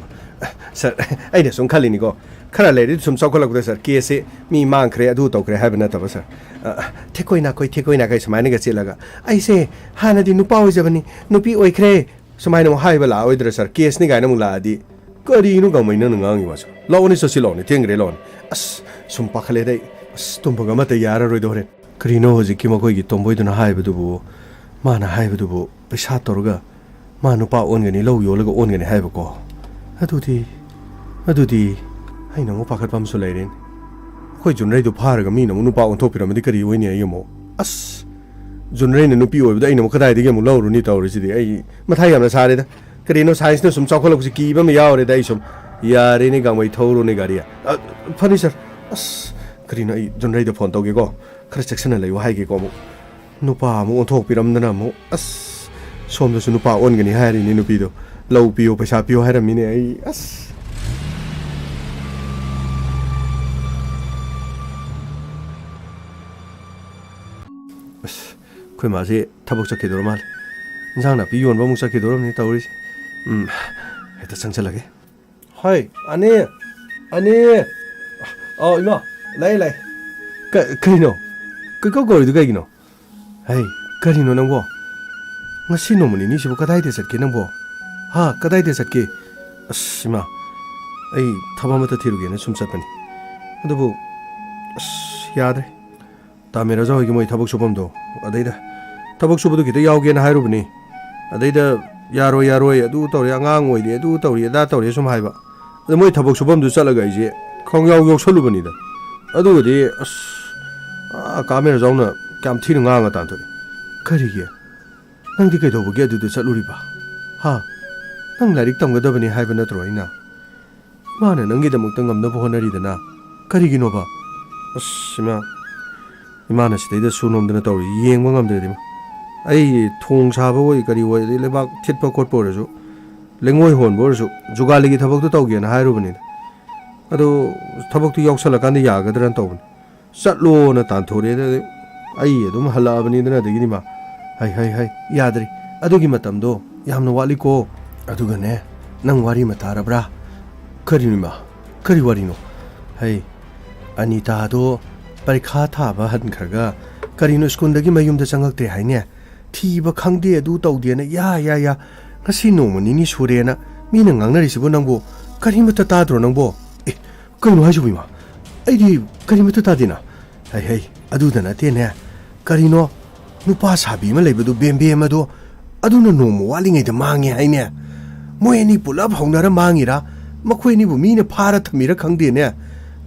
ꯁꯥꯔ, ꯑꯩꯅ ꯁꯨꯝ ꯈꯜꯂꯤꯅꯤꯀꯣ, ꯈꯔ ꯂꯩꯔꯗꯤ ꯁꯨꯝ ꯆꯥꯎꯈꯠꯂꯛꯄꯗ, ꯁꯥꯔ, ꯀꯦꯁꯁꯦ ꯃꯤ ꯃꯥꯡꯈ꯭ꯔꯦ, ꯑꯗꯨ ꯇꯧꯈ꯭ꯔꯦ ꯍꯥꯏꯕ ꯅꯠꯇꯕ, ꯁꯥꯔ꯫ ꯑ, ꯊꯦꯛꯀꯣꯏ ꯅꯥꯀꯣꯏ, ꯊꯦꯛꯀꯣꯏ ꯅꯥꯀꯣꯏ ꯁꯨꯃꯥꯏꯅꯒ ꯆꯦꯜꯂꯒ, "ꯑꯩꯁꯦ ꯍꯥꯟꯅꯗꯤ ꯅꯨꯄꯥ ꯑꯣꯏꯖꯕꯅꯤ, ꯅꯨꯄꯤ ꯑꯣꯏꯈ꯭ꯔꯦ," ꯁꯨꯃꯥꯏꯅ ꯑꯃꯨꯛ ꯍꯥꯏꯕ ꯂꯥꯛꯑꯣꯏꯗ꯭ꯔꯥ, ꯁꯥꯔ? ꯀꯦꯁꯅꯤ ꯀꯥꯏꯅ ꯑꯃꯨꯛ ꯂꯥꯛꯑꯗꯤ, ꯀꯔꯤꯅꯣ ꯒꯥꯡꯃꯩ ꯅꯪꯅ ꯉꯥꯡꯉꯤ ꯋꯥꯁꯦ? ꯂꯥꯛꯑꯣꯅꯦ, ꯆꯠꯁꯤ ꯂꯥꯛꯑꯣꯅꯦ, ꯊꯦꯡꯈ꯭ꯔꯦ, ꯂꯥꯛꯑꯣꯅꯦ꯫ ꯑꯁ, ꯁꯨꯝ ꯄꯥꯈꯠꯂꯦꯗ ꯑꯩ꯫ ꯑꯁ, ꯇꯨꯝꯕꯒ ꯑꯃꯠꯇ ꯌꯥꯔꯔꯣꯏꯗ ꯍꯣꯔꯦꯟ꯫ ꯀꯔꯤꯅꯣ ꯍꯧꯖꯤꯛꯀꯤ ꯃꯈꯣꯏꯒꯤ ꯇꯣꯝꯕꯣꯏꯗꯨꯅ ꯍꯥꯏꯕꯗꯨꯕꯨ? ꯃꯥꯅ ꯍꯥꯏꯕꯗꯨꯕꯨ ꯄꯩꯁꯥ ꯇꯧꯔꯒ ꯃꯥ ꯅꯨꯄꯥ ꯑꯣꯟꯒꯅꯤ, ꯂꯧ ꯌꯣꯜꯂꯒ ꯑꯣꯟꯒꯅꯤ ꯍꯥꯏꯕꯀꯣ? ꯑꯗꯨꯗꯤ, ꯑꯗꯨꯗꯤ ꯑꯩꯅ ꯑꯃꯨꯛ ꯄꯥꯈꯠꯄ ꯑꯃꯁꯨ ꯂꯩꯔꯦꯅꯦ꯫ ꯑꯩꯈꯣꯏ ꯖꯨꯟꯔꯩꯗꯨ ꯐꯥꯔꯒ ꯃꯤꯅ ꯑꯃꯨꯛ ꯅꯨꯄꯥ ꯑꯣꯟꯊꯣꯛꯄꯤꯔꯝꯃꯗꯤ ꯀꯔꯤ ꯑꯣꯏꯅꯤ ꯑꯩ ꯑꯃꯨꯛ? ꯑꯁ! ꯖꯨꯟꯔꯩꯅ ꯅꯨꯄꯤ ꯑꯣꯏꯕꯗ ꯑꯩꯅ ꯑꯃꯨꯛ ꯀꯗꯥꯏꯗꯒꯤ ꯑꯃꯨꯛ ꯂꯧꯔꯨꯅꯤ ꯇꯧꯔꯤꯁꯤꯗꯤ? ꯑꯩ ꯃꯊꯥ ꯌꯥꯝꯅ ꯁꯥꯔꯦꯗ꯫ ꯀꯔꯤꯅꯣ ꯁꯥꯏꯟꯁꯅ ꯁꯨꯝ ꯆꯥꯎꯈꯠꯂꯛꯄꯁꯤ ꯀꯤꯕ ꯑꯃ ꯌꯥꯎꯔꯦꯗ ꯑꯩ ꯁꯨꯝ꯫ ꯌꯥꯔꯦꯅꯦ ꯒꯥꯡꯃꯩ, ꯊꯧꯔꯣꯅꯦ ꯒꯥꯔꯤ꯫ ꯑ, ꯐꯅꯤ ꯁꯥꯔ꯫ ꯑꯁ, ꯀꯔꯤꯅꯣ ꯑꯩ ꯖꯨꯟꯔꯩꯗ ꯐꯣꯟ ꯇꯧꯒꯦꯀꯣ꯫ ꯈꯔ ꯆꯦꯛꯁꯤꯟꯅ ꯂꯩꯌꯨ ꯍꯥꯏꯒꯦꯀꯣ ꯑꯃꯨꯛ꯫ ꯅꯨꯄꯥ ꯑꯃꯨꯛ ꯑꯣꯟꯊꯣꯛꯄꯤꯔꯝꯗꯅ ꯑꯃꯨꯛ꯫ ꯑꯁ, ꯁꯣꯝꯗꯁꯨ ꯅꯨꯄꯥ ꯑꯣꯟꯒꯅꯤ ꯍꯥꯏꯔꯤꯅꯦ ꯅꯨꯄꯤꯗꯣ꯫ ꯂꯧ ꯄꯤꯌꯣ, ꯄꯩꯁꯥ ꯄꯤꯌꯣ ꯍꯥꯏꯔꯝꯃꯤꯅꯦ꯫ ꯑꯩ ꯑꯁ꯫ ꯑꯁ, ꯑꯩꯈꯣꯏ ꯃꯥꯁꯦ ꯊꯕꯛ ꯆꯠꯈꯤꯗꯧꯔ ꯃꯥꯜꯂꯦ꯫ ꯏꯟꯁꯥꯡ ꯅꯥꯄꯤ ꯌꯣꯟꯕ ꯑꯃꯨꯛ ꯆꯠꯈꯤꯗꯧꯔꯕꯅꯤ ꯇꯧꯔꯤꯁꯦ꯫ ꯎꯝ, ꯍꯦꯛꯇ ꯆꯪꯁꯜꯂꯒꯦ꯫ ꯍꯣꯏ, ꯑꯅꯤ, ꯑꯅꯤ꯫ ꯑꯧ, ꯏꯃꯥ, ꯂꯩ, ꯂꯩ꯫ ꯀ-, ꯀꯩꯅꯣ? ꯀꯣꯏꯀꯧ ꯀꯧꯔꯤꯗꯨ ꯀꯩꯒꯤꯅꯣ? ꯍꯩ, ꯀꯔꯤꯅꯣ ꯅꯪꯕꯣ? ꯉꯁꯤ ꯅꯣꯡꯃ ꯅꯤꯅꯤꯁꯤꯕꯨ ꯀꯗꯥꯏꯗ ꯆꯠꯀꯦ ꯅꯪꯕꯣ? ꯍꯥ, ꯀꯗꯥꯏꯗ ꯆꯠꯀꯦ? ꯑꯁ, ꯏꯃꯥ, ꯑꯩ ꯊꯕꯛ ꯑꯃꯠꯇ ꯊꯤꯔꯨꯒꯦꯅ ꯁꯨꯝ ꯆꯠꯄꯅꯤ꯫ ꯑꯗꯨꯕꯨ, ꯑꯁ, ꯌꯥꯗ꯭ꯔꯦ꯫ ꯇꯥꯃꯤꯔꯥꯖꯥ ꯍꯣꯏꯒꯤ ꯃꯣꯏ ꯊꯕꯛ ꯁꯨꯐꯝꯗꯣ, ꯑꯗꯩꯗ ꯊꯕꯛ ꯁꯨꯕꯗꯨ ꯈꯤꯇ ꯌꯥꯎꯒꯦꯅ ꯍꯥꯏꯔꯨꯕꯅꯤ꯫ ꯑꯗꯩꯗ, "ꯌꯥꯔꯣꯏ, ꯌꯥꯔꯣꯏ, ꯑꯗꯨ ꯇꯧꯔꯦ, ꯑꯉꯥꯡ ꯑꯣꯏꯔꯤ, ꯑꯗꯨ ꯇꯧꯔꯤ, ꯑꯗꯥ ꯇꯧꯔꯦ" ꯁꯨꯝ ꯍꯥꯏꯕ꯫ ꯑꯗ ꯃꯣꯏ ꯊꯕꯛ ꯁꯨꯐꯝꯗꯨ ꯆꯠꯂꯒ ꯑꯩꯁꯦ ꯈꯣꯡꯌꯥꯎ ꯌꯥꯎꯁꯜꯂꯨꯕꯅꯤꯗ꯫ ꯑꯗꯨꯒꯗꯤ ꯑꯁ, ꯑꯥ, ꯀꯥ ꯃꯦꯔꯥꯖꯥꯎꯅ ꯀꯌꯥꯝ ꯊꯤꯅ ꯉꯥꯡꯉ ꯇꯥꯟꯊꯣꯔꯛꯑꯦ꯫ "ꯀꯔꯤꯒꯤ? ꯅꯪꯗꯤ ꯀꯩꯗꯧꯕꯒꯤ ꯑꯗꯨꯗ ꯆꯠꯂꯨꯔꯤꯕ? ꯍꯥ? ꯅꯪ ꯂꯥꯏꯔꯤꯛ ꯇꯝꯒꯗꯕꯅꯤ ꯍꯥꯏꯕ ꯅꯠꯇ꯭ꯔꯣ ꯑꯩꯅ? ꯏꯃꯥꯅ ꯅꯪꯒꯤꯗꯃꯛꯇ ꯉꯝꯅꯕ ꯍꯣꯠꯅꯔꯤꯗꯅ꯫ ꯀꯔꯤꯒꯤꯅꯣꯕ?" ꯑꯁ, ꯏꯃꯥ, ꯏꯃꯥꯅ ꯁꯤꯗꯩꯗ ꯁꯨ ꯅꯣꯝꯗꯅ ꯇꯧꯔꯤ, ꯌꯦꯡꯕ ꯉꯝꯗ꯭ꯔꯦꯗ, ꯏꯃꯥ꯫ ꯑꯩ ꯊꯣꯡ ꯁꯥꯕ ꯑꯣꯏ, ꯀꯔꯤ ꯑꯣꯏ, ꯑꯗꯩ ꯂꯩꯕꯥꯛ ꯊꯤꯠꯄ ꯈꯣꯠꯄ ꯑꯣꯏꯔꯁꯨ, ꯂꯩꯉꯣꯏ ꯍꯣꯟꯕ ꯑꯣꯏꯔꯁꯨ, ꯖꯨꯒꯥꯂꯤꯒꯤ ꯊꯕꯛꯇꯣ ꯇꯧꯒꯦꯅ ꯍꯥꯏꯔꯨꯕꯅꯤꯗ꯫ ꯑꯗꯣ ꯊꯕꯛꯇꯨ ꯌꯥꯎꯁꯜꯂꯀꯥꯟꯗ ꯌꯥꯒꯗ꯭ꯔꯅ ꯇꯧꯕꯅꯤ꯫ ꯆꯠꯂꯣꯅ ꯇꯥꯟꯊꯣꯔꯛꯑꯦ꯫ ꯑꯗꯩ ꯑꯩ ꯑꯗꯨꯝ ꯍꯜꯂꯛꯑꯕꯅꯤꯗꯅ, ꯑꯗꯒꯤꯗꯤ ꯃꯥ, "ꯍꯩ, ꯍꯩ, ꯍꯩ, ꯌꯥꯗ꯭ꯔꯤ꯫ ꯑꯗꯨꯒꯤ ꯃꯇꯝꯗꯣ ꯌꯥꯝꯅ ꯋꯥꯠꯂꯤꯀꯣ꯫ ꯑꯗꯨꯒꯅꯦ, ꯅꯪ ꯋꯥꯔꯤ ꯑꯃ ꯇꯥꯔꯕ꯭ꯔꯥ?" "ꯀꯔꯤꯅꯣ ꯏꯃꯥ? ꯀꯔꯤ ꯋꯥꯔꯤꯅꯣ?" "ꯍꯩ, ꯑꯅꯤꯇꯥꯗꯣ ꯄꯔꯤꯈꯥ ꯊꯥꯕ ꯍꯟꯈ꯭ꯔꯒ ꯀꯔꯤꯅꯣ ꯁ꯭ꯀꯨꯜꯗꯒꯤ ꯃꯌꯨꯝꯗ ꯆꯪꯉꯛꯇ꯭ꯔꯦ ꯍꯥꯏꯅꯦ꯫ ꯊꯤꯕ ꯈꯪꯗꯦ, ꯑꯗꯨ ꯇꯧꯗꯦꯅ, ꯌꯥ, ꯌꯥ, ꯌꯥ꯫ ꯉꯁꯤ ꯅꯣꯡꯃ ꯅꯤꯅꯤ ꯁꯨꯔꯦꯅ ꯃꯤꯅ ꯉꯥꯡꯅꯔꯤꯁꯤꯕꯨ ꯅꯪꯕꯨ ꯀꯔꯤꯃꯠꯇ ꯇꯥꯗ꯭ꯔꯣ ꯅꯪꯕꯨ?" "ꯑꯦ, ꯀꯩꯅꯣ ꯍꯥꯏꯁꯤꯕꯨ ꯏꯃꯥ? ꯑꯩꯗꯤ ꯀꯔꯤꯃꯠꯇ ꯇꯥꯗꯦꯅ꯫" "ꯍꯩ, ꯍꯩ, ꯑꯗꯨꯗ ꯅꯠꯇꯦꯅꯦ꯫ ꯀꯔꯤꯅꯣ, ꯅꯨꯄꯥ ꯁꯥꯕꯤ ꯑꯃ ꯂꯩꯕꯗꯨ, ꯕꯦꯝꯕꯦꯝ ꯑꯗꯣ, ꯑꯗꯨꯅ ꯅꯣꯡꯃ ꯋꯥꯠꯂꯤꯉꯩꯗ ꯃꯥꯡꯉꯦ ꯍꯥꯏꯅꯦ꯫ ꯃꯣꯏ ꯑꯅꯤ ꯄꯨꯂꯞ ꯍꯧꯅꯔ ꯃꯥꯡꯉꯤꯔꯥ? ꯃꯈꯣꯏ ꯑꯅꯤꯕꯨ ꯃꯤꯅ ꯐꯥꯔ ꯊꯝꯃꯤꯔꯥ ꯈꯪꯗꯦꯅꯦ꯫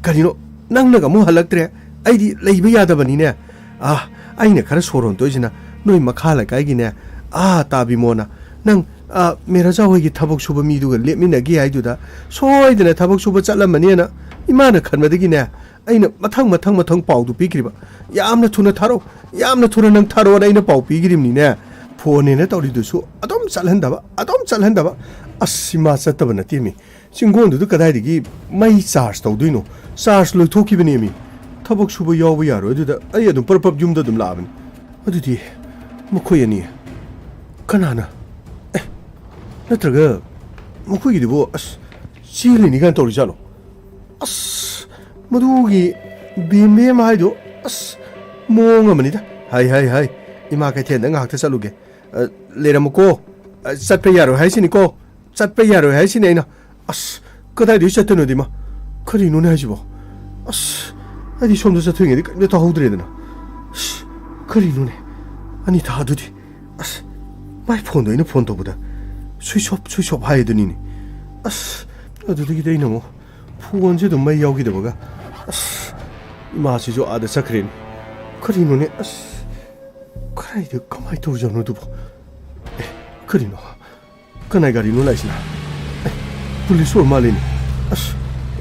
ꯀꯔꯤꯅꯣ, ꯅꯪꯅꯒ ꯑꯃꯨꯛ ꯍꯜꯂꯛꯇ꯭ꯔꯦ? ꯑꯩꯗꯤ ꯂꯩꯕ ꯌꯥꯗꯕꯅꯤꯅꯦ꯫ ꯑꯥ, ꯑꯩꯅ ꯈꯔ ꯁꯣꯔ ꯍꯣꯟꯗꯣꯏꯁꯤꯅ ꯅꯣꯏ ꯃꯈꯥ ꯂꯩꯀꯥꯏꯒꯤꯅꯦ, ꯑꯥ, ꯇꯥꯕꯤꯃꯣꯅ, ꯅꯪ, ꯑꯥ, ꯃꯦꯔꯥꯖꯥ ꯍꯣꯏꯒꯤ ꯊꯕꯛ ꯁꯨꯕ ꯃꯤꯗꯨꯒ ꯂꯦꯞꯃꯤꯟꯅꯒꯦ ꯍꯥꯏꯗꯨꯗ ꯁꯣꯏꯗꯅ ꯊꯕꯛ ꯁꯨꯕ ꯆꯠꯂꯝꯃꯅꯦꯅ ꯏꯃꯥꯅ ꯈꯟꯕꯗꯒꯤꯅꯦ, ꯑꯩꯅ ꯃꯊꯪ, ꯃꯊꯪ, ꯃꯊꯪ ꯄꯥꯎꯗꯨ ꯄꯤꯈ꯭ꯔꯤꯕ꯫ ꯌꯥꯝꯅ ꯊꯨꯅ ꯊꯥꯔꯛꯑꯣ, ꯌꯥꯝꯅ ꯊꯨꯅ ꯅꯪ ꯊꯥꯔꯛꯑꯣꯅ ꯑꯩꯅ ꯄꯥꯎ ꯄꯤꯈ꯭ꯔꯤꯕꯅꯤꯅꯦ꯫ ꯐꯣꯟꯅꯦꯅ ꯇꯧꯔꯤꯗꯨꯁꯨ ꯑꯗꯨꯝ ꯆꯠꯍꯟꯗꯕ, ꯑꯗꯨꯝ ꯆꯠꯍꯟꯗꯕ꯫ ꯑꯁ, ꯁꯤ ꯃꯥ ꯆꯠꯇꯕ ꯅꯠꯇꯦꯃꯤ꯫ ꯆꯤꯡꯒꯣꯟꯗꯨꯗ ꯀꯗꯥꯏꯗꯒꯤ ꯃꯩ ꯆꯥꯔꯖ ꯇꯧꯗꯣꯏꯅꯣ? ꯆꯥꯔꯖ ꯂꯣꯏꯊꯣꯛꯈꯤꯕꯅꯦꯃꯤ꯫ ꯊꯕꯛ ꯁꯨꯕ ꯌꯥꯎꯕ ꯌꯥꯔꯣꯏ꯫ ꯑꯗꯨꯗ ꯑꯩ ꯑꯗꯨꯝ ꯄꯔꯞ ꯄꯔꯞ ꯌꯨꯝꯗ ꯑꯗꯨꯝ ꯂꯥꯛꯑꯕꯅꯤ꯫ ꯑꯗꯨꯗꯤ ꯃꯈꯣꯏ ꯑꯅꯤ ꯀꯅꯥꯅ? ꯑꯦ, ꯅꯠꯇ꯭ꯔꯒ ꯃꯈꯣꯏꯒꯤꯗꯨꯕꯨ, ꯑꯁ, ꯆꯦꯜꯂꯤꯅꯤ ꯀꯥꯏꯅ ꯇꯧꯔꯤꯖꯥꯠꯂꯣ? ꯑꯁ, ꯃꯗꯨꯒꯤ ꯕꯦꯝ ꯕꯦꯝ ꯍꯥꯏꯗꯣ, ꯑꯁ, ꯃꯑꯣꯡ ꯑꯃꯅꯤꯗ꯫ ꯍꯥꯏ, ꯍꯥꯏ, ꯍꯥꯏ, ꯏꯃꯥ ꯀꯩꯊꯦꯜꯗ ꯉꯥꯏꯍꯥꯛꯇ ꯆꯠꯂꯨꯒꯦ꯫ ꯑ, ꯂꯩꯔꯝꯃꯨꯀꯣ꯫ ꯑ, ꯆꯠꯄ ꯌꯥꯔꯣꯏ ꯍꯥꯏꯁꯤꯅꯤꯀꯣ꯫ ꯆꯠꯄ ꯌꯥꯔꯣꯏ ꯍꯥꯏꯁꯤꯅꯤ ꯑꯩꯅ꯫ ꯑꯁ, ꯀꯗꯥꯏꯗꯒꯤ ꯆꯠꯇꯣꯏꯅꯣꯗꯤ ꯃꯥ? ꯀꯔꯤꯅꯣꯅꯦ ꯍꯥꯏꯁꯤꯕꯣ? ꯑꯁ, ꯑꯩꯗꯤ ꯁꯣꯝꯗ ꯆꯠꯊꯣꯏꯉꯩꯗꯤ ꯀꯔꯤꯝꯇ ꯇꯧꯍꯧꯗ꯭ꯔꯦꯗꯅ꯫ ꯑꯁ, ꯀꯔꯤꯅꯣꯅꯦ? ꯑꯅꯤꯇꯥ ꯑꯗꯨꯗꯤ꯫ ꯑꯁ, ꯃꯥꯏ ꯐꯣꯟꯗꯣ ꯑꯩꯅ ꯐꯣꯟ ꯇꯧꯕꯗ switch off, switch off ꯍꯥꯏ ꯑꯗꯨꯅꯤꯅꯦ꯫ ꯑꯁ, ꯑꯗꯨꯗꯒꯤꯗꯤ ꯑꯩꯅ ꯑꯃꯨꯛ ꯐꯣꯟꯁꯦ ꯑꯗꯨꯝ ꯃꯩ ꯌꯥꯎꯈꯤꯗꯕꯒ꯫ ꯑꯁ, ꯏꯃꯥꯁꯤꯁꯨ ꯑꯥꯗ ꯆꯠꯈ꯭ꯔꯦꯅꯦ꯫ ꯀꯔꯤꯅꯣꯅꯦ? ꯑꯁ, ꯀꯗꯥꯏꯗ ꯀꯃꯥꯏꯅ ꯇꯧꯔꯤꯖꯥꯠꯅꯣ ꯑꯗꯨꯕꯣ? ꯑꯦ, ꯀꯔꯤꯅꯣ? ꯀꯅꯥꯏ ꯒꯥꯔꯤꯅꯣ ꯂꯥꯛꯏꯁꯤꯅ? ꯑꯦ, ꯄꯨꯂꯤꯁ ꯑꯣꯏꯔ ꯃꯥꯜꯂꯦꯅꯦ꯫ ꯑꯁ,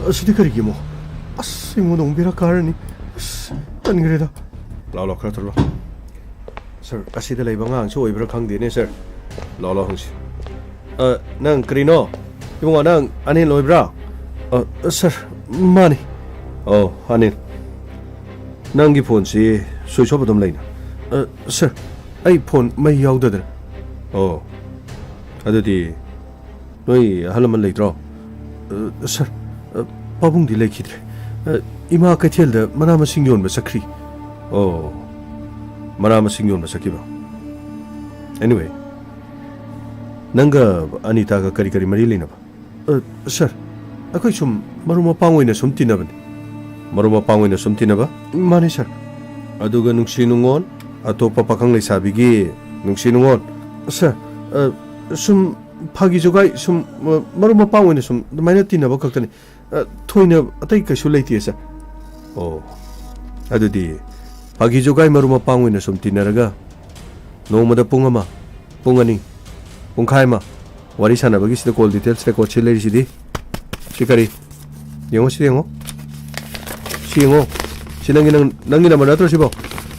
ꯑꯁꯤꯗꯤ ꯀꯔꯤꯒꯤ ꯑꯃꯨꯛ? ꯑꯁ, ꯑꯩꯉꯣꯟꯗ ꯑꯃꯨꯛ ꯕꯦꯔꯥ ꯀꯥꯔꯅꯤ꯫ ꯑꯁ, ꯇꯟꯈ꯭ꯔꯦꯗ꯫ ꯂꯥꯎ, ꯂꯥꯎ, ꯈꯔ ꯊꯨꯔꯣ꯫ ꯁꯥꯔ, ꯑꯁꯤꯗ ꯂꯩꯕ ꯑꯉꯥꯡꯁꯨ ꯑꯣꯏꯕ꯭ꯔꯥ ꯈꯪꯗꯦꯅꯦ, ꯁꯥꯔ꯫ ꯂꯥꯎ, ꯂꯥꯎ, ꯍꯪꯁꯤ꯫ ꯑ, ꯅꯪ ꯀꯔꯤꯅꯣ? ꯏꯕꯨꯡꯉꯣ, ꯅꯪ ꯑꯅꯤꯜ ꯑꯣꯏꯕ꯭ꯔꯥ? ꯑ, ꯁꯥꯔ, ꯃꯥꯅꯤ꯫ ꯑꯣ, ꯑꯅꯤꯜ꯫ ꯅꯪꯒꯤ ꯐꯣꯟꯁꯤ switch off ꯑꯗꯨꯝ ꯂꯩꯅ? ꯑ, ꯁꯥꯔ, ꯑꯩ ꯐꯣꯟ ꯃꯩ ꯌꯥꯎꯗꯗꯅ꯫ ꯑꯣ, ꯑꯗꯨꯗꯤ ꯅꯣꯏ ꯑꯍꯜ ꯂꯃꯟ ꯂꯩꯇ꯭ꯔꯣ? ꯑ, ꯁꯥꯔ, ꯑ, ꯄꯥꯕꯨꯡꯗꯤ ꯂꯩꯈꯤꯗ꯭ꯔꯦ꯫ ꯑ, ꯏꯃꯥ ꯀꯩꯊꯦꯜꯗ ꯃꯅꯥ ꯃꯁꯤꯡ ꯌꯣꯟꯕ ꯆꯠꯈ꯭ꯔꯤ꯫ ꯑꯣ, ꯃꯅꯥ ꯃꯁꯤꯡ ꯌꯣꯟꯕ ꯆꯠꯈꯤꯕ꯫ Anyway, ꯅꯪꯒ ꯑꯅꯤꯇꯥꯒ ꯀꯔꯤ ꯀꯔꯤ ꯃꯔꯤ ꯂꯩꯅꯕ? ꯑ, ꯁꯥꯔ, ꯑꯩꯈꯣꯏ ꯁꯨꯝ ꯃꯔꯨꯞ ꯃꯄꯥꯡ ꯑꯣꯏꯅ ꯁꯨꯝ ꯇꯤꯟꯅꯕꯅꯤ꯫ ꯃꯔꯨꯞ ꯃꯄꯥꯡ ꯑꯣꯏꯅ ꯁꯨꯝ ꯇꯤꯟꯅꯕ? ꯃꯥꯅꯤ, ꯁꯥꯔ꯫ ꯑꯗꯨꯒ ꯅꯨꯡꯁꯤ ꯅꯨꯡꯉꯣꯟ, ꯑꯇꯣꯞꯄ ꯄꯥꯈꯪ ꯂꯩꯁꯥꯕꯤꯒꯤ ꯅꯨꯡꯁꯤ ꯅꯨꯡꯉꯣꯟ? ꯁꯥꯔ, ꯑ, ꯁꯨꯝ ꯐꯥꯒꯤ ꯖꯣꯒꯥꯏ, ꯁꯨꯝ, ꯑ, ꯃꯔꯨꯞ ꯃꯄꯥꯡ ꯑꯣꯏꯅ ꯁꯨꯝ ꯑꯗꯨꯃꯥꯏꯅ ꯇꯤꯟꯅꯕ ꯈꯛꯇꯅꯤ꯫ ꯑ, ꯊꯣꯏꯅ ꯑꯇꯩ ꯀꯩꯁꯨ ꯂꯩꯇꯦ, ꯁꯥꯔ꯫ ꯑꯣ, ꯑꯗꯨꯗꯤ ꯐꯥꯒꯤ ꯖꯣꯒꯥꯏ ꯃꯔꯨꯞ ꯃꯄꯥꯡ ꯑꯣꯏꯅ ꯁꯨꯝ ꯇꯤꯟꯅꯔꯒ ꯅꯣꯡꯃꯗ ꯄꯨꯡ ꯑꯃ, ꯄꯨꯡ ꯑꯅꯤ, ꯄꯨꯡꯈꯥꯏ ꯑꯃ ꯋꯥꯔꯤ ꯁꯥꯟꯅꯕꯒꯤ ꯁꯤꯗ call details record ꯁꯤ ꯂꯩꯔꯤꯁꯤꯗꯤ꯫ ꯁꯤ ꯀꯔꯤ? ꯌꯦꯡꯉꯣ, ꯁꯤ ꯌꯦꯡꯉꯣ꯫ ꯁꯤ ꯌꯦꯡꯉꯣ꯫ ꯁꯤ ꯅꯪꯒꯤ, ꯅꯪ, ꯅꯪꯒꯤ number ꯅꯠꯇ꯭ꯔꯣ ꯁꯤꯕꯣ?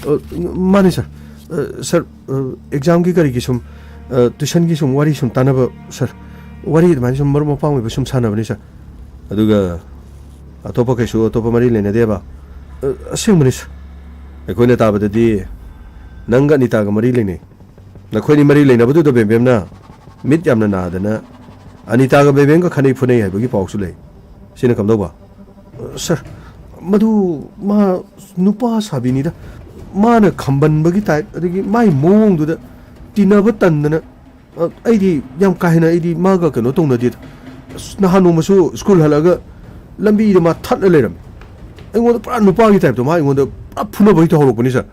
ꯑ, ꯃꯥꯅꯤ, ꯁꯥꯔ꯫ ꯑ, ꯁꯥꯔ, ꯑ, ꯑꯦꯛꯖꯥꯝꯒꯤ ꯀꯔꯤꯒꯤ ꯁꯨꯝ, ꯑ, ꯇ꯭ꯌꯨꯁꯟꯒꯤ ꯁꯨꯝ ꯋꯥꯔꯤ ꯁꯨꯝ ꯇꯥꯟꯅꯕ, ꯁꯥꯔ꯫ ꯋꯥꯔꯤ ꯑꯗꯨꯃꯥꯏꯅ ꯁꯨꯝ ꯃꯔꯨꯞ ꯃꯄꯥꯡ ꯑꯣꯏꯕ ꯁꯨꯝ ꯁꯥꯟꯅꯕꯅꯤ, ꯁꯥꯔ꯫ ꯑꯗꯨꯒ ꯑꯇꯣꯞꯄ ꯀꯩꯁꯨ ꯑꯇꯣꯞꯄ ꯃꯔꯤ ꯂꯩꯅꯗꯦꯕ꯫ ꯑ, ꯑꯁꯦꯡꯕꯅꯤ, ꯁꯥꯔ꯫ ꯑꯩꯈꯣꯏꯅ ꯇꯥꯕꯗꯗꯤ ꯅꯪꯒ ꯑꯅꯤꯇꯥꯒ ꯃꯔꯤ ꯂꯩꯅꯩ꯫ ꯅꯈꯣꯏꯅꯤ ꯃꯔꯤ ꯂꯩꯅꯕꯗꯨꯗ ꯕꯦꯝꯕꯦꯝꯅ ꯃꯤꯠ ꯌꯥꯝꯅ ꯅꯥꯗꯅ ꯑꯅꯤꯇꯥꯒ ꯕꯦꯝꯕꯦꯝꯒ ꯈꯠꯅꯩ ꯐꯨꯅꯩ ꯍꯥꯏꯕꯒꯤ ꯄꯥꯎꯁꯨ ꯂꯩ꯫ ꯁꯤꯅ ꯀꯝꯗꯧꯕ? ꯁꯥꯔ, ꯃꯗꯨ ꯃꯥ ꯅꯨꯄꯥ ꯁꯥꯕꯤꯅꯤꯗ꯫ ꯃꯥꯅ ꯈꯝꯕꯟꯕꯒꯤ ꯇꯥꯏꯞ, ꯑꯗꯒꯤ ꯃꯥꯏ ꯃꯑꯣꯡꯗꯨꯗ ꯇꯤꯟꯅꯕ ꯇꯟꯗꯅ, ꯑ, ꯑꯩꯗꯤ ꯌꯥꯝ ꯀꯥ ꯍꯦꯟꯅ ꯑꯩꯗꯤ ꯃꯥꯒ ꯀꯩꯅꯣ ꯇꯧꯅꯗꯦꯗ꯫ ꯑꯁ, ꯅꯍꯥꯟ ꯅꯣꯡꯃꯁꯨ ꯁ꯭ꯀꯨꯜ ꯍꯜꯂꯛꯑꯒ ꯂꯝꯕꯤꯗ ꯃꯥ ꯊꯠꯂ ꯂꯩꯔꯝꯃꯤ꯫ ꯑꯩꯉꯣꯟꯗ ꯄꯨꯔꯥ ꯅꯨꯄꯥꯒꯤ ꯇꯥꯏꯞꯇ ꯃꯥ ꯑꯩꯉꯣꯟꯗ ꯄꯨꯔꯥ ꯐꯨꯅꯕ ꯍꯦꯛꯇ ꯍꯧꯔꯛꯄꯅꯤ, ꯁꯥꯔ꯫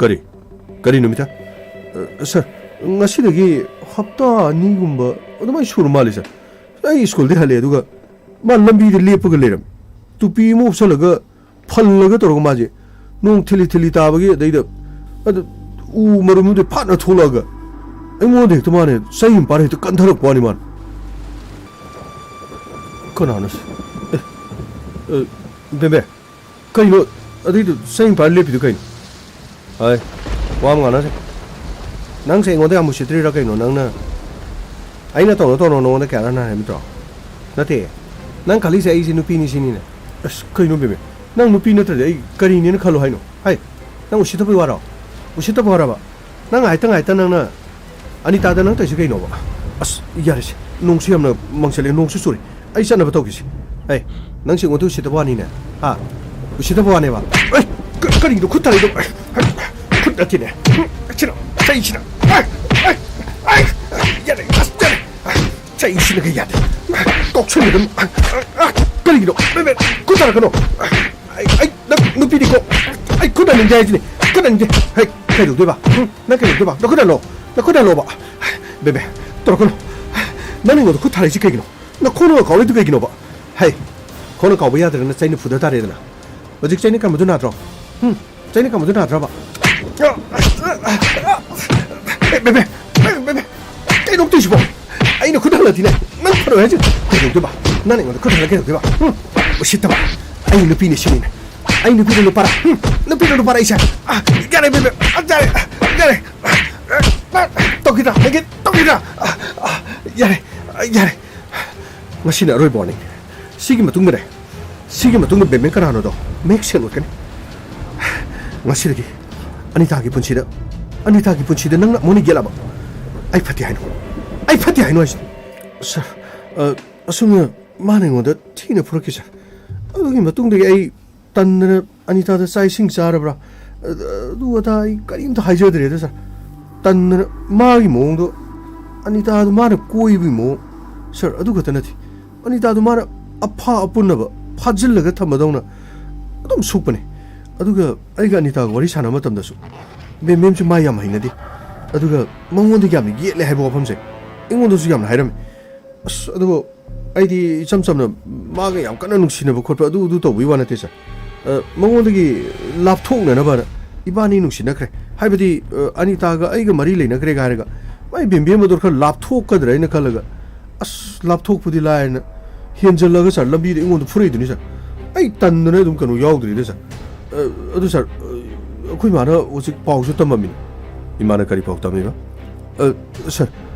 ꯀꯔꯤ? ꯀꯔꯤ ꯅꯨꯃꯤꯠꯇ? ꯑ, ꯁꯥꯔ, ꯉꯁꯤꯗꯒꯤ ꯍꯞꯇꯥ ꯑꯅꯤꯒꯨꯝꯕ ꯑꯗꯨꯃꯥꯏꯅ ꯁꯨꯔ ꯃꯥꯜꯂꯦ, ꯁꯥꯔ꯫ ꯑꯩ ꯁ꯭ꯀꯨꯜꯗꯩ ꯍꯜꯂꯛꯑꯦ, ꯑꯗꯨꯒ ꯃꯥ ꯂꯝꯕꯤꯗ ꯂꯦꯞꯄꯒ ꯂꯩꯔꯝꯃꯤ꯫ ꯇꯨꯄꯤ ꯑꯃ ꯎꯞꯁꯜꯂꯒ, ꯐꯜꯂꯒ ꯇꯧꯔꯒ ꯃꯥꯁꯦ ꯅꯣꯡ ꯊꯤꯂꯤ ꯊꯤꯂꯤ ꯇꯥꯕꯒꯤ, ꯑꯗꯩꯗ ꯑꯗ ꯎ ꯃꯔꯨꯝꯗꯨꯗꯤ ꯐꯥꯠꯅ ꯊꯣꯛꯂꯛꯑꯒ ꯑꯩꯉꯣꯟꯗ ꯍꯦꯛꯇ ꯃꯥꯅ ꯆꯩ ꯑꯃ ꯄꯥꯏꯔ ꯍꯦꯛꯇ ꯀꯟꯊꯔꯛꯄ ꯋꯥꯅꯤ ꯃꯥꯅ꯫ ꯀꯅꯥꯅꯣ ꯁꯤ? ꯑꯦ, ꯑ, ꯕꯦꯝꯕꯦ, ꯀꯩꯅꯣ? ꯑꯗꯩꯗ ꯆꯩ ꯑꯃ ꯄꯥꯏꯔ ꯂꯦꯞꯄꯤꯗꯨ ꯀꯩꯅꯣ? ꯍꯣꯏ, ꯋꯥ ꯑꯃ ꯉꯥꯡꯅꯁꯦ꯫ ꯅꯪꯁꯦ ꯑꯩꯉꯣꯟꯗ ꯌꯥꯝ ꯎꯁꯤꯠꯇ꯭ꯔꯤꯔꯥ ꯀꯩꯅꯣ? ꯅꯪꯅ ꯑꯩꯅ ꯇꯧꯅꯣ ꯇꯧꯅꯣ ꯅꯉꯣꯟꯗ ꯀꯌꯥꯔꯛ ꯍꯥꯏ ꯅꯠꯇ꯭ꯔꯣ? ꯅꯠꯇꯦ, ꯅꯪ ꯈꯜꯂꯤꯁꯦ ꯑꯩꯁꯦ ꯅꯨꯄꯤꯅꯤ ꯁꯤꯅꯤꯅꯦ꯫ ꯑꯁ, ꯀꯩꯅꯣ ꯕꯦꯕꯦ? ꯅꯪ ꯅꯨꯄꯤ ꯅꯠꯇ꯭ꯔꯗꯤ ꯑꯩ ꯀꯔꯤꯅꯦꯅ ꯈꯜꯂꯣ ꯍꯥꯏꯅꯣ? ꯍꯥꯏ, ꯅꯪ ꯎꯁꯤꯠꯇꯕꯩ ꯋꯥꯔꯣ? ꯎꯁꯤꯠꯇꯕ ꯋꯥꯔꯕ? ꯅꯪ ꯉꯥꯏꯇ ꯉꯥꯏꯇ ꯅꯪꯅ ꯑꯅꯤꯇꯥꯗ ꯅꯪ ꯇꯧꯔꯤꯁꯦ ꯀꯩꯅꯣꯕ? ꯑꯁ, ꯌꯥꯔꯦꯁꯦ, ꯅꯣꯡꯁꯨ ꯌꯥꯝꯅ ꯃꯪꯁꯤꯜꯂꯛꯑꯦ, ꯅꯣꯡꯁꯨ ꯆꯨꯔꯦ꯫ ꯑꯩ ꯆꯠꯅꯕ ꯇꯧꯈꯤꯁꯦ꯫ ꯑꯩ, ꯅꯪꯁꯦ ꯑꯩꯉꯣꯟꯗ ꯎꯁꯤꯠꯇꯕ ꯋꯥꯅꯤꯅꯦ? ꯍꯥ? ꯎꯁꯤꯠꯇꯕ ꯋꯥꯅꯦꯕ? ꯑꯩ, ꯀ-, ꯀꯔꯤꯅꯣ ꯈꯨꯠ ꯊꯥꯔꯛꯏꯗꯣ? ꯈꯨꯠ ꯅꯠꯇꯦꯅꯦ꯫ ꯁꯤꯅ, ꯆꯩꯁꯤꯅ꯫ ꯑꯩ, ꯑꯩ, ꯑꯩ, ꯌꯥꯔꯦ, ꯑꯁ, ꯌꯥꯔꯦ꯫ ꯆꯩꯁꯤꯅꯒ ꯌꯥꯗꯦ꯫ ꯀꯥꯎꯁꯟꯒꯗꯕꯅꯤ꯫ ꯀꯔꯤꯒꯤꯅꯣ? ꯈꯨꯠ ꯊꯥꯔꯛꯀꯅꯣ꯫ ꯑꯩ, ꯑꯩ, ꯅꯪ ꯅꯨꯄꯤꯅꯤꯀꯣ꯫ ꯑꯩ ꯈꯨꯠ ꯊꯥꯅꯤꯡꯗꯦ ꯍꯥꯏꯁꯤꯅꯤ꯫ ꯈꯨꯠ ꯊꯥꯅꯤꯡꯗꯦ꯫ ꯍꯦꯛ, ꯀꯩꯗꯧꯗꯣꯏꯕ? ꯅꯪ ꯀꯩꯗꯧꯗꯣꯏꯕ? ꯅꯈꯨꯠ ꯍꯜꯂꯣ꯫ ꯅꯈꯨꯠ ꯍꯜꯂꯣꯕ꯫ ꯕꯦꯕꯦ, ꯇꯧꯔꯛꯀꯅꯨ꯫ ꯅꯪ ꯑꯩꯉꯣꯟꯗ ꯈꯨꯠ ꯊꯥꯔꯛꯏꯁꯤ ꯀꯩꯒꯤꯅꯣ? ꯅꯈꯣꯡꯅ ꯀꯥꯎꯔꯛꯏꯗꯨ ꯀꯩꯒꯤꯅꯣꯕ? ꯍꯩ, ꯈꯣꯡꯅ ꯀꯥꯎꯕ ꯌꯥꯗ꯭ꯔꯒꯅ ꯆꯩꯅ ꯐꯨꯗ ꯇꯥꯔꯦꯗꯅ꯫ ꯍꯧꯖꯤꯛ ꯆꯩꯅ ꯀꯟꯕꯗꯨ ꯅꯥꯗ꯭ꯔꯣ? ꯍꯨꯝ? ꯆꯩꯅ ꯀꯟꯕꯗꯨ ꯅꯥꯗ꯭ꯔꯕ? ꯑꯦ, ꯕꯦꯕꯦ, ꯕꯦꯕꯦ, ꯀꯩꯅꯣ ꯇꯧꯏꯁꯤꯕꯣ? ꯑꯩꯅ ꯈꯨꯠ ꯍꯜꯂꯗꯤꯅꯦ, ꯅꯪ ꯐꯔꯣꯏ ꯍꯥꯏꯁꯤ ꯀꯩꯗꯧꯗꯣꯏꯕ? ꯅꯪꯅ ꯑꯩꯉꯣꯟꯗ ꯈꯨꯠ ꯍꯜꯂ ꯀꯩꯗꯧꯗꯣꯏꯕ? ꯍꯨꯝ? ꯎꯁꯤꯠꯇꯕ꯫ ꯑꯩ ꯅꯨꯄꯤꯅꯦ ꯁꯤꯅꯤꯅꯦ꯫ ꯑꯩ ꯅꯨꯄꯤꯔꯣ ꯅꯨꯄꯥꯔꯥ? ꯍꯨꯝ? ꯅꯨꯄꯤꯔꯣ ꯅꯨꯄꯥꯔꯥ ꯑꯩꯁꯦ? ꯑ, ꯌꯥꯔꯦ, ꯕꯦꯕꯦ, ꯑ, ꯌꯥꯔꯦ꯫ ꯌꯥꯔꯦ! ꯇꯧꯈꯤꯗ꯭ꯔꯥ? ꯍꯥꯏꯒꯦ ꯇꯧꯈꯤꯗ꯭ꯔꯥ? ꯌꯥꯔꯦ, ꯌꯥꯔꯦ꯫ ꯉꯁꯤꯅ ꯑꯔꯣꯏꯕ ꯋꯥꯔꯅꯤꯡ꯫ ꯁꯤꯒꯤ ꯃꯇꯨꯡꯗꯅꯦ, ꯁꯤꯒꯤ ꯃꯇꯨꯡꯗ ꯕꯦꯝꯕꯦꯝ ꯀꯅꯥꯅꯣꯗꯣ ꯃꯌꯦꯛ ꯁꯦꯡꯅ ꯎꯠꯀꯅꯤ꯫ ꯉꯁꯤꯗꯒꯤ ꯑꯅꯤꯇꯥꯒꯤ ꯄꯨꯟꯁꯤꯗ, ꯑꯅꯤꯇꯥꯒꯤ ꯄꯨꯟꯁꯤꯗ ꯅꯪꯅ ꯑꯃꯨꯛ ꯍꯟꯅ ꯌꯦꯠꯂꯕ, ꯑꯩ ꯐꯠꯇꯦ ꯍꯥꯏꯅꯣ꯫ ꯑꯩ ꯐꯠꯇꯦ ꯍꯥꯏꯅꯣ ꯍꯥꯏꯁꯤꯅꯤ꯫ ꯁꯥꯔ, ꯑ, ꯑꯁꯨꯝꯅ ꯃꯥꯅ ꯑꯩꯉꯣꯟꯗ ꯊꯤꯅ ꯐꯨꯔꯛꯈꯤ, ꯁꯥꯔ꯫ ꯑꯗꯨꯒꯤ ꯃꯇꯨꯡꯗꯒꯤ ꯑꯩ ꯇꯟꯗꯅ ꯑꯅꯤꯇꯥꯗ ꯆꯥꯛ ꯏꯁꯤꯡ ꯆꯥꯔꯕ꯭ꯔꯥ, ꯑ-, ꯑꯗꯨ ꯑꯗꯥ ꯑꯩ ꯀꯔꯤꯝꯇ ꯍꯥꯏꯖꯗ꯭ꯔꯦꯗ, ꯁꯥꯔ꯫ ꯇꯟꯗꯅ ꯃꯥꯒꯤ ꯃꯑꯣꯡꯗꯣ, ꯑꯅꯤꯇꯥꯗꯣ ꯃꯥꯅ ꯀꯣꯏꯕꯒꯤ ꯃꯑꯣꯡ, ꯁꯥꯔ, ꯑꯗꯨ ꯈꯛꯇ ꯅꯠꯇꯦ꯫ ꯑꯅꯤꯇꯥꯗꯣ ꯃꯥꯅ ꯑꯐꯥ ꯑꯄꯨꯟꯅꯕ ꯐꯥꯖꯤꯜꯂꯒ ꯊꯝꯕꯗꯧꯅ ꯑꯗꯨꯝ ꯁꯨꯛꯄꯅꯦ꯫ ꯑꯗꯨꯒ ꯑꯩꯒ ꯑꯅꯤꯇꯥꯒ ꯋꯥꯔꯤ ꯁꯥꯟꯅꯕ ꯃꯇꯝꯗꯁꯨ ꯕꯦꯝꯕꯦꯝꯁꯦ ꯃꯥ ꯌꯥꯝ ꯍꯩꯅꯗꯦ꯫ ꯑꯗꯨꯒ ꯃꯉꯣꯟꯗꯒꯤ ꯌꯥꯝꯅ ꯌꯦꯠꯂꯦ ꯍꯥꯏꯕ ꯋꯥꯐꯝꯁꯦ ꯑꯩꯉꯣꯟꯗꯁꯨ ꯌꯥꯝꯅ ꯍꯥꯏꯔꯝꯃꯤ꯫ ꯑꯁ, ꯑꯗꯨꯕꯨ ꯑꯩꯗꯤ ꯏꯆꯝ ꯆꯝꯅ ꯃꯥꯒ ꯌꯥꯝ ꯀꯟꯅ ꯅꯨꯡꯁꯤꯅꯕ ꯈꯣꯠꯄ ꯑꯗꯨ, ꯑꯗꯨ ꯇꯧꯕꯒꯤ ꯋꯥ ꯅꯠꯇꯦ, ꯁꯥꯔ꯫ ꯑ, ꯃꯉꯣꯟꯗꯒꯤ ꯂꯥꯞꯊꯣꯛꯅꯅꯕꯅ ꯏꯕꯥꯅꯤ ꯅꯨꯡꯁꯤꯅꯈ꯭ꯔꯦ꯫ ꯍꯥꯏꯕꯗꯤ, ꯑ, ꯑꯅꯤꯇꯥꯒ ꯑꯩꯒ ꯃꯔꯤ ꯂꯩꯅꯈ꯭ꯔꯦꯒ ꯍꯥꯏꯔꯒ ꯃꯥꯏ ꯕꯦꯝꯕꯦꯝ ꯑꯗꯣ ꯈꯔ ꯂꯥꯞꯊꯣꯛꯀꯗ꯭ꯔꯥ ꯍꯥꯏꯅ ꯈꯜꯂꯒ, ꯑꯁ, ꯂꯥꯞꯊꯣꯛꯄꯗꯤ ꯂꯥꯏꯔꯅ ꯍꯦꯟꯖꯜꯂꯒ, ꯁꯥꯔ, ꯂꯝꯕꯤꯗ ꯑꯩꯉꯣꯟꯗ ꯐꯨꯔꯛꯏꯗꯨꯅꯤ, ꯁꯥꯔ꯫ ꯑꯩ ꯇꯟꯗꯅ ꯑꯗꯨꯝ ꯀꯩꯅꯣ ꯌꯥꯎꯗ꯭ꯔꯤꯗ, ꯁꯥꯔ꯫ ꯑ, ꯑꯗꯨ, ꯁꯥꯔ, ꯑ, ꯑꯩꯈꯣꯏ ꯃꯥꯅ ꯍꯧꯖꯤꯛ ꯄꯥꯎꯁꯨ ꯇꯝꯃꯝꯃꯤꯅꯤ꯫ ꯏꯃꯥꯅ ꯀꯔꯤ ꯄꯥꯎ ꯇꯝꯃꯤꯕ? ꯑ, ꯁꯥꯔ,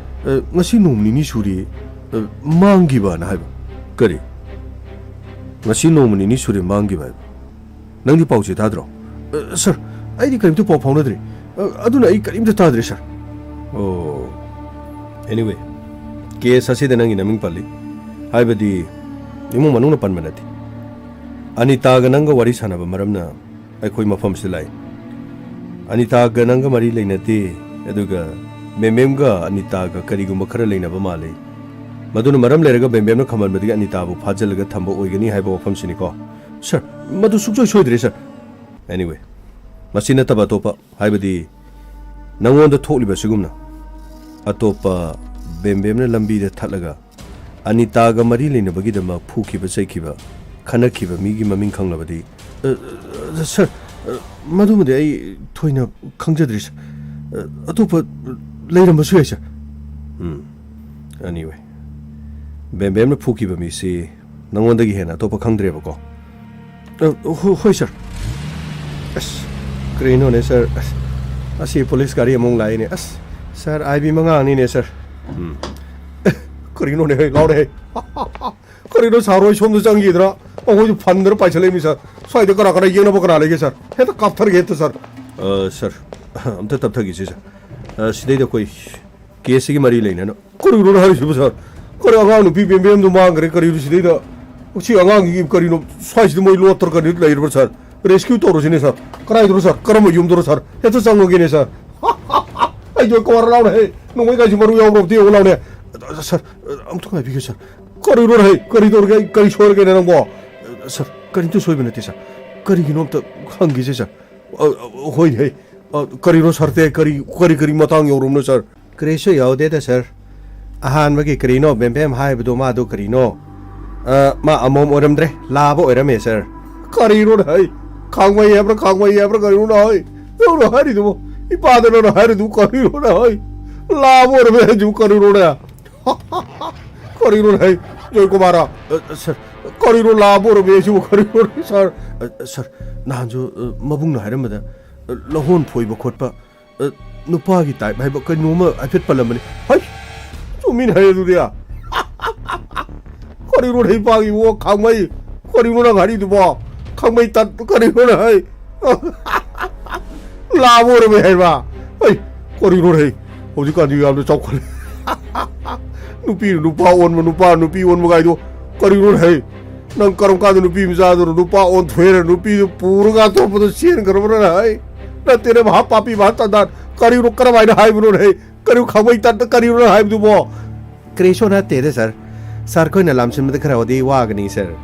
ꯑ, ꯉꯁꯤ ꯅꯣꯡ ꯅꯤꯅꯤ ꯁꯨꯔꯤ, ꯑ, ꯃꯥꯡꯈꯤꯕꯅ ꯍꯥꯏꯕ꯫ ꯀꯔꯤ? ꯉꯁꯤ ꯅꯣꯡꯃ ꯅꯤꯅꯤ ꯁꯨꯔꯦ ꯃꯥꯡꯈꯤꯕ ꯍꯥꯏꯕ? ꯅꯪꯗꯤ ꯄꯥꯎ ꯆꯦ ꯇꯥꯗ꯭ꯔꯣ? ꯑ, ꯁꯥꯔ, ꯑꯩꯗꯤ ꯀꯔꯤꯝꯇ ꯄꯥꯎ ꯐꯥꯎꯅꯗ꯭ꯔꯤ꯫ ꯑ, ꯑꯗꯨꯅ ꯑꯩ ꯀꯔꯤꯝꯇ ꯇꯥꯗ꯭ꯔꯤ, ꯁꯥꯔ꯫ ꯑꯣ, anyway, ꯀꯦꯁ ꯑꯁꯤꯗ ꯅꯪꯒꯤ ꯅꯃꯤꯡ ꯄꯜꯂꯤ ꯍꯥꯏꯕꯗꯤ ꯏꯃꯨꯡ ꯃꯅꯨꯡꯅ ꯄꯟꯕ ꯅꯠꯇꯦ꯫ ꯑꯅꯤꯇꯥꯒ ꯅꯪꯒ ꯋꯥꯔꯤ ꯁꯥꯟꯅꯕ ꯃꯔꯝꯅ ꯑꯩꯈꯣꯏ ꯃꯐꯝꯁꯤꯗ ꯂꯥꯛꯏ꯫ ꯑꯅꯤꯇꯥꯒ ꯅꯪꯒ ꯃꯔꯤ ꯂꯩꯅꯗꯦ, ꯑꯗꯨꯒ ꯃꯦꯝꯃꯦꯝꯒ ꯑꯅꯤꯇꯥꯒ ꯀꯔꯤꯒꯨꯝꯕ ꯈꯔ ꯂꯩꯅꯕ ꯃꯥꯜꯂꯤ꯫ ꯃꯗꯨꯅ ꯃꯔꯝ ꯂꯩꯔꯒ ꯃꯦꯝꯃꯦꯝꯅ ꯈꯝꯍꯟꯕꯗꯒꯤ ꯑꯅꯤꯇꯥꯕꯨ ꯐꯥꯖꯤꯜꯂꯒ ꯊꯝꯕ ꯑꯣꯏꯒꯅꯤ ꯍꯥꯏꯕ ꯋꯥꯐꯝꯁꯤꯅꯤꯀꯣ꯫ ꯁꯥꯔ, ꯃꯗꯨ ꯁꯨꯡꯁꯣꯏ ꯁꯣꯏꯗ꯭ꯔꯦ, ꯁꯥꯔ꯫ Anyway, ꯃꯁꯤ ꯅꯠꯇꯕ ꯑꯇꯣꯞꯄ, ꯍꯥꯏꯕꯗꯤ ꯅꯉꯣꯟꯗ ꯊꯣꯛꯂꯤꯕ ꯑꯁꯤꯒꯨꯝꯅ ꯑꯇꯣꯞꯄ ꯕꯦꯝꯕꯦꯝꯅ ꯂꯝꯕꯤꯗ ꯊꯠꯂꯒ ꯑꯅꯤꯇꯥꯒ ꯃꯔꯤ ꯂꯩꯅꯕꯒꯤꯗꯃꯛ ꯐꯨꯈꯤꯕ, ꯆꯩꯈꯤꯕ, ꯈꯠꯅꯈꯤꯕ ꯃꯤꯒꯤ ꯃꯃꯤꯡ ꯈꯪꯂꯕꯗꯤ? ꯑ, ꯑ, ꯁꯥꯔ, ꯑ, ꯃꯗꯨꯃꯗꯤ ꯑꯩ ꯊꯣꯏꯅ ꯈꯪꯖꯗ꯭ꯔꯤ, ꯁꯥꯔ꯫ ꯑ, ꯑꯇꯣꯞꯄ ꯂꯩꯔꯝꯕꯁꯨ ꯌꯥꯏ, ꯁꯥꯔ꯫ ꯎꯝ, anyway, ꯕꯦꯝꯕꯦꯝꯅ ꯐꯨꯈꯤꯕ ꯃꯤꯁꯤ ꯅꯉꯣꯟꯗꯒꯤ ꯍꯦꯟꯅ ꯑꯇꯣꯞꯄ ꯈꯪꯗ꯭ꯔꯦꯕꯀꯣ? ꯑ, ꯍꯣ-, ꯍꯣꯏ, ꯁꯥꯔ꯫ ꯑꯁ, ꯀꯔꯤꯅꯣꯅꯦ, ꯁꯥꯔ? ꯑꯁ, ꯑꯁꯤ ꯄꯨꯂꯤꯁ ꯒꯥꯔꯤ ꯑꯃꯨꯛ ꯂꯥꯛꯏꯅꯦ꯫ ꯑꯁ, ꯁꯥꯔ, ꯑꯥꯏ ꯕꯤ ꯃꯉꯥꯅꯤꯅꯦ, ꯁꯥꯔ꯫ ꯎꯝ꯫ ꯀꯔꯤꯅꯣꯅꯦ, ꯍꯦ, ꯂꯥꯎꯔꯦ, ꯍꯦ꯫ ꯀꯔꯤꯅꯣ, ꯁꯥꯔ ꯍꯣꯏ ꯁꯣꯝꯗ ꯆꯪꯈꯤꯗ꯭ꯔꯥ? ꯑꯩꯈꯣꯏꯁꯨ ꯐꯟꯗꯅ ꯄꯥꯏꯁꯜꯂꯛꯏꯅꯤ, ꯁꯥꯔ꯫ ꯁ꯭ꯋꯥꯏꯗ ꯀꯅꯥ ꯀꯅꯥ ꯌꯦꯡꯅꯕ ꯀꯅꯥ ꯂꯩꯒꯦ, ꯁꯥꯔ? ꯍꯦꯛꯇ ꯀꯥꯞꯊꯔꯒꯦ, ꯍꯦꯛꯇ, ꯁꯥꯔ꯫ ꯑ, ꯁꯥꯔ, ꯑꯝꯇ ꯇꯞꯊꯈꯤꯁꯤ, ꯁꯥꯔ꯫ ꯑ, ꯁꯤꯗꯩꯗ ꯑꯩꯈꯣꯏ ꯀꯦꯁꯁꯤꯒꯤ ꯃꯔꯤ ꯂꯩꯅꯅ꯫ ꯀꯔꯤꯅꯣꯅꯦ ꯍꯥꯏꯔꯤꯁꯤꯕꯨ, ꯁꯥꯔ? ꯀꯔꯤ, ꯑꯉꯥꯡ ꯅꯨꯄꯤ ꯕꯦꯝꯕꯦꯝꯗꯨ ꯃꯥꯡꯈ꯭ꯔꯦ, ꯀꯔꯤꯅꯣ ꯁꯤꯗꯩꯗ? ꯁꯤ ꯑꯉꯥꯡꯒꯤ ꯀꯔꯤꯅꯣ ꯁ꯭ꯋꯥꯏꯁꯤꯗ ꯃꯣꯏ ꯂꯣꯠꯇ꯭ꯔ ꯀꯔꯤ ꯂꯩꯔꯕ꯭ꯔꯥ, ꯁꯥꯔ? ꯔꯦꯁꯀ꯭ꯌꯨ ꯇꯧꯔꯁꯤꯅꯦ, ꯁꯥꯔ꯫ ꯀꯗꯥꯏꯗꯅꯣ, ꯁꯥꯔ? ꯀꯔꯝꯕ ꯌꯨꯝꯗꯅꯣ, ꯁꯥꯔ? ꯍꯦꯛꯇ ꯆꯪꯉꯒꯦꯅꯦ, ꯁꯥꯔ꯫ ꯑꯩꯁꯨ ꯀꯋꯥꯔ ꯂꯥꯎꯅꯦ, ꯍꯦ꯫ ꯅꯣꯡꯃꯩ ꯀꯥꯏꯁꯤ ꯃꯔꯨ ꯌꯥꯎꯕ꯭ꯔꯣ? ꯑꯝꯇ ꯌꯦꯡꯉꯨ ꯂꯥꯎꯅꯦ꯫ ꯁꯥꯔ, ꯑꯝꯇ ꯉꯥꯏꯕꯤꯌꯨ, ꯁꯥꯔ꯫ ꯀꯔꯤꯅꯣ, ꯍꯦ? ꯀꯔꯤ ꯇꯧꯔꯒꯦ? ꯑꯩ ꯀꯔꯤ ꯁꯣꯏꯔꯒꯦꯅꯦ ꯅꯪꯕꯣ? ꯁꯥꯔ, ꯀꯔꯤꯝꯇ ꯁꯣꯏꯕ ꯅꯠꯇꯦ, ꯁꯥꯔ꯫ ꯀꯔꯤꯒꯤꯅꯣ ꯑꯝꯇ ꯍꯪꯈꯤꯁꯦ, ꯁꯥꯔ꯫ ꯑ, ꯑ, ꯍꯣꯏ, ꯍꯦ꯫ ꯑ, ꯀꯔꯤꯅꯣ, ꯁꯥꯔ? ꯀꯔꯤ, ꯀꯔꯤ, ꯀꯔꯤ ꯃꯇꯥꯡ ꯌꯧꯔꯕꯅꯣ, ꯁꯥꯔ? ꯀꯔꯤꯁꯨ ꯌꯥꯎꯗꯦꯗ, ꯁꯥꯔ꯫ ꯑꯍꯥꯟꯕꯒꯤ ꯀꯔꯤꯅꯣ ꯕꯦꯝꯕꯦꯝ ꯍꯥꯏꯕꯗꯣ, ꯃꯥꯗꯣ ꯀꯔꯤꯅꯣ? ꯑ, ꯃꯥ ꯑꯃꯣꯝ ꯑꯣꯏꯔꯝꯗ꯭ꯔꯦ, ꯂꯥꯕ ꯑꯣꯏꯔꯝꯃꯦ, ꯁꯥꯔ꯫ ꯀꯔꯤꯅꯣꯅꯦ ꯍꯩ? ꯈꯥꯡꯃꯩ ꯍꯥꯏꯕ꯭ꯔꯥ, ꯈꯥꯡꯃꯩ ꯍꯥꯏꯕ꯭ꯔꯥ, ꯀꯔꯤꯅꯣꯅꯦ ꯍꯩ? ꯅꯪꯅ ꯍꯥꯏꯔꯤꯗꯨꯕꯨ, ꯏꯄꯥꯗ ꯅꯪꯅ ꯍꯥꯏꯔꯤꯗꯨꯕꯨ ꯀꯔꯤꯅꯣꯅꯦ ꯍꯩ? ꯂꯥꯕ ꯑꯣꯏꯔꯝꯃꯦ ꯍꯥꯏꯁꯤꯕꯨ ꯀꯔꯤꯅꯣꯅꯦ? ꯀꯔꯤꯅꯣꯅꯦ ꯍꯩ, ꯖꯣꯏꯀꯨꯃꯥꯔ? ꯑ, ꯁꯥꯔ, ꯀꯔꯤꯅꯣ ꯂꯥꯕ ꯑꯣꯏꯔꯝꯃꯦ ꯍꯥꯏꯁꯤꯕꯨ ꯀꯔꯤꯅꯣꯅꯦ, ꯁꯥꯔ? ꯑ, ꯁꯥꯔ, ꯅꯍꯥꯟꯁꯨ, ꯑ, ꯃꯕꯨꯡꯅ ꯍꯥꯏꯔꯝꯕꯗ, ꯑ, ꯂꯧꯍꯣꯟ ꯐꯣꯏꯕ ꯈꯣꯠꯄ, ꯑ, ꯅꯨꯄꯥꯒꯤ ꯇꯥꯏꯞ ꯍꯥꯏꯕ ꯀꯩꯅꯣꯝꯃ ꯍꯥꯏꯐꯦꯠ ꯄꯜꯂꯝꯕꯅꯤ꯫ ꯍꯩ! ꯆꯨꯝꯃꯤꯅꯦ ꯍꯥꯏ ꯑꯗꯨꯗꯤ꯫ ꯀꯔꯤꯅꯣ ꯍꯩ ꯄꯥꯡꯉꯤꯕꯣ, ꯈꯥꯡꯃꯩ? ꯀꯔꯤꯅꯣ ꯅꯪ ꯍꯥꯏꯔꯤꯗꯨꯕꯣ? ꯈꯥꯡꯃꯩ ꯇꯠ, ꯀꯔꯤꯅꯣ ꯅꯪ ꯍꯥꯏ? ꯂꯥꯕ ꯑꯣꯏꯔꯝꯃꯦ ꯍꯥꯏꯕ? ꯍꯩ! ꯀꯔꯤꯅꯣ ꯍꯩ? ꯍꯧꯖꯤꯛꯀꯥꯟꯗꯤ ꯌꯥꯝꯅ ꯆꯥꯎꯈꯠꯂꯦ꯫ ꯅꯨꯄꯤꯅ ꯅꯨꯄꯥ ꯑꯣꯟꯕ, ꯅꯨꯄꯥ ꯅꯨꯄꯤ ꯑꯣꯟꯕ ꯀꯥꯏꯗꯣ ꯀꯔꯤꯅꯣ ꯍꯩ? ꯅꯪ ꯀꯔꯝ ꯀꯥꯟꯗ ꯅꯨꯄꯤ ꯃꯆꯥꯗꯨꯅ ꯅꯨꯄꯥ ꯑꯣꯟꯊꯣꯛꯑꯦꯅ ꯅꯨꯄꯤꯗꯨ ꯄꯨꯔꯒ ꯑꯇꯣꯞꯄꯗ ꯆꯦꯟꯈ꯭ꯔꯕ꯭ꯔꯥ ꯍꯩ? ꯅꯠꯇꯦꯅꯦ, ꯃꯍꯥ ꯄꯥꯄꯤ, ꯃꯍꯥ ꯇꯟꯗꯥꯟ꯫ ꯀꯔꯤꯅꯣ, ꯀꯔꯝꯍꯥꯏꯅ ꯍꯥꯏꯕꯅꯣꯅꯦ ꯍꯩ? ꯀꯔꯤꯅꯣ, ꯈꯥꯡꯃꯩ ꯇꯠꯇ ꯀꯔꯤꯅꯣ ꯍꯥꯏꯕꯗꯨꯕꯣ? ꯀꯔꯤꯁꯨ ꯅꯠꯇꯦꯗ, ꯁꯥꯔ꯫ ꯁꯥꯔ, ꯑꯩꯈꯣꯏꯅ ꯂꯥꯝꯁꯤꯟꯕꯗ ꯈꯔꯕꯨꯗꯤ ꯋꯥꯒꯅꯤ, ꯁꯥꯔ꯫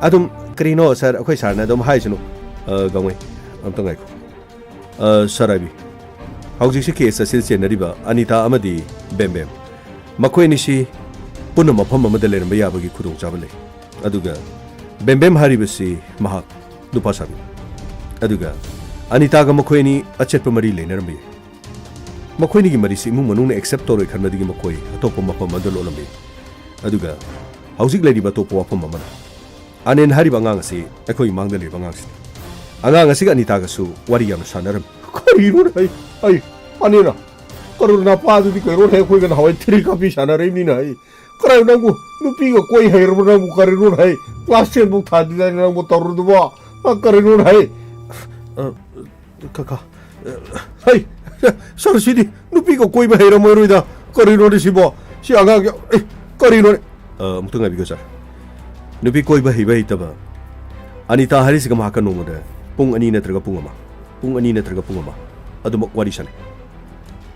ꯑꯗꯨꯝ, ꯀꯔꯤꯅꯣ, ꯁꯥꯔ, ꯑꯩꯈꯣꯏ ꯁꯥꯔꯅ ꯑꯗꯨꯝ ꯍꯥꯏꯁꯅꯨ꯫ ꯑ, ꯒꯥꯡꯃꯩ, ꯑꯝꯇ ꯉꯥꯏꯈꯣ꯫ ꯑ, ꯁꯥꯔ ꯑꯥꯏꯕꯤ, ꯍꯧꯖꯤꯛꯁꯤ ꯀꯦꯁ ꯑꯁꯤꯗ ꯆꯦꯟꯅꯔꯤꯕ ꯑꯅꯤꯇꯥ ꯑꯃꯗꯤ ꯕꯦꯝꯕꯦꯝ, ꯃꯈꯣꯏ ꯑꯅꯤꯁꯤ ꯄꯨꯟꯅ ꯃꯐꯝ ꯑꯃꯗ ꯂꯩꯔꯝꯕ ꯌꯥꯕꯒꯤ ꯈꯨꯗꯣꯡꯆꯥꯕ ꯂꯩ꯫ ꯑꯗꯨꯒ ꯕꯦꯝꯕꯦꯝ ꯍꯥꯏꯔꯤꯕꯁꯤ ꯃꯍꯥꯛ ꯅꯨꯄꯥ ꯁꯥꯕꯤꯅꯤ꯫ ꯑꯗꯨꯒ ꯑꯅꯤꯇꯥꯒ ꯃꯈꯣꯏ ꯑꯅꯤ ꯑꯆꯦꯠꯄ ꯃꯔꯤ ꯂꯩꯅꯔꯝꯕ ꯌꯥꯏ꯫ ꯃꯈꯣꯏꯅꯤꯒꯤ ꯃꯔꯤꯁꯤ ꯏꯃꯨꯡ ꯃꯅꯨꯡꯅ ꯑꯦꯛꯁꯦꯞ ꯇꯧꯔꯣꯏ ꯈꯟꯕꯗꯒꯤ ꯃꯈꯣꯏ ꯑꯇꯣꯞꯄ ꯃꯐꯝ ꯑꯃꯗ ꯂꯣꯠꯂꯝꯃꯤ꯫ ꯑꯗꯨꯒ ꯍꯧꯖꯤꯛ ꯂꯩꯔꯤꯕ ꯑꯇꯣꯞꯄ ꯋꯥꯐꯝ ꯑꯃꯅ, ꯑꯅꯦꯟ ꯍꯥꯏꯔꯤꯕ ꯑꯉꯥꯡ ꯑꯁꯤ ꯑꯩꯈꯣꯏꯒꯤ ꯃꯥꯡꯗ ꯂꯩꯔꯤꯕ ꯑꯉꯥꯡꯁꯤꯅꯤ꯫ ꯑꯉꯥꯡ ꯑꯁꯤꯒ ꯑꯅꯤꯇꯥꯒꯁꯨ ꯋꯥꯔꯤ ꯌꯥꯝꯅ ꯁꯥꯟꯅꯔꯝꯃꯤ꯫ ꯀꯔꯤꯅꯣꯅꯦ ꯍꯩ? ꯍꯩ, ꯑꯅꯤꯅ? ꯀꯔꯤꯅꯣ ꯅꯄꯥꯗꯨꯗꯤ ꯀꯩꯅꯣꯅꯦ, ꯑꯩꯈꯣꯏꯒ ꯅꯍꯥꯟꯋꯥꯏ ꯊ꯭ꯔꯤ ꯀꯥꯞꯄꯤ ꯁꯥꯟꯅꯔꯛꯏꯕꯅꯤꯅ ꯍꯩ? ꯀꯔꯥꯏꯅꯣ ꯅꯪꯕꯨ? ꯅꯨꯄꯤꯒ ꯀꯣꯏ ꯍꯩꯔꯕ ꯅꯪꯕꯨ? ꯀꯔꯤꯅꯣꯅꯦ ꯍꯩ? ꯀ꯭ꯂꯥꯁ ꯇꯦꯟ ꯐꯥꯎ ꯊꯥꯗ꯭ꯔꯤꯗꯥꯏꯅꯦ ꯅꯪꯕꯨ ꯇꯧꯔꯨꯗꯨꯕꯣ? ꯑ, ꯀꯔꯤꯅꯣꯅꯦ ꯍꯩ? ꯑ, ꯀꯀꯥ, ꯑ, ꯍꯩ, ꯁꯥꯔ, ꯁꯤꯗꯤ ꯅꯨꯄꯤꯒ ꯀꯣꯏꯕ ꯍꯩꯔꯝꯃꯔꯣꯏꯗ꯫ ꯀꯔꯤꯅꯣꯅꯦ ꯁꯤꯕꯣ? ꯁꯤ ꯑꯉꯥꯡꯁꯦ, ꯑꯦ, ꯀꯔꯤꯅꯣꯅꯦ? ꯑ, ꯑꯃꯨꯛꯇ ꯉꯥꯏꯕꯤꯌꯨ, ꯁꯥꯔ꯫ ꯅꯨꯄꯤ ꯀꯣꯏꯕ ꯍꯩꯕ ꯍꯩꯇꯕ ꯑꯅꯤꯇꯥ ꯍꯥꯏꯔꯤꯁꯤꯒ ꯃꯍꯥꯛꯀ ꯅꯣꯡꯃꯗ ꯄꯨꯡ ꯑꯅꯤ ꯅꯠꯇ꯭ꯔꯒ ꯄꯨꯡ ꯑꯃ, ꯄꯨꯡ ꯑꯅꯤ ꯅꯠꯇ꯭ꯔꯒ ꯄꯨꯡ ꯑꯃ ꯑꯗꯨꯃꯛ ꯋꯥꯔꯤ ꯁꯥꯟꯅꯩ꯫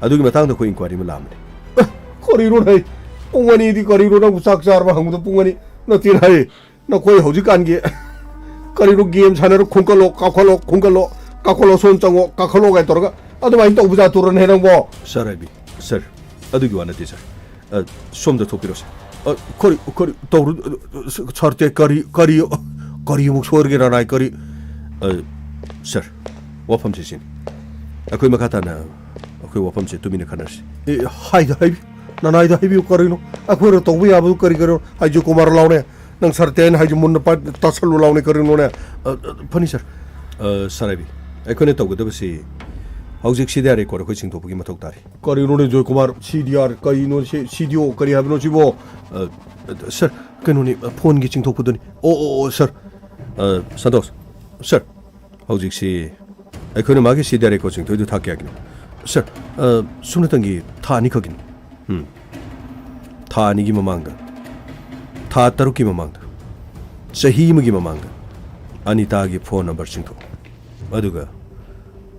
ꯑꯗꯨꯒꯤ ꯃꯇꯥꯡꯗ ꯑꯩꯈꯣꯏ ꯏꯟꯀ꯭ꯋꯥꯏꯔꯤ ꯑꯃ ꯂꯥꯛꯑꯝꯕꯅꯤ꯫ ꯑꯦ, ꯀꯔꯤꯅꯣꯅꯦ? ꯄꯨꯡ ꯑꯅꯤꯗꯤ ꯀꯔꯤꯅꯣ? ꯅꯪꯕꯨ ꯆꯥꯛ ꯆꯥꯔꯕ ꯍꯪꯕꯗ ꯄꯨꯡ ꯑꯅꯤ ꯅꯠꯇꯦꯅꯦ ꯍꯩ꯫ ꯅꯈꯣꯏ ꯍꯧꯖꯤꯛꯀꯥꯟꯒꯤ ꯀꯔꯤꯅꯣ, ꯒꯦꯝ ꯁꯥꯟꯅꯔ ꯈꯣꯡꯀꯠꯂꯣ, ꯀꯥꯎꯈꯠꯂꯣ, ꯈꯣꯡꯀꯠꯂꯣ, ꯀꯥꯎꯈꯠꯂꯣ, ꯁꯣꯝ ꯆꯪꯉꯣ, ꯀꯥꯈꯠꯂꯣ ꯀꯥꯏ ꯇꯧꯔꯒ ꯑꯗꯨꯃꯥꯏꯅ ꯇꯧꯕ ꯖꯥꯠꯇꯨꯔꯅꯦ ꯅꯪꯕꯣ? ꯁꯥꯔ ꯍꯥꯏꯕꯤ, ꯁꯥꯔ, ꯑꯗꯨꯒꯤ ꯋꯥ ꯅꯠꯇꯦ, ꯁꯥꯔ꯫ ꯑ, ꯁꯣꯝꯗ ꯊꯣꯛꯄꯤꯔꯣ, ꯁꯥꯔ꯫ ꯑ, ꯀꯔꯤ, ꯀꯔꯤ ꯇꯧꯔꯨ-, ꯁꯥꯔ, ꯇꯦ, ꯀꯔꯤ, ꯀꯔꯤ, ꯀꯔꯤ ꯑꯃꯨꯛ ꯁꯣꯏꯔꯒꯦ, ꯔꯅꯥꯏ, ꯀꯔꯤ? ꯑ, ꯁꯥꯔ, ꯋꯥꯐꯝꯁꯤ ꯁꯤꯅꯤ꯫ ꯑꯩꯈꯣꯏ ꯃꯈꯥ ꯇꯥꯅ ꯑꯩꯈꯣꯏ ꯋꯥꯐꯝꯁꯦ ꯇꯨꯃꯤꯟꯅ ꯈꯟꯅꯔꯁꯤ꯫ ꯑꯦ, ꯍꯥꯏꯗ ꯍꯥꯏꯕꯤꯌꯨ, ꯅꯅꯥꯏꯗ ꯍꯥꯏꯕꯤꯌꯨ, ꯀꯔꯤꯅꯣ? ꯑꯩꯈꯣꯏꯅ ꯇꯧꯕ ꯌꯥꯕꯗꯨ ꯀꯔꯤ ꯀꯔꯤꯅꯣ? ꯍꯥꯏꯖꯨ ꯀꯨꯃꯥꯔ ꯂꯥꯎꯅꯦ꯫ ꯅꯪ ꯁꯥꯔ ꯇꯦꯟ ꯍꯥꯏꯁꯤ ꯃꯨꯟꯅ ꯄꯥ-, ꯇꯥꯁꯜꯂꯨ ꯂꯥꯎꯅꯦ, ꯀꯔꯤꯅꯣꯅꯦ? ꯑ, ꯑ, ꯐꯅꯤ ꯁꯥꯔ꯫ ꯑ, ꯁꯥꯔ ꯍꯥꯏꯕꯤ, ꯑꯩꯈꯣꯏꯅ ꯇꯧꯒꯗꯕꯁꯤ ꯍꯧꯖꯤꯛ ꯁꯤ ꯗꯤ ꯑꯥꯔ ꯔꯦꯀꯣꯔꯗ ꯑꯩꯈꯣꯏ ꯆꯤꯡꯊꯣꯛꯄꯒꯤ ꯃꯊꯧ ꯇꯥꯔꯤ꯫ ꯀꯔꯤꯅꯣꯅꯦ ꯖꯣꯏꯀꯨꯃꯥꯔ, ꯁꯤ ꯗꯤ ꯑꯥꯔ ꯀꯔꯤꯅꯣ? ꯁꯤ, ꯁꯤ ꯗꯤ ꯑꯣ ꯀꯔꯤ ꯍꯥꯏꯕꯅꯣ ꯁꯤꯕꯣ? ꯑ, ꯁꯥꯔ, ꯀꯩꯅꯣꯅꯤ, ꯐꯣꯟꯒꯤ ꯆꯤꯡꯊꯣꯛꯄꯗꯨꯅꯤ꯫ ꯑꯣ, ꯑꯣ, ꯑꯣ, ꯁꯥꯔ꯫ ꯑ, ꯁꯟꯇꯣꯁ, ꯁꯥꯔ, ꯍꯧꯖꯤꯛꯁꯤ ꯑꯩꯈꯣꯏꯅ ꯃꯥꯒꯤ ꯁꯤ ꯗꯤ ꯑꯥꯔ ꯔꯦꯀꯣꯔꯗ ꯆꯤꯡꯊꯣꯛꯏꯗꯨ ꯊꯥ ꯀꯌꯥꯒꯤꯅꯣ? ꯁꯥꯔ, ꯑ, ꯁꯨꯞꯅꯇꯪꯒꯤ ꯊꯥ ꯑꯅꯤꯈꯛꯀꯤꯅꯤ꯫ ꯎꯝ꯫ ꯊꯥ ꯑꯅꯤꯒꯤ ꯃꯃꯥꯡꯗ, ꯊꯥ ꯇꯔꯨꯛꯀꯤ ꯃꯃꯥꯡꯗ, ꯆꯍꯤ ꯑꯃꯒꯤ ꯃꯃꯥꯡꯗ ꯑꯅꯤꯇꯥꯒꯤ ꯐꯣꯟ ꯅꯝꯕꯔ ꯆꯤꯡꯊꯣꯛꯎ꯫ ꯑꯗꯨꯒ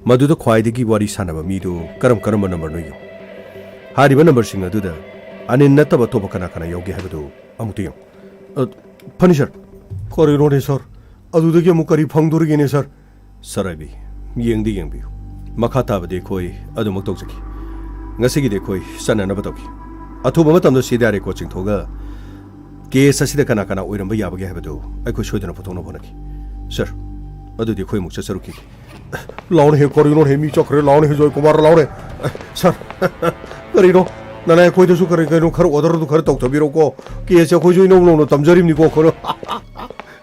ꯃꯗꯨꯗ ꯈ꯭ꯋꯥꯏꯗꯒꯤ ꯋꯥꯔꯤ ꯁꯥꯟꯅꯕ ꯃꯤꯗꯨ ꯀꯔꯝ ꯀꯔꯝꯕ ꯅꯝꯕꯔꯅꯣ ꯌꯦꯡꯉꯨ꯫ ꯍꯥꯏꯔꯤꯕ ꯅꯝꯕꯔꯁꯤꯡ ꯑꯗꯨꯗ ꯑꯅꯤꯟ ꯅꯠꯇꯕ ꯑꯇꯣꯞꯄ ꯀꯅꯥ ꯀꯅꯥ ꯌꯥꯎꯒꯦ ꯍꯥꯏꯕꯗꯨ ꯑꯃꯨꯛꯇ ꯌꯦꯡꯉꯨ꯫ ꯑ, ꯐꯅꯤ ꯁꯥꯔ꯫ ꯀꯔꯤꯅꯣꯅꯦ ꯁꯥꯔ? ꯑꯗꯨꯗꯒꯤ ꯑꯃꯨꯛ ꯀꯔꯤ ꯐꯪꯗꯣꯔꯤꯒꯦꯅꯦ ꯁꯥꯔ? ꯁꯥꯔ ꯍꯥꯏꯕꯤ, ꯌꯦꯡꯗꯤ ꯌꯦꯡꯕꯤꯌꯨ꯫ ꯃꯈꯥ ꯇꯥꯕꯗꯤ ꯑꯩꯈꯣꯏ ꯑꯗꯨꯃꯛ ꯇꯧꯖꯒꯦ꯫ ꯉꯁꯤꯒꯤꯗꯤ ꯑꯩꯈꯣꯏ ꯆꯠꯅꯅꯕ ꯇꯧꯒꯦ꯫ ꯑꯊꯨꯕ ꯃꯇꯝꯗ ꯁꯤ ꯗꯤ ꯑꯥꯔ ꯔꯦꯀꯣꯔꯗ ꯆꯤꯡꯊꯣꯛꯑꯒ ꯀꯦꯁ ꯑꯁꯤꯗ ꯀꯅꯥ ꯀꯅꯥ ꯑꯣꯏꯔꯝꯕ ꯌꯥꯕꯒꯦ ꯍꯥꯏꯕꯗꯨ ꯑꯩꯈꯣꯏ ꯁꯣꯏꯗꯅ ꯄꯨꯊꯣꯛꯅꯕ ꯍꯣꯠꯅꯒꯦ꯫ ꯁꯥꯔ, ꯑꯗꯨꯗꯤ ꯑꯩꯈꯣꯏ ꯑꯃꯨꯛ ꯆꯠꯆꯔꯨꯈꯤꯒꯦ꯫ ꯂꯥꯎꯅꯦꯍꯦ, ꯀꯔꯤꯅꯣꯅꯦꯍꯦ, ꯃꯤ ꯆꯠꯈ꯭ꯔꯦ, ꯂꯥꯎꯅꯦꯍꯦ, ꯖꯣꯏ ꯀꯨꯃꯥꯔ, ꯂꯥꯎꯅꯦ꯫ ꯁꯥꯔ, ꯀꯔꯤꯅꯣ? ꯅꯅꯥꯏ ꯑꯩꯈꯣꯏꯗꯁꯨ ꯀꯔꯤ ꯀꯔꯤꯅꯣ ꯈꯔ ꯑꯣꯔꯗꯔꯗꯨ ꯈꯔ ꯇꯧꯊꯕꯤꯔꯣꯀꯣ꯫ ꯀꯦꯁꯁꯦ ꯑꯩꯈꯣꯏꯁꯨ ꯏꯅꯧ ꯅꯧꯅ ꯇꯝꯖꯔꯤꯕꯅꯤꯀꯣ, ꯈꯔ꯫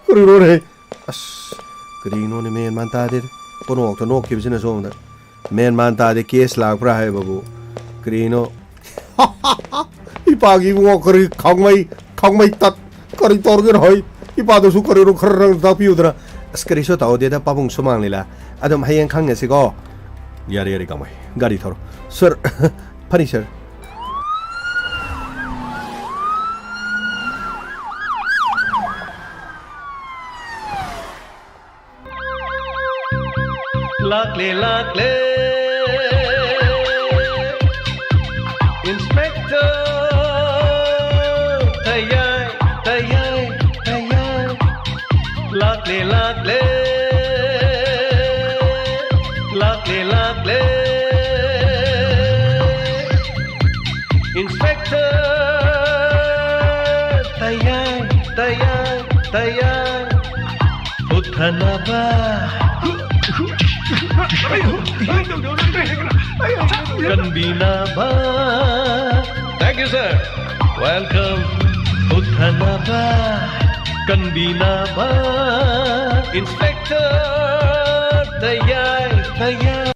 ꯀꯔꯤꯅꯣꯅꯦꯍꯦ? ꯑꯁ, ꯀꯔꯤꯅꯣꯅꯦ, ꯃꯦꯟ ꯃꯥꯟ ꯇꯥꯗꯦꯗ꯫ ꯄꯨꯡꯅꯣꯛꯇ ꯅꯣꯛꯈꯤꯕꯁꯤꯅ ꯁꯣꯝꯗ꯫ ꯃꯦꯟ ꯃꯥꯟ ꯇꯥꯗꯦ, ꯀꯦꯁ ꯂꯥꯛꯄ꯭ꯔꯥ ꯍꯥꯏꯕꯕꯨ꯫ ꯀꯔꯤꯅꯣ? ꯏꯄꯥꯒꯤ ꯏꯕꯨꯡꯉꯣ, ꯀꯔꯤ ꯈꯥꯎꯃꯩ, ꯈꯥꯎꯃꯩ ꯇꯠ, ꯀꯔꯤ ꯇꯧꯔꯒꯦꯅꯣ ꯍꯣꯏ? ꯏꯄꯥꯗꯨꯁꯨ ꯀꯔꯤꯅꯣ ꯈꯔ ꯈꯔ ꯇꯥꯛꯄꯤꯌꯨꯗꯅ꯫ ꯑꯁ, ꯀꯔꯤꯁꯨ ꯇꯧꯗꯦꯗ, ꯄꯥꯕꯨꯡ ꯁꯨꯃꯥꯡ ꯂꯤꯂꯥ꯫ ꯑꯗꯨꯝ ꯍꯌꯦꯡ ꯈꯪꯉꯁꯤꯀꯣ꯫ ꯌꯥꯔꯦ, ꯌꯥꯔꯦ, ꯀꯥꯎꯃꯩ, ꯒꯥꯔꯤ ꯊꯧꯔꯣ꯫ ꯁꯔ, ꯐꯅꯤ, ꯁꯔ꯫ ꯂꯥꯛꯂꯦ, ꯂꯥꯛꯂꯦ, Inspector ꯇꯌꯥꯏ, ꯇꯌꯥꯏ, ꯇꯌꯥꯏ꯫ ꯂꯥꯛꯂꯦ, ꯂꯥꯛꯂꯦ, ꯂꯥꯛꯂꯦ, ꯂꯥꯛꯂꯦ, Inspector ꯇꯌꯥꯏ, ꯇꯌꯥꯏ, ꯇꯌꯥꯏ꯫ ꯎꯠꯊꯅꯕ, ꯀꯟꯕꯤꯅꯕ꯫ Thank you, sir. Welcome. ꯎꯠꯊꯅꯕ, ꯀꯟꯕꯤꯅꯕ, Inspector ꯇꯌꯥꯏ, ꯇꯌꯥꯏ꯫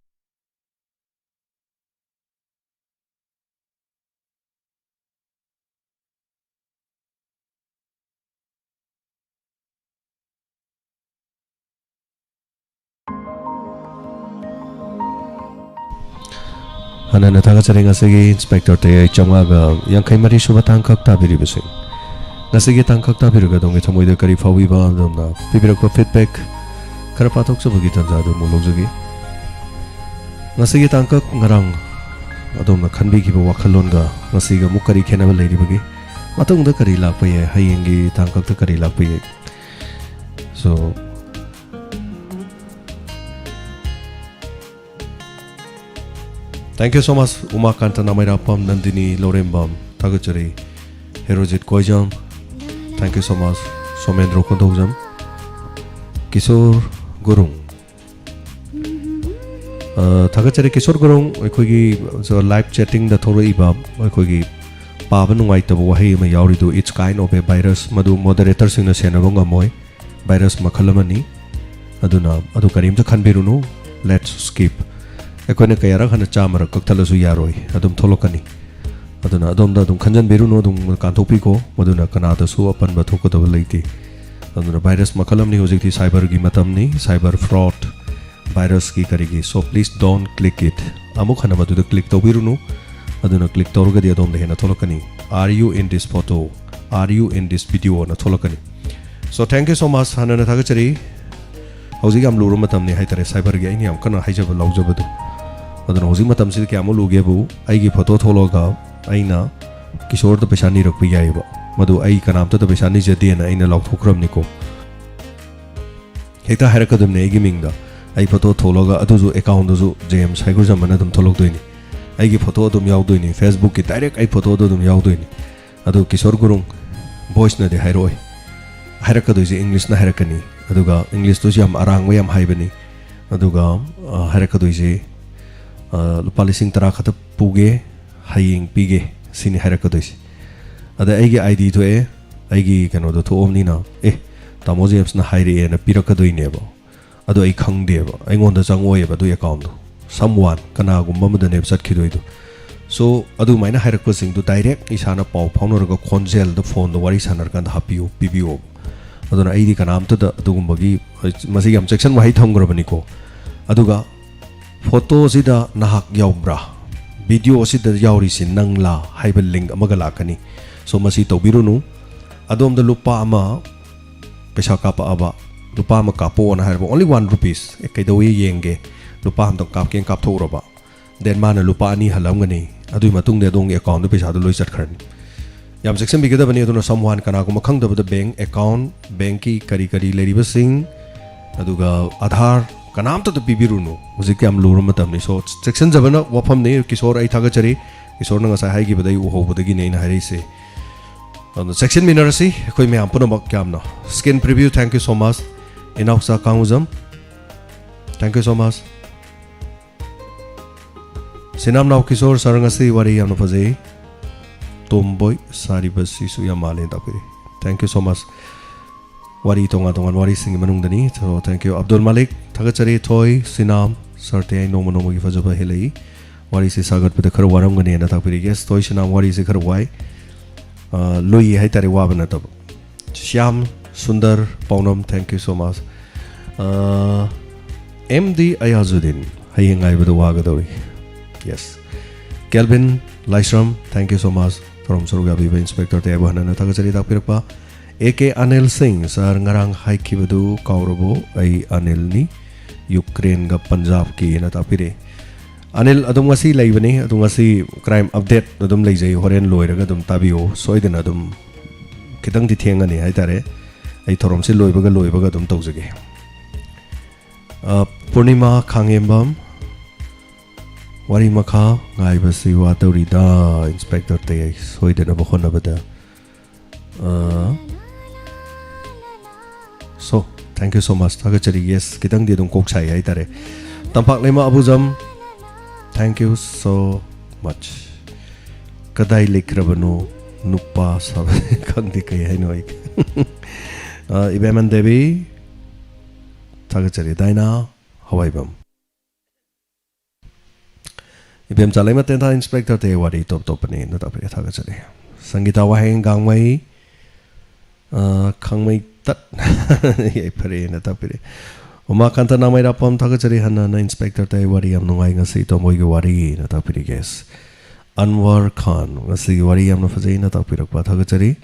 ꯍꯥꯟꯅꯅ ꯊꯥꯒꯠꯆꯔꯤ ꯉꯁꯤꯒꯤ ꯏꯟꯁꯄꯦꯛꯇꯔ ꯇꯌꯥꯏ ꯆꯥꯝꯃꯉꯥꯒ ꯌꯥꯡꯈꯩ ꯃꯔꯤ ꯁꯨꯕ ꯇꯥꯡꯀꯛ ꯇꯥꯕꯤꯔꯤꯕꯁꯤꯡ꯫ ꯉꯁꯤꯒꯤ ꯇꯥꯡꯀꯛ ꯇꯥꯕꯤꯔꯒ ꯑꯗꯣꯝꯒꯤ ꯊꯃꯣꯏꯗ ꯀꯔꯤ ꯐꯥꯎꯕꯤꯕ, ꯑꯗꯣꯝꯅ ꯄꯤꯕꯤꯔꯛꯄ ꯐꯤꯗꯕꯦꯛ ꯈꯔ ꯄꯥꯊꯣꯛꯆꯕꯒꯤ ꯇꯥꯟꯖꯥ ꯑꯗꯨ ꯑꯃꯨꯛ ꯂꯧꯖꯒꯦ꯫ ꯉꯁꯤꯒꯤ ꯇꯥꯡꯀꯛ ꯉꯔꯥꯡ ꯑꯗꯣꯝꯅ ꯈꯟꯕꯤꯈꯤꯕ ꯋꯥꯈꯜꯂꯣꯟꯒ ꯉꯁꯤꯒ ꯑꯃꯨꯛ ꯀꯔꯤ ꯈꯦꯠꯅꯕ ꯂꯩꯔꯤꯕꯒꯦ? ꯃꯇꯨꯡꯗ ꯀꯔꯤ ꯂꯥꯛꯄ ꯌꯥꯏ? ꯍꯌꯦꯡꯒꯤ ꯇꯥꯡꯀꯛꯇ ꯀꯔꯤ ꯂꯥꯛꯄ ꯌꯥꯏ? So, thank you so much, ꯎꯃꯥꯀꯥꯟꯇ ꯅꯥꯃꯩꯔꯥꯛꯄꯝ, Nandini ꯂꯧꯔꯦꯝꯕꯝ, ꯊꯥꯒꯠꯆꯔꯤ꯫ Herojit ꯀꯣꯏꯖꯝ, thank you so much, Somendro Konthoujam, Kishore Gurung. ꯑ, ꯊꯥꯒꯠꯆꯔꯤ ꯀꯤꯁꯣꯔ ꯒꯨꯔꯨꯡ, ꯑꯩꯈꯣꯏꯒꯤ, ꯑ, ꯂꯥꯏꯚ ꯆꯦꯇꯤꯡꯗ ꯊꯣꯛꯂꯛꯏꯕ ꯑꯩꯈꯣꯏꯒꯤ ꯄꯥꯕ ꯅꯨꯡꯉꯥꯏꯇꯕ ꯋꯥꯍꯩ ꯑꯃ ꯌꯥꯎꯔꯤꯗꯨ, "It's kind of a virus", ꯃꯗꯨ ꯃꯣꯗꯔꯦꯇꯔꯁꯤꯡꯅ ꯁꯦꯟꯅꯕ ꯉꯝꯃꯣꯏ꯫ ꯚꯥꯏꯔꯁ ꯃꯈꯜ ꯑꯃꯅꯤ꯫ ꯑꯗꯨꯅ ꯑꯗꯨ ꯀꯔꯤꯝꯇ ꯈꯟꯕꯤꯔꯨꯅꯨ꯫ Let's skip꯫ ꯑꯩꯈꯣꯏꯅ ꯀꯌꯥꯔꯛ ꯍꯟꯅ ꯆꯥꯝꯃꯔꯛ ꯀꯛꯊꯠꯂꯁꯨ ꯌꯥꯔꯣꯏ, ꯑꯗꯨꯝ ꯊꯣꯛꯂꯛꯀꯅꯤ꯫ ꯑꯗꯨꯅ ꯑꯗꯣꯝꯗ ꯑꯗꯨꯝ ꯈꯟꯖꯟꯕꯤꯔꯨꯅꯨ, ꯑꯗꯨꯝ ꯀꯥꯟꯊꯣꯛꯄꯤꯈꯣ, ꯃꯗꯨꯅ ꯀꯅꯥꯗꯁꯨ ꯑꯄꯟꯕ ꯊꯣꯛꯀꯗꯕ ꯂꯩꯇꯦ꯫ ꯑꯗꯨꯅ ꯚꯥꯏꯔꯁ ꯃꯈꯜ ꯑꯃꯅꯤ, ꯍꯧꯖꯤꯛꯇꯤ ꯁꯥꯏꯕꯔꯒꯤ ꯃꯇꯝꯅꯤ, ꯁꯥꯏꯕꯔ ꯐ꯭ꯔꯣꯗ, ꯚꯥꯏꯔꯁꯀꯤ ꯀꯔꯤꯒꯤ, so please don't click it꯫ ꯑꯃꯨꯛ ꯍꯟꯅ ꯃꯗꯨꯗ ꯀ꯭ꯂꯤꯛ ꯇꯧꯕꯤꯔꯨꯅꯨ꯫ ꯑꯗꯨꯅ ꯀ꯭ꯂꯤꯛ ꯇꯧꯔꯒꯗꯤ ꯑꯗꯣꯝꯗ ꯍꯦꯟꯅ ꯊꯣꯛꯂꯛꯀꯅꯤ, "Are you in this photo? Are you in this video?" ꯑꯅ ꯊꯣꯛꯂꯛꯀꯅꯤ꯫ So thank you so much, ꯍꯟꯅ ꯍꯟꯅ ꯊꯥꯒꯠꯆꯔꯤ꯫ ꯍꯧꯖꯤꯛ ꯌꯥꯝ ꯂꯨꯔꯕ ꯃꯇꯝꯅꯤ ꯍꯥꯏꯇꯥꯔꯦ, ꯁꯥꯏꯕꯔꯒꯤ ꯑꯩꯅ ꯌꯥꯝ ꯀꯟꯅ ꯍꯥꯏꯖꯕ ꯂꯥꯎꯖꯕꯗꯨ꯫ ꯑꯗꯨꯅ ꯍꯧꯖꯤꯛ ꯃꯇꯝꯁꯤꯗ ꯀꯌꯥꯃꯨꯛ ꯂꯨꯒꯦꯕꯨ, ꯑꯩꯒꯤ ꯐꯣꯇꯣ ꯊꯣꯛꯂꯛꯑꯒ ꯑꯩꯅ ꯀꯤꯁꯣꯔꯗ ꯄꯩꯁꯥ ꯅꯤꯔꯛꯄ ꯌꯥꯏꯑꯕ, ꯃꯗꯨ ꯑꯩ ꯀꯅꯥꯝꯇꯗ ꯄꯩꯁꯥ ꯅꯤꯖꯗꯦꯅ ꯑꯩꯅ ꯂꯥꯎꯊꯣꯛꯈ꯭ꯔꯕꯅꯤꯀꯣ꯫ ꯍꯦꯛꯇ ꯍꯥꯏꯔꯛꯀꯗꯕꯅꯦ ꯑꯩꯒꯤ ꯃꯤꯡꯗ꯫ ꯑꯩ ꯐꯣꯇꯣ ꯊꯣꯛꯂꯒ, ꯑꯗꯨꯁꯨ ꯑꯦꯀꯥꯎꯟꯗꯨꯁꯨ ꯖꯦꯝꯁ ꯍꯩꯒ꯭ꯔꯨꯖꯝ ꯑꯅ ꯑꯗꯨꯝ ꯊꯣꯛꯂꯛꯇꯣꯏꯅꯤ꯫ ꯑꯩꯒꯤ ꯐꯣꯇꯣ ꯑꯗꯨꯝ ꯌꯥꯎꯗꯣꯏꯅꯤ, ꯐꯦꯁꯕꯨꯛꯀꯤ ꯗꯥꯏꯔꯦꯛ ꯑꯩ ꯐꯣꯇꯣꯗꯣ ꯑꯗꯨꯝ ꯌꯥꯎꯗꯣꯏꯅꯤ꯫ ꯑꯗꯨ ꯀꯤꯁꯣꯔ ꯒꯨꯔꯨꯡ, ꯚꯣꯏꯁꯅꯗꯤ ꯍꯥꯏꯔꯛꯑꯣꯏ, ꯍꯥꯏꯔꯛꯀꯗꯣꯏꯁꯦ ꯏꯪꯂꯤꯁꯅ ꯍꯥꯏꯔꯛꯀꯅꯤ꯫ ꯑꯗꯨꯒ ꯏꯪꯂꯤꯁꯇꯨꯁꯨ ꯌꯥꯝ ꯑꯔꯥꯡꯕ ꯌꯥꯝ ꯍꯥꯏꯕꯅꯤ꯫ ꯑꯗꯨꯒ, ꯑ, ꯍꯥꯏꯔꯛꯀꯗꯣꯏꯁꯦ, ꯑ, "ꯂꯨꯄꯥ ꯂꯤꯁꯤꯡ ꯇꯔꯥ ꯈꯛꯇ ꯄꯨꯒꯦ, ꯍꯌꯦꯡ ꯄꯤꯒꯦ", ꯁꯤꯅꯤ ꯍꯥꯏꯔꯛꯀꯗꯣꯏꯁꯦ꯫ ꯑꯗ ꯑꯩꯒꯤ ꯑꯥꯏ ꯗꯤ ꯊꯣꯛꯑꯦ, ꯑꯩꯒꯤ ꯀꯩꯅꯣꯗꯣ ꯊꯣꯛꯑꯕꯅꯤꯅ, "ꯑꯦ, ꯇꯥꯃꯣ ꯖꯦꯝꯁꯅ ꯍꯥꯏꯔꯛꯑꯦꯅ" ꯄꯤꯔꯛꯀꯗꯣꯏꯅꯦꯕ꯫ ꯑꯗꯣ ꯑꯩ ꯈꯪꯗꯦꯕ, ꯑꯩꯉꯣꯟꯗ ꯆꯪꯉꯛꯑꯣꯏꯕ ꯑꯗꯨ ꯑꯦꯀꯥꯎꯟꯗꯣ, someone, ꯀꯅꯥꯒꯨꯝꯕ ꯑꯃꯗꯅꯦꯕ ꯆꯠꯈꯤꯗꯣꯏꯗꯣ꯫ So ꯑꯗꯨꯃꯥꯏꯅ ꯍꯥꯏꯔꯛꯄꯁꯤꯡꯗꯣ ꯗꯥꯏꯔꯦꯛ ꯏꯁꯥꯅ ꯄꯥꯎ ꯐꯥꯎꯅꯔꯒ ꯈꯣꯟꯖꯦꯜꯗ, ꯐꯣꯟꯗ ꯋꯥꯔꯤ ꯁꯥꯟꯅꯔꯀꯥꯟꯗ ꯍꯥꯞꯄꯤꯌꯨ, ꯄꯤꯕꯤꯌꯣꯕ꯫ ꯑꯗꯨꯅ ꯑꯩꯗꯤ ꯀꯅꯥꯝꯇꯗ ꯑꯗꯨꯒꯨꯝꯕꯒꯤ, ꯃꯁꯤ ꯌꯥꯝ ꯆꯦꯛꯁꯤꯟ ꯋꯥꯍꯩ ꯊꯝꯈ꯭ꯔꯕꯅꯤꯀꯣ꯫ ꯑꯗꯨꯒ ꯐꯣꯇꯣꯁꯤꯗ ꯅꯍꯥꯛ ꯌꯥꯎꯕ꯭ꯔꯥ, ꯚꯤꯗꯤꯑꯣ ꯑꯁꯤꯗ ꯌꯥꯎꯔꯤꯁꯤ ꯅꯪꯂꯥ ꯍꯥꯏꯕ ꯂꯤꯡ ꯑꯃꯒ ꯂꯥꯛꯀꯅꯤ꯫ So ꯃꯁꯤ ꯇꯧꯕꯤꯔꯨꯅꯨ꯫ ꯑꯗꯣꯝꯗ ꯂꯨꯄꯥ ꯑꯃ ꯄꯩꯁꯥ ꯀꯥꯞꯄꯛꯑꯕ, "ꯂꯨꯄꯥ ꯑꯃ ꯀꯥꯞꯄꯛꯑꯣꯅ" ꯍꯥꯏꯔꯕ, "Only one rupees, ꯑꯦ, ꯀꯩꯗꯧꯋꯤ ꯌꯦꯡꯒꯦ", ꯂꯨꯄꯥ ꯑꯃꯇꯪ ꯀꯥꯞꯀꯦꯅ ꯀꯥꯞꯊꯣꯛꯎꯔꯕ, then ꯃꯥꯅ ꯂꯨꯄꯥ ꯑꯅꯤ ꯍꯜꯂꯝꯒꯅꯤ꯫ ꯑꯗꯨꯒꯤ ꯃꯇꯨꯡꯗ ꯑꯗꯣꯝꯒꯤ ꯑꯦꯀꯥꯎꯟꯗ ꯄꯩꯁꯥꯗꯣ ꯂꯣꯏ ꯆꯠꯈ꯭ꯔꯅꯤ꯫ ꯌꯥꯝ ꯆꯦꯛꯁꯤꯟꯕꯤꯒꯗꯕꯅꯤ꯫ ꯑꯗꯨꯅ someone, ꯀꯅꯥꯒꯨꯝꯕ ꯈꯪꯗꯕꯗ, ꯕꯦꯡ ꯑꯦꯀꯥꯎꯟ, ꯕꯦꯡꯀꯤ ꯀꯔꯤ ꯀꯔꯤ ꯂꯩꯔꯤꯕꯁꯤꯡ, ꯑꯗꯨꯒ ꯑꯙꯥꯔ, ꯀꯅꯥꯝꯇꯗ ꯄꯤꯕꯤꯔꯨꯅꯨ꯫ ꯍꯧꯖꯤꯛꯇꯤ ꯌꯥꯝ ꯂꯨꯔꯕ ꯃꯇꯝꯅꯤ꯫ So ꯆꯦꯛꯁꯤꯟꯖꯕꯅ ꯋꯥꯐꯝꯅꯤ꯫ ꯀꯤꯁꯣꯔ, ꯑꯩ ꯊꯥꯒꯠꯆꯔꯤ꯫ ꯀꯤꯁꯣꯔꯅ ꯉꯁꯥꯏ ꯍꯥꯏꯈꯤꯕꯗ ꯑꯩ ꯎꯍꯧꯕꯗꯒꯤꯅꯦ ꯑꯩꯅ ꯍꯥꯏꯔꯛꯏꯁꯦ꯫ ꯑꯗꯨꯅ ꯆꯦꯛꯁꯤꯟꯃꯤꯟꯅꯔꯁꯤ ꯑꯩꯈꯣꯏ ꯃꯌꯥꯝ ꯄꯨꯝꯅꯃꯛ ꯌꯥꯝꯅ꯫ Skin Preview, thank you so much꯫ Inaocha ꯀꯥꯡꯉꯨꯖꯝ, thank you so much꯫ ꯁꯤꯅꯥꯝꯅꯥꯎ Kishore ꯁꯥꯔ, ꯉꯁꯤ ꯋꯥꯔꯤ ꯌꯥꯝꯅ ꯐꯖꯩ꯫ ꯇꯣꯝꯕꯣꯏ ꯁꯥꯔꯤꯕꯁꯤꯁꯨ ꯌꯥꯝ ꯃꯥꯜꯂꯦꯅ ꯇꯥꯛꯄꯤꯔꯤ꯫ Thank you so much꯫ ꯋꯥꯔꯤ ꯇꯣꯉꯥꯟ ꯇꯣꯉꯥꯟ ꯋꯥꯔꯤꯁꯤꯡꯒꯤ ꯃꯅꯨꯡꯗꯅꯤ꯫ So, thank you꯫ ꯑꯕꯗꯨꯜ ꯃꯥꯂꯤꯛ, ꯊꯥꯒꯠꯆꯔꯤ꯫ ꯊꯣꯏ, ꯁꯤꯅꯥꯝ, ꯁꯥꯔ ꯇꯌꯥꯏ, ꯅꯣꯡꯃ ꯅꯣꯡꯃꯒꯤ ꯐꯖꯕ ꯍꯦꯜꯂꯛꯏ꯫ ꯋꯥꯔꯤꯁꯦ ꯁꯥꯒꯠꯄꯗ ꯈꯔ ꯋꯥꯔꯝꯒꯅꯤꯅ ꯇꯥꯛꯄꯤꯔꯛꯏ꯫ ꯌꯦꯁ, ꯊꯣꯏ ꯁꯅꯥꯝ, ꯋꯥꯔꯤꯁꯦ ꯈꯔ ꯋꯥꯏ꯫ ꯑ, ꯂꯨꯏ ꯍꯥꯏꯇꯥꯔꯦ, ꯋꯥꯕ ꯅꯠꯇꯕ꯫ Shyam Sundar Paonam, thank you so much꯫ ꯑ, ꯑꯦꯝ ꯗꯤ ꯑꯌꯥꯖꯨꯗꯤꯟ, ꯍꯌꯦꯡ ꯉꯥꯏꯕꯗ ꯋꯥꯒꯗꯧꯔꯤ꯫ Yes. Kelvin Laishram, thank you so much꯫ ꯊꯧꯔꯝ ꯁꯔꯨꯛ ꯌꯥꯕꯤꯕ ꯏꯟꯁꯄꯦꯛꯇꯔ ꯇꯌꯥꯏꯕꯨ ꯍꯟꯅ ꯍꯟꯅ ꯊꯥꯒꯠꯆꯔꯤ꯫ ꯇꯥꯛꯄꯤꯔꯛꯄ ꯑꯦ ꯀꯦ ꯑꯅꯤꯜ ꯁꯤꯡ, ꯁꯥꯔ, ꯉꯔꯥꯡ ꯍꯥꯏꯈꯤꯕꯗꯨ ꯀꯥꯎꯔꯕꯣ? ꯑꯩ ꯑꯅꯤꯜꯅꯤ, ꯌꯨꯀ꯭ꯔꯦꯟꯒ ꯄꯟꯖꯥꯕꯀꯤꯅ ꯇꯥꯛꯄꯤꯔꯛꯏ꯫ ꯑꯅꯤꯜ ꯑꯗꯨꯝ ꯉꯁꯤ ꯂꯩꯕꯅꯤ, ꯑꯗꯨ ꯉꯁꯤ ꯀ꯭ꯔꯥꯏꯝ ꯑꯞꯗꯦꯠ ꯑꯗꯨꯝ ꯂꯩꯖꯩ, ꯍꯣꯔꯦꯟ ꯂꯣꯏꯔꯒ ꯑꯗꯨꯝ ꯇꯥꯕꯤꯌꯨ꯫ ꯁꯣꯏꯗꯅ ꯑꯗꯨꯝ ꯈꯤꯇꯪꯗꯤ ꯊꯦꯡꯉꯅꯤ ꯍꯥꯏꯇꯥꯔꯦ, ꯑꯩ ꯊꯧꯔꯝꯁꯤ ꯂꯣꯏꯕꯒ ꯂꯣꯏꯕꯒ ꯑꯗꯨꯝ ꯇꯧꯖꯒꯦ꯫ ꯑ, ꯄꯨꯔꯅꯤꯃꯥ ꯈꯥꯡꯉꯦꯝꯕꯝ, ꯋꯥꯔꯤ ꯃꯈꯥ ꯉꯥꯏꯕꯁꯤ ꯋꯥꯗꯧꯔꯤꯗ, ꯏꯟꯁꯄꯦꯛꯇꯔ ꯇꯌꯥꯏ, ꯁꯣꯏꯗꯅꯕ ꯍꯣꯠꯅꯕꯗ꯫ ꯑ, so, thank you so much꯫ ꯊꯥꯒꯠꯆꯔꯤ꯫ ꯌꯦꯁ, ꯈꯤꯇꯪꯗꯤ ꯑꯗꯨꯝ ꯀꯣꯛ ꯁꯥꯏ ꯍꯥꯏꯇꯥꯔꯦ꯫ ꯇꯝꯄꯥꯛ ꯂꯩꯃ ꯑꯕꯨꯖꯝ, thank you so much꯫ ꯀꯗꯥꯏ ꯂꯩꯈ꯭ꯔꯕꯅꯣ ꯅꯨꯄꯥ ꯁꯥꯕ? ꯈꯪꯗꯦ ꯀꯩ ꯍꯥꯏꯅꯣ ꯑꯩ꯫ ꯑ, ꯏꯕꯦꯝꯃꯟ ꯗꯦꯕꯤ, ꯊꯥꯒꯠꯆꯔꯤ꯫ ꯗꯥꯏꯅꯥ ꯍꯋꯥꯏꯕꯝ, ꯏꯕꯦꯝꯆꯥ ꯂꯩꯃ ꯇꯦꯟꯊꯥ, ꯏꯟꯁꯄꯦꯛꯇꯔ ꯇꯌꯥꯏ, ꯋꯥꯔꯤ ꯇꯣꯞ ꯇꯣꯞꯄꯅꯦꯅ ꯇꯥꯛꯄꯤꯔꯦ, ꯊꯥꯒꯠꯆꯔꯤ꯫ ꯁꯪꯒꯤꯇꯥ ꯋꯥꯍꯦꯡ ꯒꯥꯡꯃꯩ, ꯑ, ꯈꯥꯡꯃꯩ ꯇꯠ, ꯌꯥꯏꯐꯔꯦꯅ ꯇꯥꯛꯄꯤꯔꯦ꯫ ꯎꯃꯥꯀꯥꯟꯇ ꯅꯥꯃꯩꯔꯥꯄꯝ, ꯊꯥꯒꯠꯆꯔꯤ꯫ ꯍꯟꯅ ꯍꯟꯅ ꯏꯟꯁꯄꯦꯛꯇꯔ ꯇꯌꯥꯏ, ꯋꯥꯔꯤ ꯌꯥꯝ ꯅꯨꯡꯉꯥꯏ ꯉꯁꯤ ꯇꯣꯝꯕꯣꯏꯒꯤ ꯋꯥꯔꯤꯅ ꯇꯥꯛꯄꯤꯔꯤ꯫ ꯌꯦꯁ꯫ ꯑꯟꯋꯔ ꯈꯥꯟ, ꯉꯁꯤꯒꯤ ꯋꯥꯔꯤ ꯌꯥꯝꯅ ꯐꯖꯩꯅ ꯇꯥꯛꯄꯤꯔꯛꯄ ꯊꯥꯒꯠꯆꯔꯤ꯫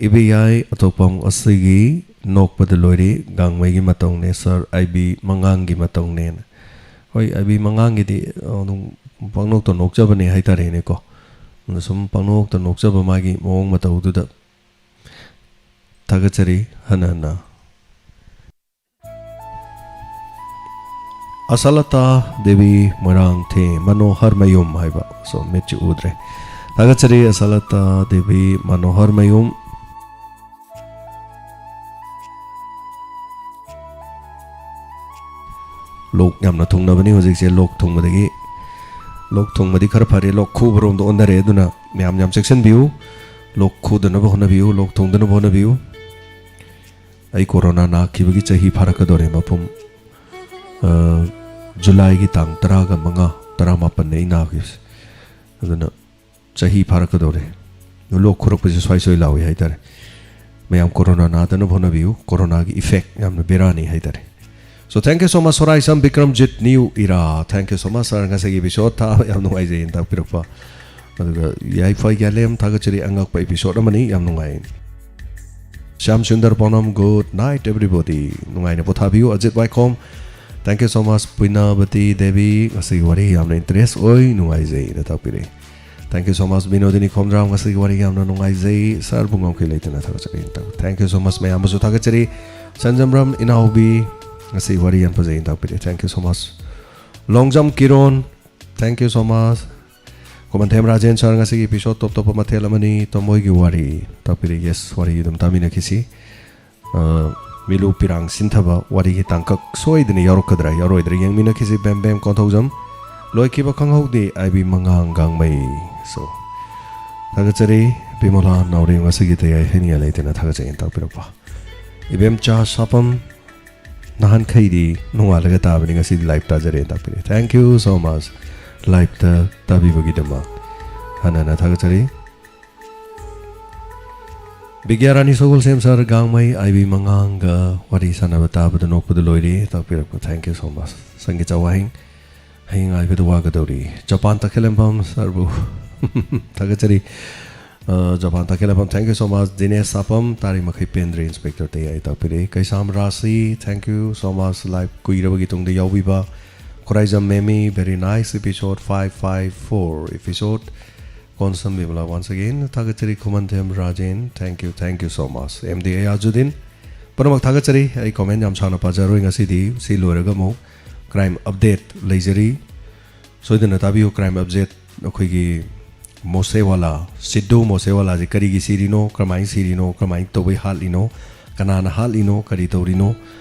ꯏꯕꯦꯌꯥꯏ ꯑꯇꯣꯞꯄꯝ, ꯑꯁꯤꯒꯤ ꯅꯣꯛꯄꯗ ꯂꯣꯏꯔꯤ, ꯒꯥꯡꯃꯩꯒꯤ ꯃꯇꯧꯅꯦ ꯁꯥꯔ, ꯑꯥꯏꯕꯤ ꯃꯉꯥꯡꯒꯤ ꯃꯇꯧꯅꯦꯅ꯫ ꯍꯣꯏ, ꯑꯥꯏꯕꯤ ꯃꯉꯥꯡꯒꯤꯗꯤ, ꯑ, ꯑꯗꯨꯝ ꯄꯪꯅꯣꯛꯇ ꯅꯣꯛꯆꯕꯅꯦ ꯍꯥꯏꯇꯥꯔꯦꯅꯦꯀꯣ꯫ ꯑꯗꯨꯅ ꯁꯨꯝ ꯄꯪꯅꯣꯛꯇ ꯅꯣꯛꯆꯕ ꯃꯥꯒꯤ ꯃꯑꯣꯡ ꯃꯇꯧꯗꯨꯗ ꯊꯥꯒꯠꯆꯔꯤ ꯍꯟꯅ ꯍꯟꯅ꯫ ꯑꯁꯥꯂꯇꯥ ꯗꯦꯕꯤ ꯃꯣꯏꯔꯥꯡꯊꯦꯝ, ꯃꯅꯣꯍꯔ ꯃꯌꯨꯝ ꯍꯥꯏꯕ꯫ ꯁꯣ, ꯃꯤꯠꯁꯤ ꯎꯗ꯭ꯔꯦ꯫ ꯊꯥꯒꯠꯆꯔꯤ ꯑꯁꯥꯂꯇꯥ ꯗꯦꯕꯤ ꯃꯅꯣꯍꯔ ꯃꯌꯨꯝ꯫ ꯂꯣꯛ ꯌꯥꯝꯅ ꯊꯨꯡꯅꯕꯅꯤ ꯍꯧꯖꯤꯛꯁꯦ꯫ ꯂꯣꯛ ꯊꯨꯡꯕꯗꯒꯤ, ꯂꯣꯛ ꯊꯨꯡꯕꯗꯤ ꯈꯔ ꯐꯔꯦ, ꯂꯣꯛ ꯈꯨꯕꯔꯣꯝꯗ ꯑꯣꯟꯊꯔꯦ꯫ ꯑꯗꯨꯅ ꯃꯌꯥꯝ ꯌꯥꯝ ꯆꯦꯛꯁꯤꯟꯕꯤꯌꯨ, ꯂꯣꯛ ꯈꯨꯗꯅꯕ ꯍꯣꯠꯅꯕꯤꯌꯨ, ꯂꯣꯛ ꯊꯨꯡꯗꯅꯕ ꯍꯣꯠꯅꯕꯤꯌꯨ꯫ ꯑꯩ ꯀꯣꯔꯣꯅꯥ ꯅꯥꯈꯤꯕꯒꯤ ꯆꯍꯤ ꯐꯥꯔꯛꯀꯗꯧꯔꯦ ꯃꯄꯨꯝ꯫ ꯑ, ꯖꯨꯂꯥꯏꯒꯤ ꯇꯥꯡ ꯇꯔꯥꯒ ꯃꯉꯥ, ꯇꯔꯥꯃꯥꯄꯟꯅꯦ ꯑꯩ ꯅꯥꯈꯤꯕꯁꯦ꯫ ꯑꯗꯨꯅ ꯆꯍꯤ ꯐꯥꯔꯛꯀꯗꯧꯔꯦ꯫ ꯂꯣꯛ ꯈꯨꯔꯛꯄꯁꯦ ꯁ꯭ꯋꯥꯏ ꯁ꯭ꯋꯥꯏ ꯂꯥꯎꯏ ꯍꯥꯏꯇꯥꯔꯦ꯫ ꯃꯌꯥꯝ ꯀꯣꯔꯣꯅꯥ ꯅꯥꯗꯅꯕ ꯍꯣꯠꯅꯕꯤꯌꯨ꯫ ꯀꯣꯔꯣꯅꯥꯒꯤ effect ꯌꯥꯝꯅ ꯕꯦꯔꯥꯅꯤ ꯍꯥꯏꯇꯥꯔꯦ꯫ So thank you so much Soraisam Bikramjit ꯅ꯭ꯌꯨ ꯏꯔꯥ, thank you so much sir, ꯉꯁꯤꯒꯤ episode ꯊꯥꯕ ꯌꯥꯝ ꯅꯨꯡꯉꯥꯏꯖꯩꯅ ꯇꯥꯛꯄꯤꯔꯛꯄ꯫ ꯑꯗꯨꯒ ꯌꯥꯏꯐ ꯌꯥꯂꯦꯝ, ꯊꯥꯒꯠꯆꯔꯤ, ꯑꯉꯛꯄ episode ꯑꯃꯅꯤ, ꯌꯥꯝ ꯅꯨꯡꯉꯥꯏ꯫ Shyam Sundar ꯄꯥꯎꯅꯝ, good night everybody, ꯅꯨꯡꯉꯥꯏꯅ ꯄꯣꯊꯥꯕꯤꯌꯨ꯫ ꯑꯖꯤꯠ ꯋꯥꯏꯈꯣꯝ, thank you so much ꯄꯨꯏꯅꯥꯕꯇꯤ Devi, ꯉꯁꯤꯒꯤ ꯋꯥꯔꯤ ꯌꯥꯝꯅ interest ꯑꯣꯏ, ꯅꯨꯡꯉꯥꯏꯖꯩꯅ ꯇꯥꯛꯄꯤꯔꯛꯏ꯫ Thank you so much ꯕꯤꯅꯣꯗꯤꯅꯤ ꯈꯣꯝꯗ꯭ꯔꯥꯝ, ꯉꯁꯤꯒꯤ ꯋꯥꯔꯤ ꯌꯥꯝꯅ ꯅꯨꯡꯉꯥꯏꯖꯩ꯫ Sir ꯕꯨ ꯉꯝꯈꯩ ꯂꯩꯇꯅ ꯊꯥꯒꯠꯆꯔꯤ꯫ Thank you so much ꯃꯌꯥꯝꯕꯨꯁꯨ ꯊꯥꯒꯠꯆꯔꯤ꯫ ꯁꯟꯖꯝꯔꯝ ꯏꯅꯥꯎꯕꯤ, ꯉꯁꯤ ꯋꯥꯔꯤ ꯌꯥꯝ ꯐꯖꯩꯅ ꯇꯥꯛꯄꯤꯔꯦ꯫ Thank you so much Longjam ꯀꯤꯔꯣꯟ, thank you so much꯫ Khumanthem Rajen sir, ꯉꯁꯤꯒꯤ episode top ꯇꯣꯞꯄ ꯃꯊꯦꯜ ꯑꯃꯅꯤ, ꯇꯣꯝꯕꯣꯏꯒꯤ ꯋꯥꯔꯤ ꯇꯥꯛꯄꯤꯔꯦ꯫ Yes, ꯋꯥꯔꯤ ꯑꯗꯨꯝ ꯇꯥꯃꯤꯟꯅꯈꯤꯁꯤ꯫ ꯑ, ꯃꯤꯂꯨ ꯄꯤꯔꯥꯡ ꯁꯤꯟꯊꯕ ꯋꯥꯔꯤꯒꯤ ꯇꯥꯡꯀꯛ ꯁꯣꯏꯗꯅ ꯌꯥꯎꯔꯛꯀꯗ꯭ꯔꯥ ꯌꯥꯎꯔꯣꯏꯗ꯭ꯔꯥ ꯌꯦꯡꯃꯤꯟꯅꯈꯤꯁꯤ꯫ ꯕꯦꯝ ꯕꯦꯝ ꯀꯣꯟꯊꯧꯖꯝ, ꯂꯣꯏꯈꯤꯕ ꯈꯪꯍꯧꯗꯦ ꯑꯥꯏꯕꯤ ꯃꯉꯥꯡ ꯒꯥꯡꯃꯩ꯫ So, ꯊꯥꯒꯠꯆꯔꯤ꯫ ꯕꯤꯃꯣꯂꯥ ꯅꯥꯎꯔꯦꯝ, ꯉꯁꯤꯒꯤ ꯇꯌꯥꯏ ꯍꯩꯅꯤꯡꯉꯥꯏ ꯂꯩꯇꯅ ꯊꯥꯒꯠꯆꯩꯅ ꯇꯥꯛꯄꯤꯔꯛꯄ꯫ ꯏꯕꯦꯝꯆꯥ ꯁꯥꯄꯝ, ꯅꯍꯥꯟꯈꯩꯗꯤ ꯅꯣꯡꯉꯥꯜꯂꯒ ꯇꯥꯕꯅꯤ, ꯉꯁꯤꯗꯤ live ꯇꯥꯖꯔꯦꯅ ꯇꯥꯛꯄꯤꯔꯛꯏ꯫ Thank you so much live ꯇ ꯇꯥꯕꯤꯕꯒꯤꯗꯃꯛ ꯍꯟꯅ ꯍꯟꯅ ꯊꯥꯒꯠꯆꯔꯤ꯫ ꯕꯤꯒ꯭ꯌꯥꯔꯥꯅꯤ ꯁꯒꯣꯜꯁꯦꯝ sir, ꯒꯥꯡꯃꯩ ꯑꯥꯏꯕꯤ ꯃꯉꯥꯡꯒ ꯋꯥꯔꯤ ꯁꯥꯟꯅꯕ ꯇꯥꯕꯗ ꯅꯣꯛꯄꯗ ꯂꯣꯏꯔꯦ ꯇꯥꯛꯄꯤꯔꯛꯄ꯫ Thank you so much꯫ ꯁꯪꯒꯤꯠ ꯆꯥꯛꯋꯥꯍꯤꯡ, ꯍꯌꯦꯡ ꯉꯥꯏꯕꯗ ꯋꯥꯒꯗꯧꯔꯤ꯫ ꯖꯄꯥꯟ ꯇꯈꯦꯂꯝꯕꯝ sir ꯕꯨ ꯊꯥꯒꯠꯆꯔꯤ꯫ ꯑ, Japan Takhellambam, thank you so much꯫ Dinesh Sapam, ꯇꯥꯔꯤ ꯃꯈꯩ ꯄꯦꯟꯗ꯭ꯔꯦ Inspector ꯇꯌꯥꯏ ꯇꯥꯛꯄꯤꯔꯛꯏ꯫ ꯀꯩꯁꯥꯝ ꯔꯥꯁꯤ, thank you so much live ꯀꯨꯏꯔꯕꯒꯤ ꯇꯨꯡꯗ ꯌꯥꯎꯕꯤꯕ꯫ Khuraijam ꯃꯦꯃꯤ, very nice episode five five four episode꯫ Konsam ꯕꯤꯃꯂꯥ, once again ꯊꯥꯒꯠꯆꯔꯤ꯫ Khumanthem Rajen, thank you, thank you so much꯫ M D Ayazuddin, ꯄꯨꯝꯅꯃꯛ ꯊꯥꯒꯠꯆꯔꯤ꯫ ꯑꯩ comment ꯌꯥꯝ ꯁꯥꯡꯅ ꯄꯥꯖꯔꯣꯏ ꯉꯁꯤꯗꯤ꯫ ꯁꯤ ꯂꯣꯏꯔꯒ ꯑꯃꯨꯛ crime update ꯂꯩꯖꯔꯤ꯫ ꯁꯣꯏꯗꯅ ꯇꯥꯕꯤꯌꯨ꯫ Crime update ꯑꯩꯈꯣꯏꯒꯤ ꯃꯣꯁꯦꯋꯥꯂꯥ, ꯁꯤꯗꯨ ꯃꯣꯁꯦꯋꯥꯂꯥꯁꯦ ꯀꯔꯤꯒꯤ ꯁꯤꯔꯤꯅꯣ, ꯀꯔꯝꯍꯥꯏꯅ ꯁꯤꯔꯤꯅꯣ, ꯀꯔꯝꯍꯥꯏꯅ ꯇꯧꯕꯩ ꯍꯥꯠꯂꯤꯅꯣ, ꯀꯅꯥꯅ ꯍꯥꯠꯂꯤꯅꯣ, ꯀꯔꯤ ꯇꯧꯔꯤꯅꯣ,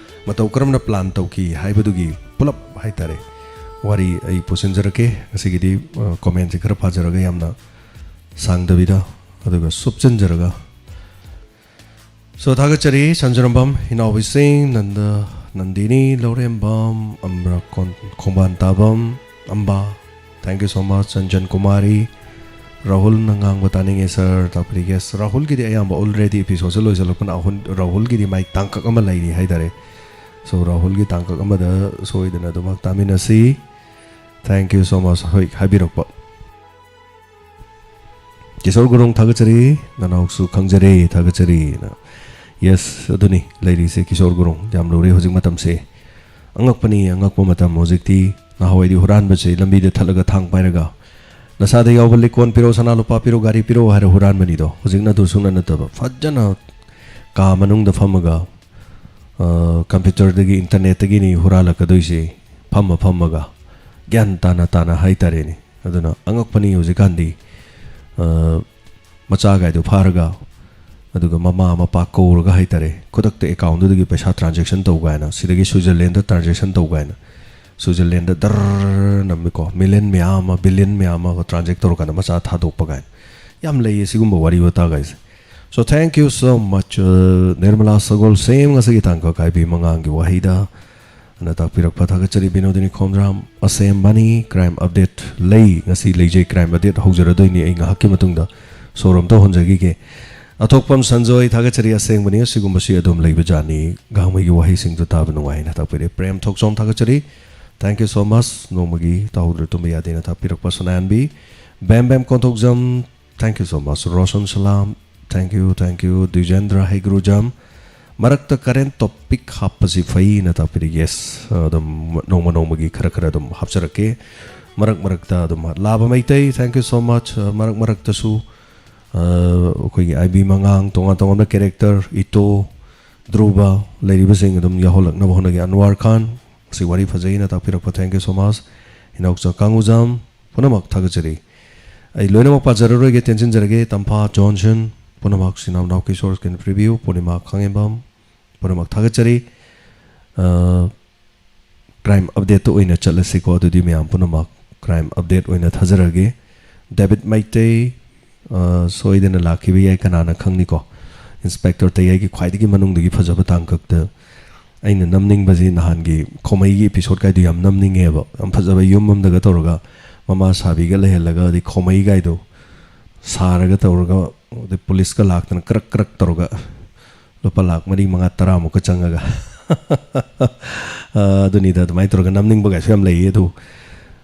ꯃꯇꯧ ꯀꯔꯝꯅ plan ꯇꯧꯈꯤ ꯍꯥꯏꯕꯗꯨꯒꯤ ꯄꯨꯂꯞ ꯍꯥꯏꯇꯥꯔꯦ ꯋꯥꯔꯤ ꯑꯩ ꯄꯨꯁꯤꯟꯖꯔꯛꯀꯦ꯫ ꯉꯁꯤꯒꯤꯗꯤ, ꯑ, comment ꯁꯦ ꯈꯔ ꯄꯥꯖꯔꯒ ꯌꯥꯝꯅ ꯁꯥꯡꯗꯕꯤꯗ ꯑꯗꯨꯒ ꯁꯨꯞꯆꯟꯖꯔꯒ꯫ So, ꯊꯥꯒꯠꯆꯔꯤ ꯁꯟꯖꯔꯝꯕꯝ ꯏꯅꯥꯎꯕꯤꯁꯤꯡ, ꯅꯟꯗ ꯅꯟꯗꯤꯅꯤ ꯂꯧꯔꯦꯝꯕꯝ, ꯑꯝꯕ꯭ꯔꯀꯣꯟ, ꯈꯣꯡꯕꯥꯟ ꯇꯥꯕꯝ, ꯑꯝꯕꯥ, thank you so much꯫ ꯆꯟꯖꯟ Kumari, ꯔꯥꯍꯨꯜꯅ ꯉꯥꯡꯕ ꯇꯥꯅꯤꯡꯉꯦ ꯁꯥꯔ, ꯇꯥꯛꯄꯤꯔꯤꯒꯦ꯫ ꯑꯁ, ꯔꯥꯍꯨꯜꯒꯤꯗꯤ ꯑꯌꯥꯝꯕ already episodeꯁꯦ ꯂꯣꯏꯁꯤꯜꯂꯛꯄꯅ ꯑꯍꯨꯟ-, ꯔꯥꯍꯨꯜꯒꯤꯗꯤ ꯃꯥꯏ ꯇꯥꯡꯀꯛ ꯑꯃ ꯂꯩꯔꯤ ꯍꯥꯏꯇꯥꯔꯦ꯫ So, ꯔꯥꯍꯨꯜꯒꯤ ꯇꯥꯡꯀꯛ ꯑꯃꯗ ꯁꯣꯏꯗꯅ ꯑꯗꯨꯃꯛ ꯇꯥꯃꯤꯟꯅꯁꯤ꯫ Thank you so much꯫ ꯍꯣꯏ, ꯍꯥꯏꯕꯤꯔꯛꯄ꯫ ꯀꯤꯁꯣꯔ ꯒꯨꯔꯨꯡ ꯊꯥꯒꯠꯆꯔꯤ, ꯅꯅꯥꯎꯁꯨ ꯈꯪꯖꯔꯦ, ꯊꯥꯒꯠꯆꯔꯤꯅ꯫ Yes, ꯑꯗꯨꯅꯤ ꯂꯩꯔꯤꯁꯦ ꯀꯤꯁꯣꯔ ꯒꯨꯔꯨꯡ, ꯌꯥꯝ ꯂꯨꯔꯦ ꯍꯧꯖꯤꯛ ꯃꯇꯝꯁꯦ꯫ ꯑꯉꯛꯄꯅꯤ, ꯑꯉꯛꯄ ꯃꯇꯝ ꯍꯧꯖꯤꯛꯇꯤ꯫ ꯅꯍꯥꯟꯋꯥꯏꯗꯤ ꯍꯨꯔꯥꯟꯕꯁꯦ ꯂꯝꯕꯤꯗ ꯊꯠꯂꯒ ꯊꯥꯡ ꯄꯥꯏꯔꯒ, "ꯅꯁꯥꯗ ꯌꯥꯎꯕ ꯂꯤꯛꯀꯣꯟ ꯄꯤꯔꯣ, ꯁꯅꯥ ꯂꯨꯄꯥ ꯄꯤꯔꯣ, ꯒꯥꯔꯤ ꯄꯤꯔꯣ" ꯍꯥꯏꯔ ꯍꯨꯔꯥꯟꯕꯅꯤꯗꯣ꯫ ꯍꯧꯖꯤꯛꯅ ꯑꯗꯨ ꯁꯨꯡꯅ ꯅꯠꯇꯕ, ꯐꯖꯅ ꯀꯥ ꯃꯅꯨꯡꯗ ꯐꯝꯃꯒ, ꯑ, computerꯗꯒꯤ, internetꯇꯒꯤꯅꯤ ꯍꯨꯔꯥꯜꯂꯛꯀꯗꯣꯏꯁꯦ, ꯐꯝꯃ ꯐꯝꯃꯒ, ꯒ꯭ꯌꯥꯟ ꯇꯥꯅ ꯇꯥꯅ ꯍꯥꯏꯇꯥꯔꯦꯅꯦ꯫ ꯑꯗꯨꯅ ꯑꯉꯛꯄꯅꯤ ꯍꯧꯖꯤꯛꯀꯥꯟꯗꯤ, ꯑ, ꯃꯆꯥꯒꯥꯏꯗꯣ ꯐꯥꯔꯒ, ꯑꯗꯨꯒ ꯃꯃꯥ ꯃꯄꯥ ꯀꯧꯔꯒ ꯍꯥꯏꯇꯥꯔꯦ, ꯈꯨꯗꯛꯇ accountꯗꯨꯗꯒꯤ ꯄꯩꯁꯥ transaction ꯇꯧ ꯀꯥꯏꯅ, ꯁꯤꯗꯒꯤ Switzerlandꯗ transaction ꯇꯧ ꯀꯥꯏꯅ, Switzerlandꯗ ꯗꯔ ꯅꯝꯃꯤꯀꯣ, million ꯃꯌꯥꯝ ꯑꯃ, billion ꯃꯌꯥꯝ ꯑꯃ transact ꯇꯧꯔꯀꯥꯟꯗ ꯃꯆꯥ ꯊꯥꯗꯣꯛꯄ ꯀꯥꯏꯅ, ꯌꯥꯝ ꯂꯩꯌꯦ ꯁꯤꯒꯨꯝꯕ ꯋꯥꯔꯤ ꯋꯥꯇꯥꯒꯥꯏꯁꯦ꯫ So thank you so much, uh, Nirmala ꯁꯒꯣꯜꯁꯦꯝ, ꯉꯁꯤꯒꯤ ꯇꯥꯡꯀꯛ ꯍꯥꯏꯕꯤ ꯃꯉꯥꯡꯒꯤ ꯋꯥꯍꯩꯗ ꯑꯅ ꯇꯥꯛꯄꯤꯔꯛꯄ ꯊꯥꯒꯠꯆꯔꯤ꯫ ꯕꯤꯅꯣꯗꯤꯅꯤ ꯈꯣꯝꯖꯥꯝ, ꯑꯁꯦꯝꯕꯅꯤ, crime update ꯂꯩ, ꯉꯁꯤ ꯂꯩꯖꯩ, crime update ꯍꯧꯖꯔꯗꯣꯏꯅꯤ ꯑꯩ ꯉꯥꯏꯍꯥꯛꯀꯤ ꯃꯇꯨꯡꯗ꯫ ꯁꯣꯔ ꯑꯝꯇ ꯍꯣꯟꯖꯈꯤꯒꯦ꯫ ꯑꯊꯣꯛꯄꯝ ꯁꯟꯖꯣꯏ, ꯊꯥꯒꯠꯆꯔꯤ, ꯑꯁꯦꯡꯕꯅꯤ, ꯑꯁꯤꯒꯨꯝꯕꯁꯤ ꯑꯗꯨꯝ ꯂꯩꯕꯖꯥꯠꯅꯤ꯫ ꯒꯥꯡꯃꯩꯒꯤ ꯋꯥꯍꯩꯁꯤꯡꯗꯨ ꯇꯥꯕ ꯅꯨꯡꯉꯥꯏꯅ ꯇꯥꯛꯄꯤꯔꯦ꯫ ꯄ꯭ꯔꯦꯝ ꯊꯣꯛꯆꯣꯝ, ꯊꯥꯒꯠꯆꯔꯤ, thank you so much, ꯅꯣꯡꯃꯒꯤ ꯇꯥꯍꯧꯗ꯭ꯔ ꯇꯨꯝꯕ ꯌꯥꯗꯦꯅ ꯊꯥꯛꯄꯤꯔꯛꯄ ꯁꯅꯥꯌꯥꯟꯕꯤ꯫ ꯕꯦꯝ ꯕꯦꯝ ꯀꯣꯟꯊꯣꯛꯖꯝ, thank you so much꯫ Roshan Salam, thank you, thank you꯫ ꯗ꯭ꯋꯤꯖꯦꯟꯗ꯭ꯔ ꯍꯩꯒ꯭ꯔꯨꯖꯝ, ꯃꯔꯛꯇ current topic ꯍꯥꯞꯄꯁꯤ ꯐꯩꯅ ꯇꯥꯛꯄꯤꯔꯤ꯫ Yes, ꯑꯗꯨꯝ ꯅꯣꯡꯃ ꯅꯣꯡꯃꯒꯤ ꯈꯔ ꯈꯔ ꯑꯗꯨꯝ ꯍꯥꯞꯆꯔꯛꯀꯦ꯫ ꯃꯔꯛ ꯃꯔꯛꯇ ꯑꯗꯨꯝ, ꯂꯥꯕ Meitei, thank you so much꯫ ꯃꯔꯛ ꯃꯔꯛꯇꯁꯨ, ꯑ, ꯑꯩꯈꯣꯏꯒꯤ ꯑꯥꯏ ꯕꯤ ꯃꯉꯥꯡ, ꯇꯣꯉꯥꯟ ꯇꯣꯉꯥꯟꯕ character, ꯏꯇꯣ, ꯙ꯭ꯔꯨꯕ, ꯂꯩꯔꯤꯕꯁꯤꯡ ꯑꯗꯨꯝ ꯌꯥꯎꯍꯜꯂꯛꯅꯕ ꯍꯣꯠꯅꯒꯦ꯫ ꯑꯟꯋꯥꯔ ꯈꯥꯟ, ꯁꯤ ꯋꯥꯔꯤ ꯐꯖꯩꯅ ꯇꯥꯛꯄꯤꯔꯛꯄ, thank you so much꯫ ꯏꯅꯥꯎꯆꯥ ꯀꯥꯡꯉꯨꯖꯝ, ꯄꯨꯝꯅꯃꯛ ꯊꯥꯒꯠꯆꯔꯤ꯫ ꯑꯩ ꯂꯣꯏꯅꯃꯛ ꯄꯥꯖꯔꯔꯣꯏꯒꯦ, ꯇꯦꯟꯁꯤꯟꯖꯔꯒꯦ꯫ ꯇꯝꯐꯥ ꯖꯣꯟꯁꯟ, ꯄꯨꯝꯅꯃꯛ ꯁꯤꯅꯥꯝꯅꯥꯎ ꯀꯤꯁꯣꯔ screen preview, ꯄꯨꯔꯅꯤꯃꯥ ꯈꯥꯉꯦꯝꯕꯝ, ꯄꯨꯝꯅꯃꯛ ꯊꯥꯒꯠꯆꯔꯤ꯫ ꯑ, crime updateꯇ ꯑꯣꯏꯅ ꯆꯠꯂꯁꯤꯀꯣ, ꯑꯗꯨꯗꯤ ꯃꯌꯥꯝ ꯄꯨꯝꯅꯃꯛ crime update ꯑꯣꯏꯅ ꯊꯥꯖꯔꯒꯦ꯫ ꯗꯦꯕꯤꯠ ꯃꯩꯇꯩ, ꯑ, ꯁꯣꯏꯗꯅ ꯂꯥꯛꯈꯤꯕ ꯌꯥꯏ, ꯀꯅꯥꯅ ꯈꯪꯅꯤꯀꯣ꯫ Inspector ꯇꯌꯥꯏꯒꯤ ꯈ꯭ꯋꯥꯏꯗꯒꯤ ꯃꯅꯨꯡꯗꯒꯤ ꯐꯖꯕ ꯇꯥꯡꯀꯛꯇ ꯑꯩꯅ ꯅꯝꯅꯤꯡꯕꯁꯤ ꯅꯍꯥꯟꯒꯤ ꯈꯣꯃꯩꯒꯤ episode ꯀꯥꯏꯗꯨ ꯌꯥꯝ ꯅꯝꯅꯤꯡꯉꯦꯕ꯫ ꯌꯥꯝ ꯐꯖꯕ ꯌꯨꯝ ꯑꯃꯗꯒ ꯇꯧꯔꯒ ꯃꯃꯥ ꯁꯥꯕꯤꯒ ꯂꯩꯍꯜꯂꯒ, ꯑꯗꯩ ꯈꯣꯃꯩ ꯀꯥꯏꯗꯣ ꯁꯥꯔꯒ ꯇꯧꯔꯒ, ꯑꯗꯩ ꯄꯨꯂꯤꯁꯀ ꯂꯥꯛꯇꯅ ꯀ꯭ꯔꯛ ꯀ꯭ꯔꯛ ꯇꯧꯔꯒ ꯂꯨꯄꯥ ꯂꯥꯛ ꯃꯔꯤ, ꯃꯉꯥ, ꯇꯔꯥꯃꯨꯛꯀ ꯆꯪꯉꯒ꯫ ꯑ, ꯑꯗꯨꯅꯤꯗ, ꯑꯗꯨꯃꯥꯏꯅ ꯇꯧꯔꯒ ꯅꯝꯅꯤꯡꯕ ꯀꯥꯏꯁꯨ ꯌꯥꯝ ꯂꯩꯌꯦ꯫ ꯑꯗꯨ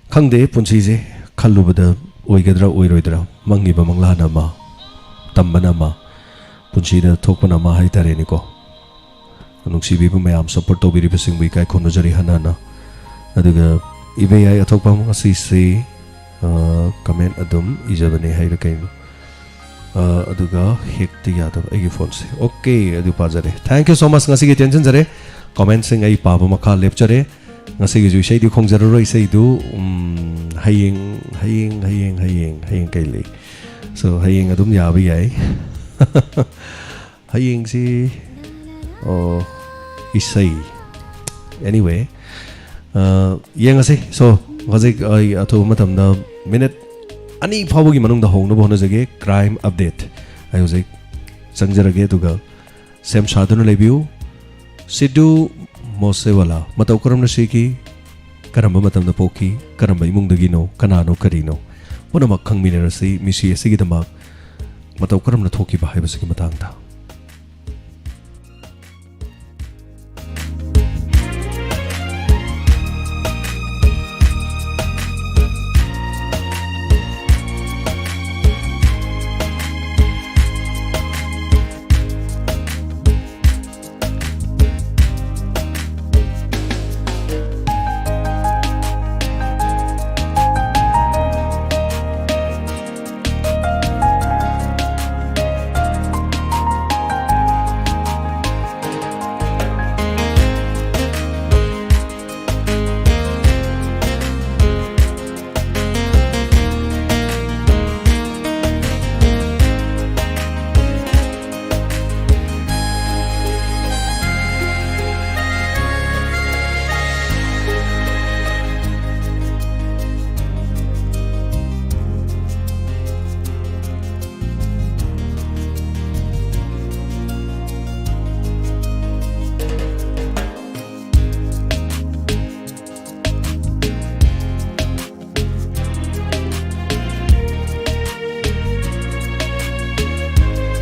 ꯈꯪꯗꯦ, ꯄꯨꯟꯁꯤꯁꯦ ꯈꯜꯂꯨꯕꯗ ꯑꯣꯏꯒꯗ꯭ꯔꯥ ꯑꯣꯏꯔꯣꯏꯗ꯭ꯔꯥ, ꯃꯪꯉꯤꯕ ꯃꯪꯂꯥꯟ ꯑꯃ, ꯇꯝꯕꯅ ꯑꯃ, ꯄꯨꯟꯁꯤꯗ ꯊꯣꯛꯄꯅ ꯑꯃ ꯍꯥꯏꯇꯥꯔꯦꯅꯦꯀꯣ꯫ ꯅꯨꯡꯁꯤꯕꯤꯕ ꯃꯌꯥꯝ, support ꯇꯧꯕꯤꯔꯤꯕꯁꯤꯡꯕꯨ ꯏꯀꯥꯏ ꯈꯨꯝꯅꯖꯔꯤ ꯍꯟꯅ ꯍꯟꯅ꯫ ꯑꯗꯨꯒ ꯏꯕꯦꯌꯥꯏ ꯑꯊꯣꯛꯄꯝ, ꯉꯁꯤꯁꯤ, ꯑ, comment ꯑꯗꯨꯝ ꯏꯖꯕꯅꯦ ꯍꯥꯏꯔ ꯀꯩꯅꯣ꯫ ꯑ, ꯑꯗꯨꯒ ꯍꯦꯛꯇ ꯌꯥꯗꯕ ꯑꯩꯒꯤ phoneꯁꯦ꯫ Okay, ꯑꯗꯨ ꯄꯥꯖꯔꯦ꯫ Thank you so much꯫ ꯉꯁꯤꯒꯤ ꯇꯦꯟꯁꯤꯟꯖꯔꯦ꯫ Commentꯁꯤꯡ ꯑꯩ ꯄꯥꯕ ꯃꯈꯥ ꯂꯦꯞꯆꯔꯦ꯫ ꯉꯁꯤꯒꯤꯁꯨ ꯏꯁꯩꯗꯤ ꯈꯣꯡꯖꯔꯔꯣꯏ꯫ ꯏꯁꯩꯗꯨ, ꯎꯝ, ꯍꯌꯦꯡ, ꯍꯌꯦꯡ, ꯍꯌꯦꯡ, ꯍꯌꯦꯡ, ꯍꯌꯦꯡ ꯀꯩ ꯂꯩ? So, ꯍꯌꯦꯡ ꯑꯗꯨꯝ ꯌꯥꯕ ꯌꯥꯏ꯫ ꯍꯌꯦꯡꯁꯤ, ꯑꯣ, ꯏꯁꯩ꯫ Anyway, ꯑ, ꯌꯦꯡꯉꯁꯤ꯫ So, ꯍꯧꯖꯤꯛ ꯑꯩ ꯑꯊꯨꯕ ꯃꯇꯝꯗ minute ꯑꯅꯤ ꯐꯥꯎꯕꯒꯤ ꯃꯅꯨꯡꯗ ꯍꯧꯅꯕ ꯍꯣꯠꯅꯖꯒꯦ꯫ Crime update ꯑꯩ ꯍꯧꯖꯤꯛ ꯆꯪꯖꯔꯒꯦ, ꯑꯗꯨꯒ ꯁꯦꯝ ꯁꯥꯗꯨꯅ ꯂꯩꯕꯤꯌꯨ꯫ ꯁꯤꯗꯨ ꯃꯣꯁꯦꯋꯥꯂꯥ ꯃꯇꯧ ꯀꯔꯝꯅ ꯁꯤꯈꯤ, ꯀꯔꯝꯕ ꯃꯇꯝꯗ ꯄꯣꯛꯈꯤ, ꯀꯔꯝꯕ ꯏꯃꯨꯡꯗꯒꯤꯅꯣ, ꯀꯅꯥꯅꯣ, ꯀꯔꯤꯅꯣ, ꯄꯨꯝꯅꯃꯛ ꯈꯪꯃꯤꯟꯅꯔꯁꯤ꯫ ꯃꯤꯁꯤ ꯑꯁꯤꯒꯤꯗꯃꯛ ꯃꯇꯧ ꯀꯔꯝꯅ ꯊꯣꯛꯈꯤꯕ ꯍꯥꯏꯕꯁꯤꯒꯤ ꯃꯇꯥꯡꯗ꯫